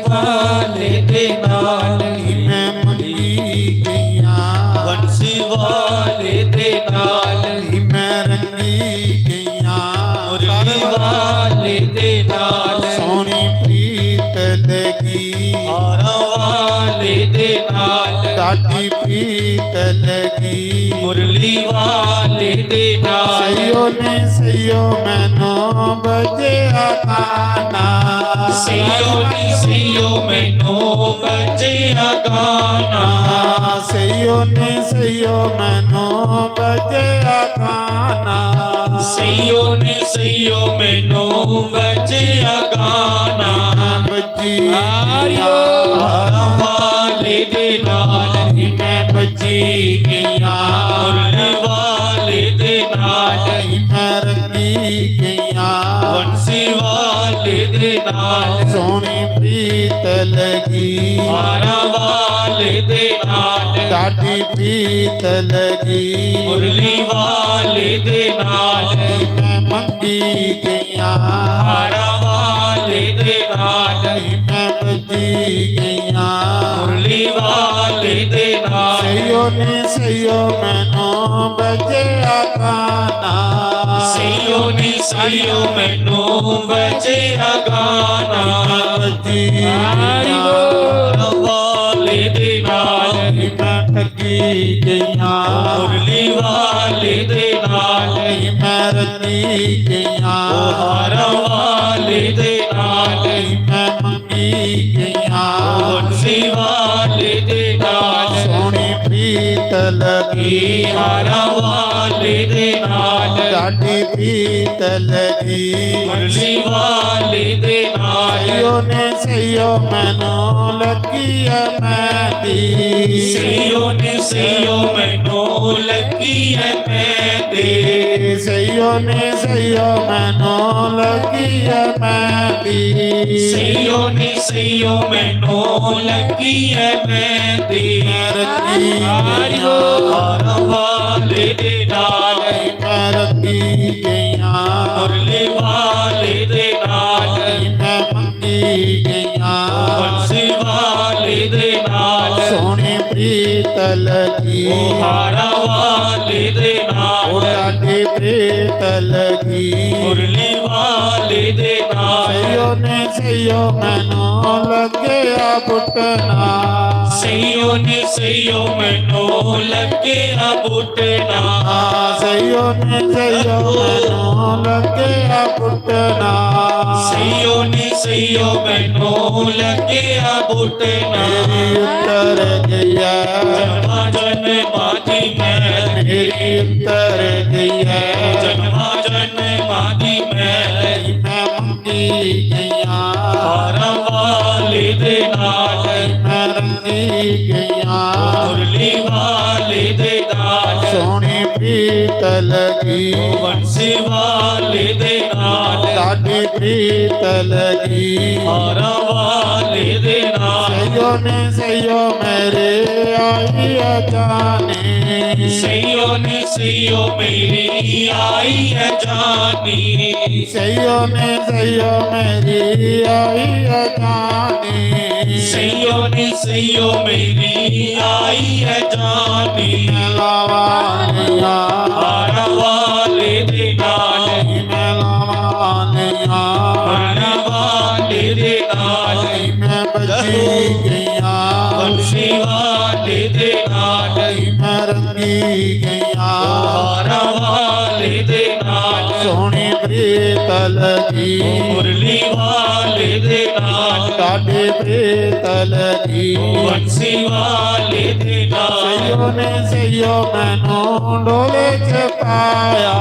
ਵਾਲੇ ਦੇ ਨਾਲ। ਨੀ ਮੈਂ ਮੰਗੀ ਗਈਆਂ ਬੰਸੀ ਵਾਲੇ ਦੇ ਨਾਲ, ਨੀ ਮੈਂ ਰੰਗੀ ਗਈਆਂ ਮੁਰਲੀ ਵਾਲੇ ਦੇ ਨਾਲ। ਸੋਹਣੀ ਪ੍ਰੀਤ ਲੱਗੀ ਹਾਰਾਂ ਵਾਲੇ ਦੇ ਨਾਲ, ਡਾਢੀ ਪ੍ਰੀਤ ਲੱਗੀ ਮੁਰਲੀ ਵਾਲੇ ਦੇ ਨਾਲ। ਸਈਓ ਨੀ ਸਈਓ ਮੈਨੂੰ ਬਜਿਆ ਗਾਣਾ, ਸਈਓ ਨੀ ਸਈਓ ਮੈਨੂੰ ਬਜਿਆ ਗਾਣਾ। ਸਈਓ ਨੀ ਸਈਓ ਮੈਨੂੰ ਬਜਿਆ ਗਾਣਾ, ਸਈਓ ਨੀ ਸਈਓ ਮੈਨੂੰ ਬਜਿਆ ਗਾਣਾ। ਬੱਜੀ ਆਇਓ। ਹਾਰਾਂ ਵਾਲੇ ਦੇ ਨਾਲ ਨੀ ਮੈਂ ਬੱਜੀ ਗਈਆਂ, ਮੁਰਲੀ ਵਾਲੇ ਦੇ ਨਾਲ ਨੀ ਮੈਂ ਰੰਗੀ ਗਈਆਂ, ਬੰਸੀ ਵਾਲੇ ਦੇ ਨਾਲ। ਸੋਹਣੀ ਪ੍ਰੀਤ ਲੱਗੀ ਹਾਰਾਂ ਵਾਲੇ ਦੇ ਨਾਲ, ਡਾਢੀ ਪ੍ਰੀਤ ਲੱਗੀ ਮੁਰਲੀ ਵਾਲੇ ਦੇ ਨਾਲ। ਨੀ ਮੈਂ ਮੰਗੀ ਗਈਆਂ ਹਾਰਾਂ ਵਾਲੇ ਦੇ ਨਾਲ, ਨੀ ਮੈਂ ਬੱਜੀ ਗਈਆਂ ਮੁਰਲੀ ਵਾਲੇ ਦੇ ਨਾਲ। ਸਈਓ ਨੀ ਸਈਓ ਮੈਨੂੰ ਬਜਿਆ ਗਾਣਾ, ਸਈਓ ਨੀ ਸਈਓ ਮੈਨੂੰ ਬਜਿਆ ਗਾਣਾ। ਬੱਜੀ ਹਾਰਾਂ ਵਾਲੇ ਦੇ ਨਾਲ ਨੀ ਮੈਂ ਠੱਗੀ ਗਈਆਂ, ਮੁਰਲੀ ਵਾਲੇ ਦੇ ਨਾਲ ਨੀ ਮੈਂ ਰੰਗੀ ਗਈਆਂ, ਹਾਰਾਂ ਵਾਲੇ ਦੇ ਨਾਲ ਨੀ ਮੈਂ ਮੰਗੀ ਗਈਆਂ, ਬੰਸੀ ਵਾਲੇ ਦੇ ਨਾਲ। ਸੋਹਣੀ ਪ੍ਰੀਤ ਲੱਗੀ ਹਾਰਾਂ ਵਾਲੇ ਦੇ ਨਾਲ, ਡਾਢੀ ਪ੍ਰੀਤ ਲੱਗੀ ਮੁਰਲੀ ਵਾਲੇ ਦੇ ਨਾਲ। ਸਈਓ ਨੀ ਸਈਓ ਮੈਨੂੰ ਲੱਗੀ ਐ ਮਹਿੰਦੀ, ਸਈਓ ਨੀ ਸਈਓ ਮੈਨੂੰ ਲੱਗੀ ਐ ਮਹਿੰਦੀ, ਸਈਓ ਨੀ ਸਈਓ ਮੈਨੂੰ ਲੱਗੀ ਐ ਮਹਿੰਦੀ, ਸਈਓ ਨੀ ਸਈਓ ਮੈਨੂੰ ਲੱਗੀ ਐ ਮਹਿੰਦੀ। ਮੈਂ ਰੰਗੀ ਹਾਰਾਂ ਵਾਲੇ ਦੇ ਨਾਲ, ਮੈਂ ਰੰਗੀ ਗਈਆਂ, ਮੁਰਲੀ ਵਾਲੇ ਦੇ ਨਾਲ ਨੀ ਮੈਂ ਮੰਗੀ ਗਈਆਂ, ਬੰਸੀ ਵਾਲੇ ਦੇ ਨਾਲ। ਸੋਹਣੀ ਪ੍ਰੀਤ ਲੱਗੀ ਹਾਰਾਂ ਵਾਲੇ ਦੇ ਨਾਲ, ਉਹ ਡਾਢੀ ਪ੍ਰੀਤ ਲੱਗੀ ਮੁਰਲੀ ਵਾਲੇ ਦੇ ਨਾਲ। ਸਈਓ ਨੀ ਸਈਓ ਮੈਨੂੰ ਲੱਗਿਆ ਬੁੱਟਣਾ, ਸਈਓ ਨੀ ਸਈਓ ਮੈਨੂੰ ਲੱਗਿਆ ਬੁੱਟਣਾ, ਸਈਓ ਨੀ ਸਈਓ ਮੈਨੂੰ ਲੱਗਿਆ ਬੁੱਟਣਾ। ਸਈਓ ਨੀ ਸਈਓ ਮੈਨੂੰ ਲੱਗਿਆ ਬੁੱਟਣਾ। ਮੇਰੀ ਉੱਤਰ ਗਈ ਐ ਜਨਮਾਂ ਜਨਮਾਂ ਦੀ ਮੈਂ, ਮੇਰੀ ਉੱਤਰ ਗਈ ਐ ਜਨਮਾਂ ਜਨਮਾਂ ਦੀ ਮੈਂ। ਮੈਂ ਮੰਗੀ ਗਈਆਂ ਹਾਰਾਂ ਵਾਲੇ ਦੇ ਨਾਲ, ਮੈਂ ਰੰਗੀ ਗਈਆਂ ਮੁਰਲੀ ਵਾਲੇ ਦੇ ਨਾਲ। ਸੋਹਣੀ ਪ੍ਰੀਤ ਲੱਗੀ ਬੰਸੀ ਵਾਲੇ ਦੇ ਨਾਲ, ਡਾਢੀ ਪ੍ਰੀਤ ਲੱਗੀ ਹਾਰਾਂ ਵਾਲੇ ਦੇ ਨਾਲ। ਸਈਓ ਨੀ ਸਈਓ ਮੇਰੇ ਆਈ ਐ ਜਾਣੀ, ਸਈਓ ਨੀ ਸਈਓ ਮੇਰੀ ਆਈ ਐ ਜਾਣੀ, ਸਈਓ ਨੀ ਸਈਓ ਮੇਰੀ ਆਈ ਐ ਜਾਣੀ, ਸਈਓ ਨੀ ਸਈਓ ਮੇਰੀ ਆਈ ਐ ਜਾਣੀ। ਮੈਂ ਲਾਵਾਂ ਲੀਆਂ ਹਾਰਾਂ ਵਾਲੇ ਦੇ ਨਾਲ, ਮੈਂ ਲਾਵਾਂ ਲੀਆਂ ਹਾਰਾਂ ਵਾਲੇ ਦੇ ਨਾਲ। ਮੈਂ ਬੱਜੀ ਗਈਆਂ ਬੰਸੀ ਵਾਲੇ ਦੇ ਨਾਲ, ਮੈਂ ਰੰਗੀ ਗਈਆਂ ਹਾਰਾਂ ਵਾਲੇ ਦੇ ਨਾਲ। ਸੋਹਣੀ ਪ੍ਰੀਤ ਲੱਗੀ ਮੁਰਲੀ ਵਾਲੇ ਦੇ ਨਾਲ, ਡਾਢੀ ਪ੍ਰੀਤ ਲੱਗੀ ਬੰਸੀ ਵਾਲੇ ਦੇ ਨਾਲ। ਸਈਓ ਨੀ ਸਈਓ ਮੈਨੂੰ ਡੋਲੇ ਚ ਪਾਇਆ,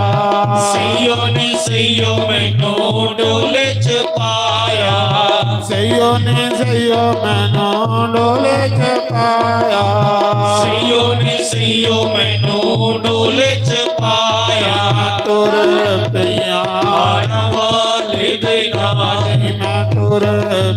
ਸਈਓ ਨੀ ਸਈਓ ਮੈਨੂੰ ਡੋਲੇ ਚ ਪਾਇਆ, ਸਈਓ ਨੀ ਸਈਓ ਮੈਨੂੰ ਡੋਲੇ ਚ ਪਾਇਆ, ਸਈਓ ਨੀ ਸਈਓ ਮੈਨੂੰ ਡੋਲੇ ਚ ਪਾਇਆ। ਮੈਂ ਤੁਰ ਪਈਆਂ ਹਾਰਾਂ ਵਾਲੇ ਦੇ ਨਾਲ, ਮੈਂ ਤੁਰ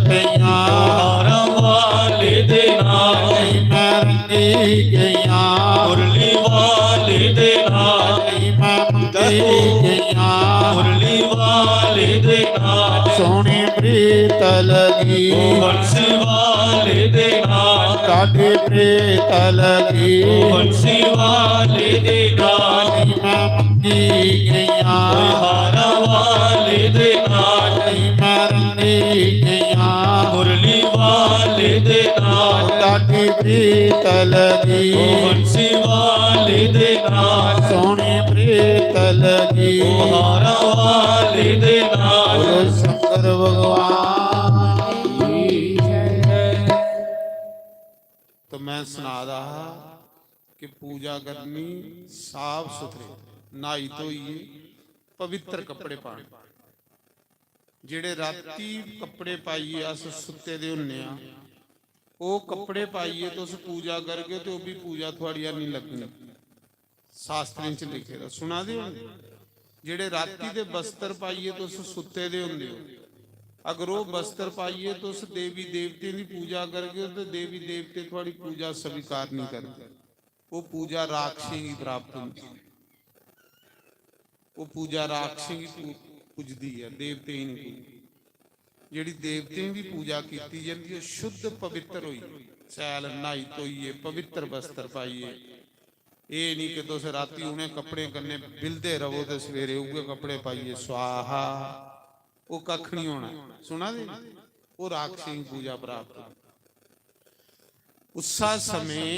ਪਈਆਂ ਹਾਰਾਂ ਵਾਲੇ ਦੇ ਨਾਲ। ਮੈਂ रंगी गईयां। मुरली वाले दे नाल। मैं मंगी गईयां। मुरली वाले दे नाल। सोहनी प्रीत लगी। ओ बंसी वाले दे नाल। साडी प्रीत लगी। ओ बंसी वाले दे नाल। मैं मंगी गईयां। ओ हारा वाले दे नाल। मैं रंगी गईयां। मुरली वाले दे नाल। साडी प्रीत लगी। ओ बंसी वाले दे नाल। सोहनी प्रीत लगी। ओ हारा वाले दे नाल। बोलो शंकर भगवान की जय। तो मैं सना दा हा कि पूजा करनी साफ सुथरे, न्हाई धोइयै, पवित्र कपड़े पाने। जेड़े राती कपड़े पाइयै अस सुत्ते दे होन्ने आं, ओह् कपड़े पाइयै तुस पूजा करगे ते ओह् बी पूजा थुआड़ी हैनी लग्गनी। शास्त्रें च लिखे दा, सुना दे हो? जेड़े राती दे बस्तर पाइयै तुस सुत्ते दे होंदे हो, अगर ओह् बस्तर पाइयै तुस देवी देवतें दी पूजा करगे ओ ते देवी देवते थुआड़ी पूजा स्वीकार नहीं करदे। ओह् पूजा राक्षसें गी प्राप्त होंदी। ओह् पूजा राक्षसें गी पू-, पुजदी ऐ, देवतें गी नहीं पुजदी। जेह्ड़ी देवतें दी पूजा कीती जंदी, ओह् शुद्ध पवित्र होई, शैल न्हाई धोइयै, पवित्र वस्त्र पाइयै। एह् निं कि तुस रातीं उ'नें कपड़ें कन्नै बिलदे रवो ते सवेरे उ'ऐ कपड़े पाइयै स्वाहा, ओह् कक्ख निं होना। सुना दे? ओह् राक्षसें गी पूजा प्राप्त होई। उस्सा समें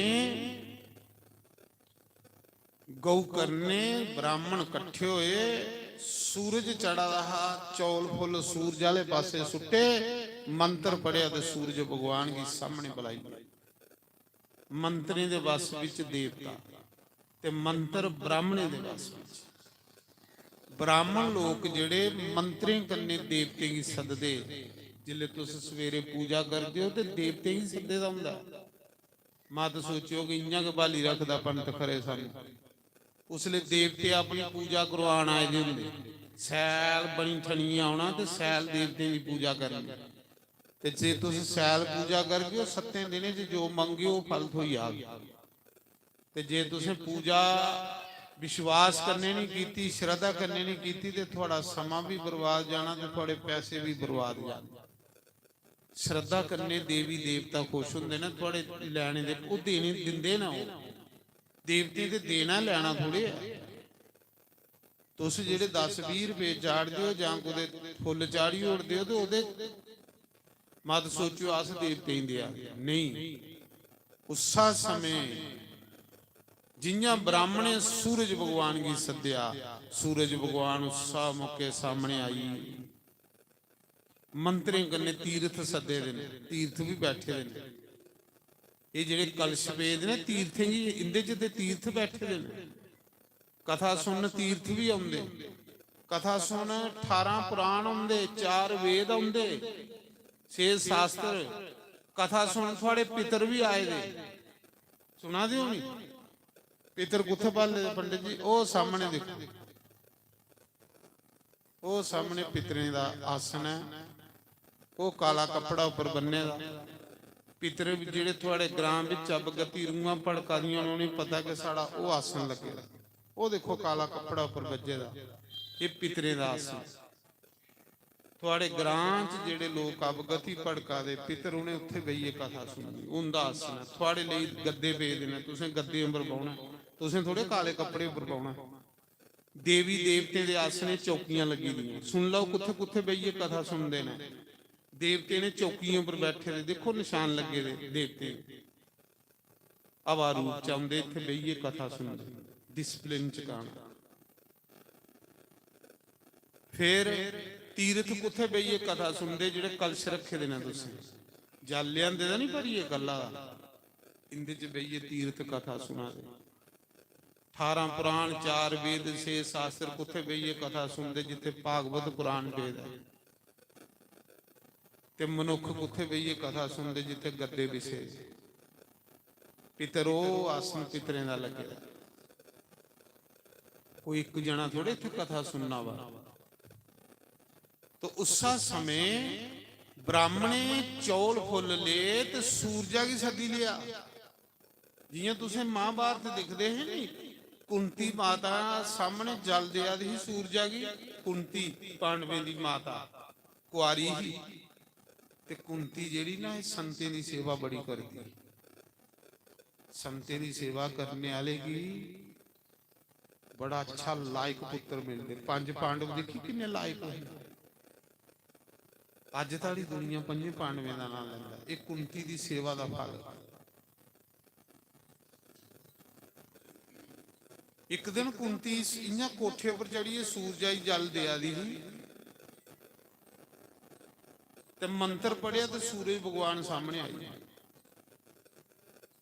गौ करने ब्राह्मण कट्ठे होए, सूरज चढ़ा दा हा, चौल फुल्ल सूरज आह्ले पासै सुट्टे, मंत्र पढ़ेआ ते सूरज भगवान गी सामने बलाई लेआ। मंत्रें दे वश बिच देवता ते मंत्र ब्राह्मणें दे वश बिच। ब्राह्मण लोक जेह्ड़े मंत्रें कन्नै देवतें गी सददे, जिसलै तुस सवेरे पूजा करदे ओ ते देवतें गी सद्दे दा होंदा। मत सोचेओ कि इ'यां गै ब्हाली रखदा पंत खरे सानूं। उसलै देवते अपनी पूजा करवान आए दे होंदे। शैल बनी ठनियै औना ते शैल देवतें दी पूजा करनी। ते जे तुस शैल पूजा करगे ओ, सत्तें दिनें च जो मंगगे ओ फल थ्होई जाग। ते जे तुसें पूजा विश्वास कन्नै नहीं कीती, श्रद्धा कन्नै नहीं कीती, ते थुआड़ा समां भी बर्बाद जाना ते थुआड़े पैसे भी बर्बाद जाने। श्रद्धा कन्नै देवी देवता खुश होंदे न, थुआड़े लैने दे, ओह् देने, दिंदे न ओह्। देवतें ते देना लैना थोड़े ऐ। तुस जेह्ड़े दस बीह् रपेऽ चाढ़दे ओ जां कुतै फुल्ल चाढ़ी ओड़दे ओ ते ओह्दे मत सोचेओ अस देवतें गी देआ दे। नेईं। उस्सा समें जि'यां ब्राह्मणें सूरज भगवान गी सद्देआ, सूरज भगवान उस्सा मौके सामने आई। मंत्रें कन्नै तीर्थ सद्दे दे न, तीर्थ बी बैठे दे न। एह् जेह्ड़े कलश पेदे न तीर्थें गी, इंदे च ते तीर्थ बैठे दे न। कथा सुनन तीर्थ बी औंदे, कथा सुन ठारां पुराण औंदे, चार वेद औंदे, छे शास्त्र, कथा सुन थुआड़े पितर बी आए दे। सुना दे ओ नी? पितर कुत्थै बल्ले दे पंडित जी? ओह् सामने दिक्खो। ओह् सामने पितरें दा आसन ऐ, ओह् काला कपड़ा उप्पर बन्ने दा। पितर जेह्ड़े थुआड़े ग्रां बिच अवगति रूहां भड़का दियां न, उ'नेंगी पता कि साढ़ा ओह् आसन लग्गे दा। ओह् दिक्खो, काला कपड़ा उप्पर बज्झे दा, एह् पितरें दा आसन। थुआड़े ग्रां च जेह्ड़े लोक अवगति भड़का दे, पितर उ'नें उत्थै बेहियै कथा सुननी, उं'दा आसन ऐ। थुआड़े लेई गद्दे पेदे न, तुसें गद्दे उप्पर बौह्ना, तुसें थोड़े काले कपड़े उप्पर बौह्ना। देवी देवतें दे आसने चौकियां लग्गी दियां। सुन लैओ कुत्थै कुत्थै बेहियै कथा सुनदे न। देवतें ने चौकियें उप्पर बैठे दे, दिक्खो नशान लग्गे दे देवतें दे। हवा रूप च औंदे, इत्थै बेहियै कथा सुनदे, डिसिप्लिन च गाना। फिर तीर्थ कुत्थै बेहियै कथा सुनदे, जेह्ड़े कलश रक्खे दे न तुसें? जल लेआंदे दा निं भरियै कल्ला दा, इं'दे च बेहियै तीर्थ कथा सुना दे। ठारां पुराण, चार वेद, छे शास्त्र कुत्थै बेहियै कथा सुनदे, जित्थै भागवत पुराण पेदा ऐ। ते मनुक्ख कुत्थै बेहियै कथा सुनदे, जित्थै गद्दे बिछे दे। पितर, ओह् आसन पितरें दा लग्गे दा। कोई इक जना थोड़े इत्थै कथा सुनना वा। तो उस्सा समें ब्राह्मणें चौल फुल्ल ले ते सूरजा गी सद्दी लेआ। जियां तुसें महाभारत दिखदे हे नी, कुंती माता सामने जल देआ दी ही सूरजा गी। कुंती, पांडवें दी माता, कुआरी ही, ते कुंती जेह्ड़ी ना, एह् संतें दी सेवा बड़ी करदी। संतें दी सेवा करने आह्ले गी बड़ा अच्छा लायक पुत्र मिलदे। पंज पांडव दिक्खी किन्ने लायक हे। अज्ज साढ़ी दुनिया पंजे पांडवें दा नाम लैंदा। एह् कुंती दी सेवा दा फल। इक दिन कुंती इस, इ'यां कोठे पर चढ़ियै सूरजा गी जल देआ दी ही, ते मंत्र पढ़ेआ ते सूरज भगवान सामने आई गे।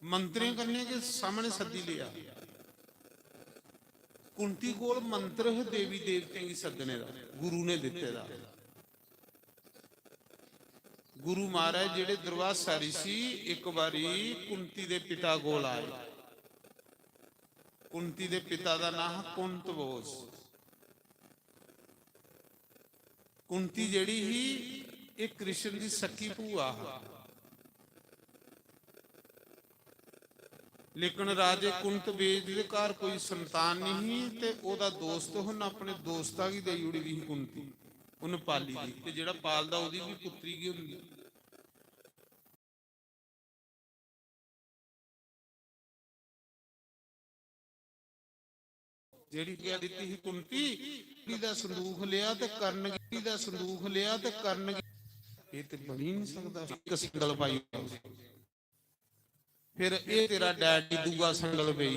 मंत्रें कन्नै गै सामने सद्दी लेआ। कुंती कोल मंत्र है देवी देवतें गी सद्दने दा, गुरु ने दित्ते दा। गुरु महाराज जेह्ड़े दुर्वासा ऋषि इक बारी कुंती दे पिता कोल आए। कुंती दे पिता दा नाम हा कुंत बोस। कुंती जेह्ड़ी ही, एह् कृष्ण दी सक्की भूआ हा। लेकिन राजे कुंत बेज दे घर कोई संतान नहीं ही, ते ओह्दा दोस्त उन्न अपने दोस्ता गी देई ओड़ी दी ही कुंती, उन्न पाली दी। ते जेह्ड़ा पालदा, ओह्दी बी पुत्री गै होंदी। जेह्ड़ी गै दित्ती ही कुंती, कुंती दा संदूख लेआ ते कर्ण गी, दा संदूख लेआ ते कर्ण गी, एह् ते बनी निं सकदा। इक संगल पाई। फिर एह् तेरा डैडी दूआ संगल पेई।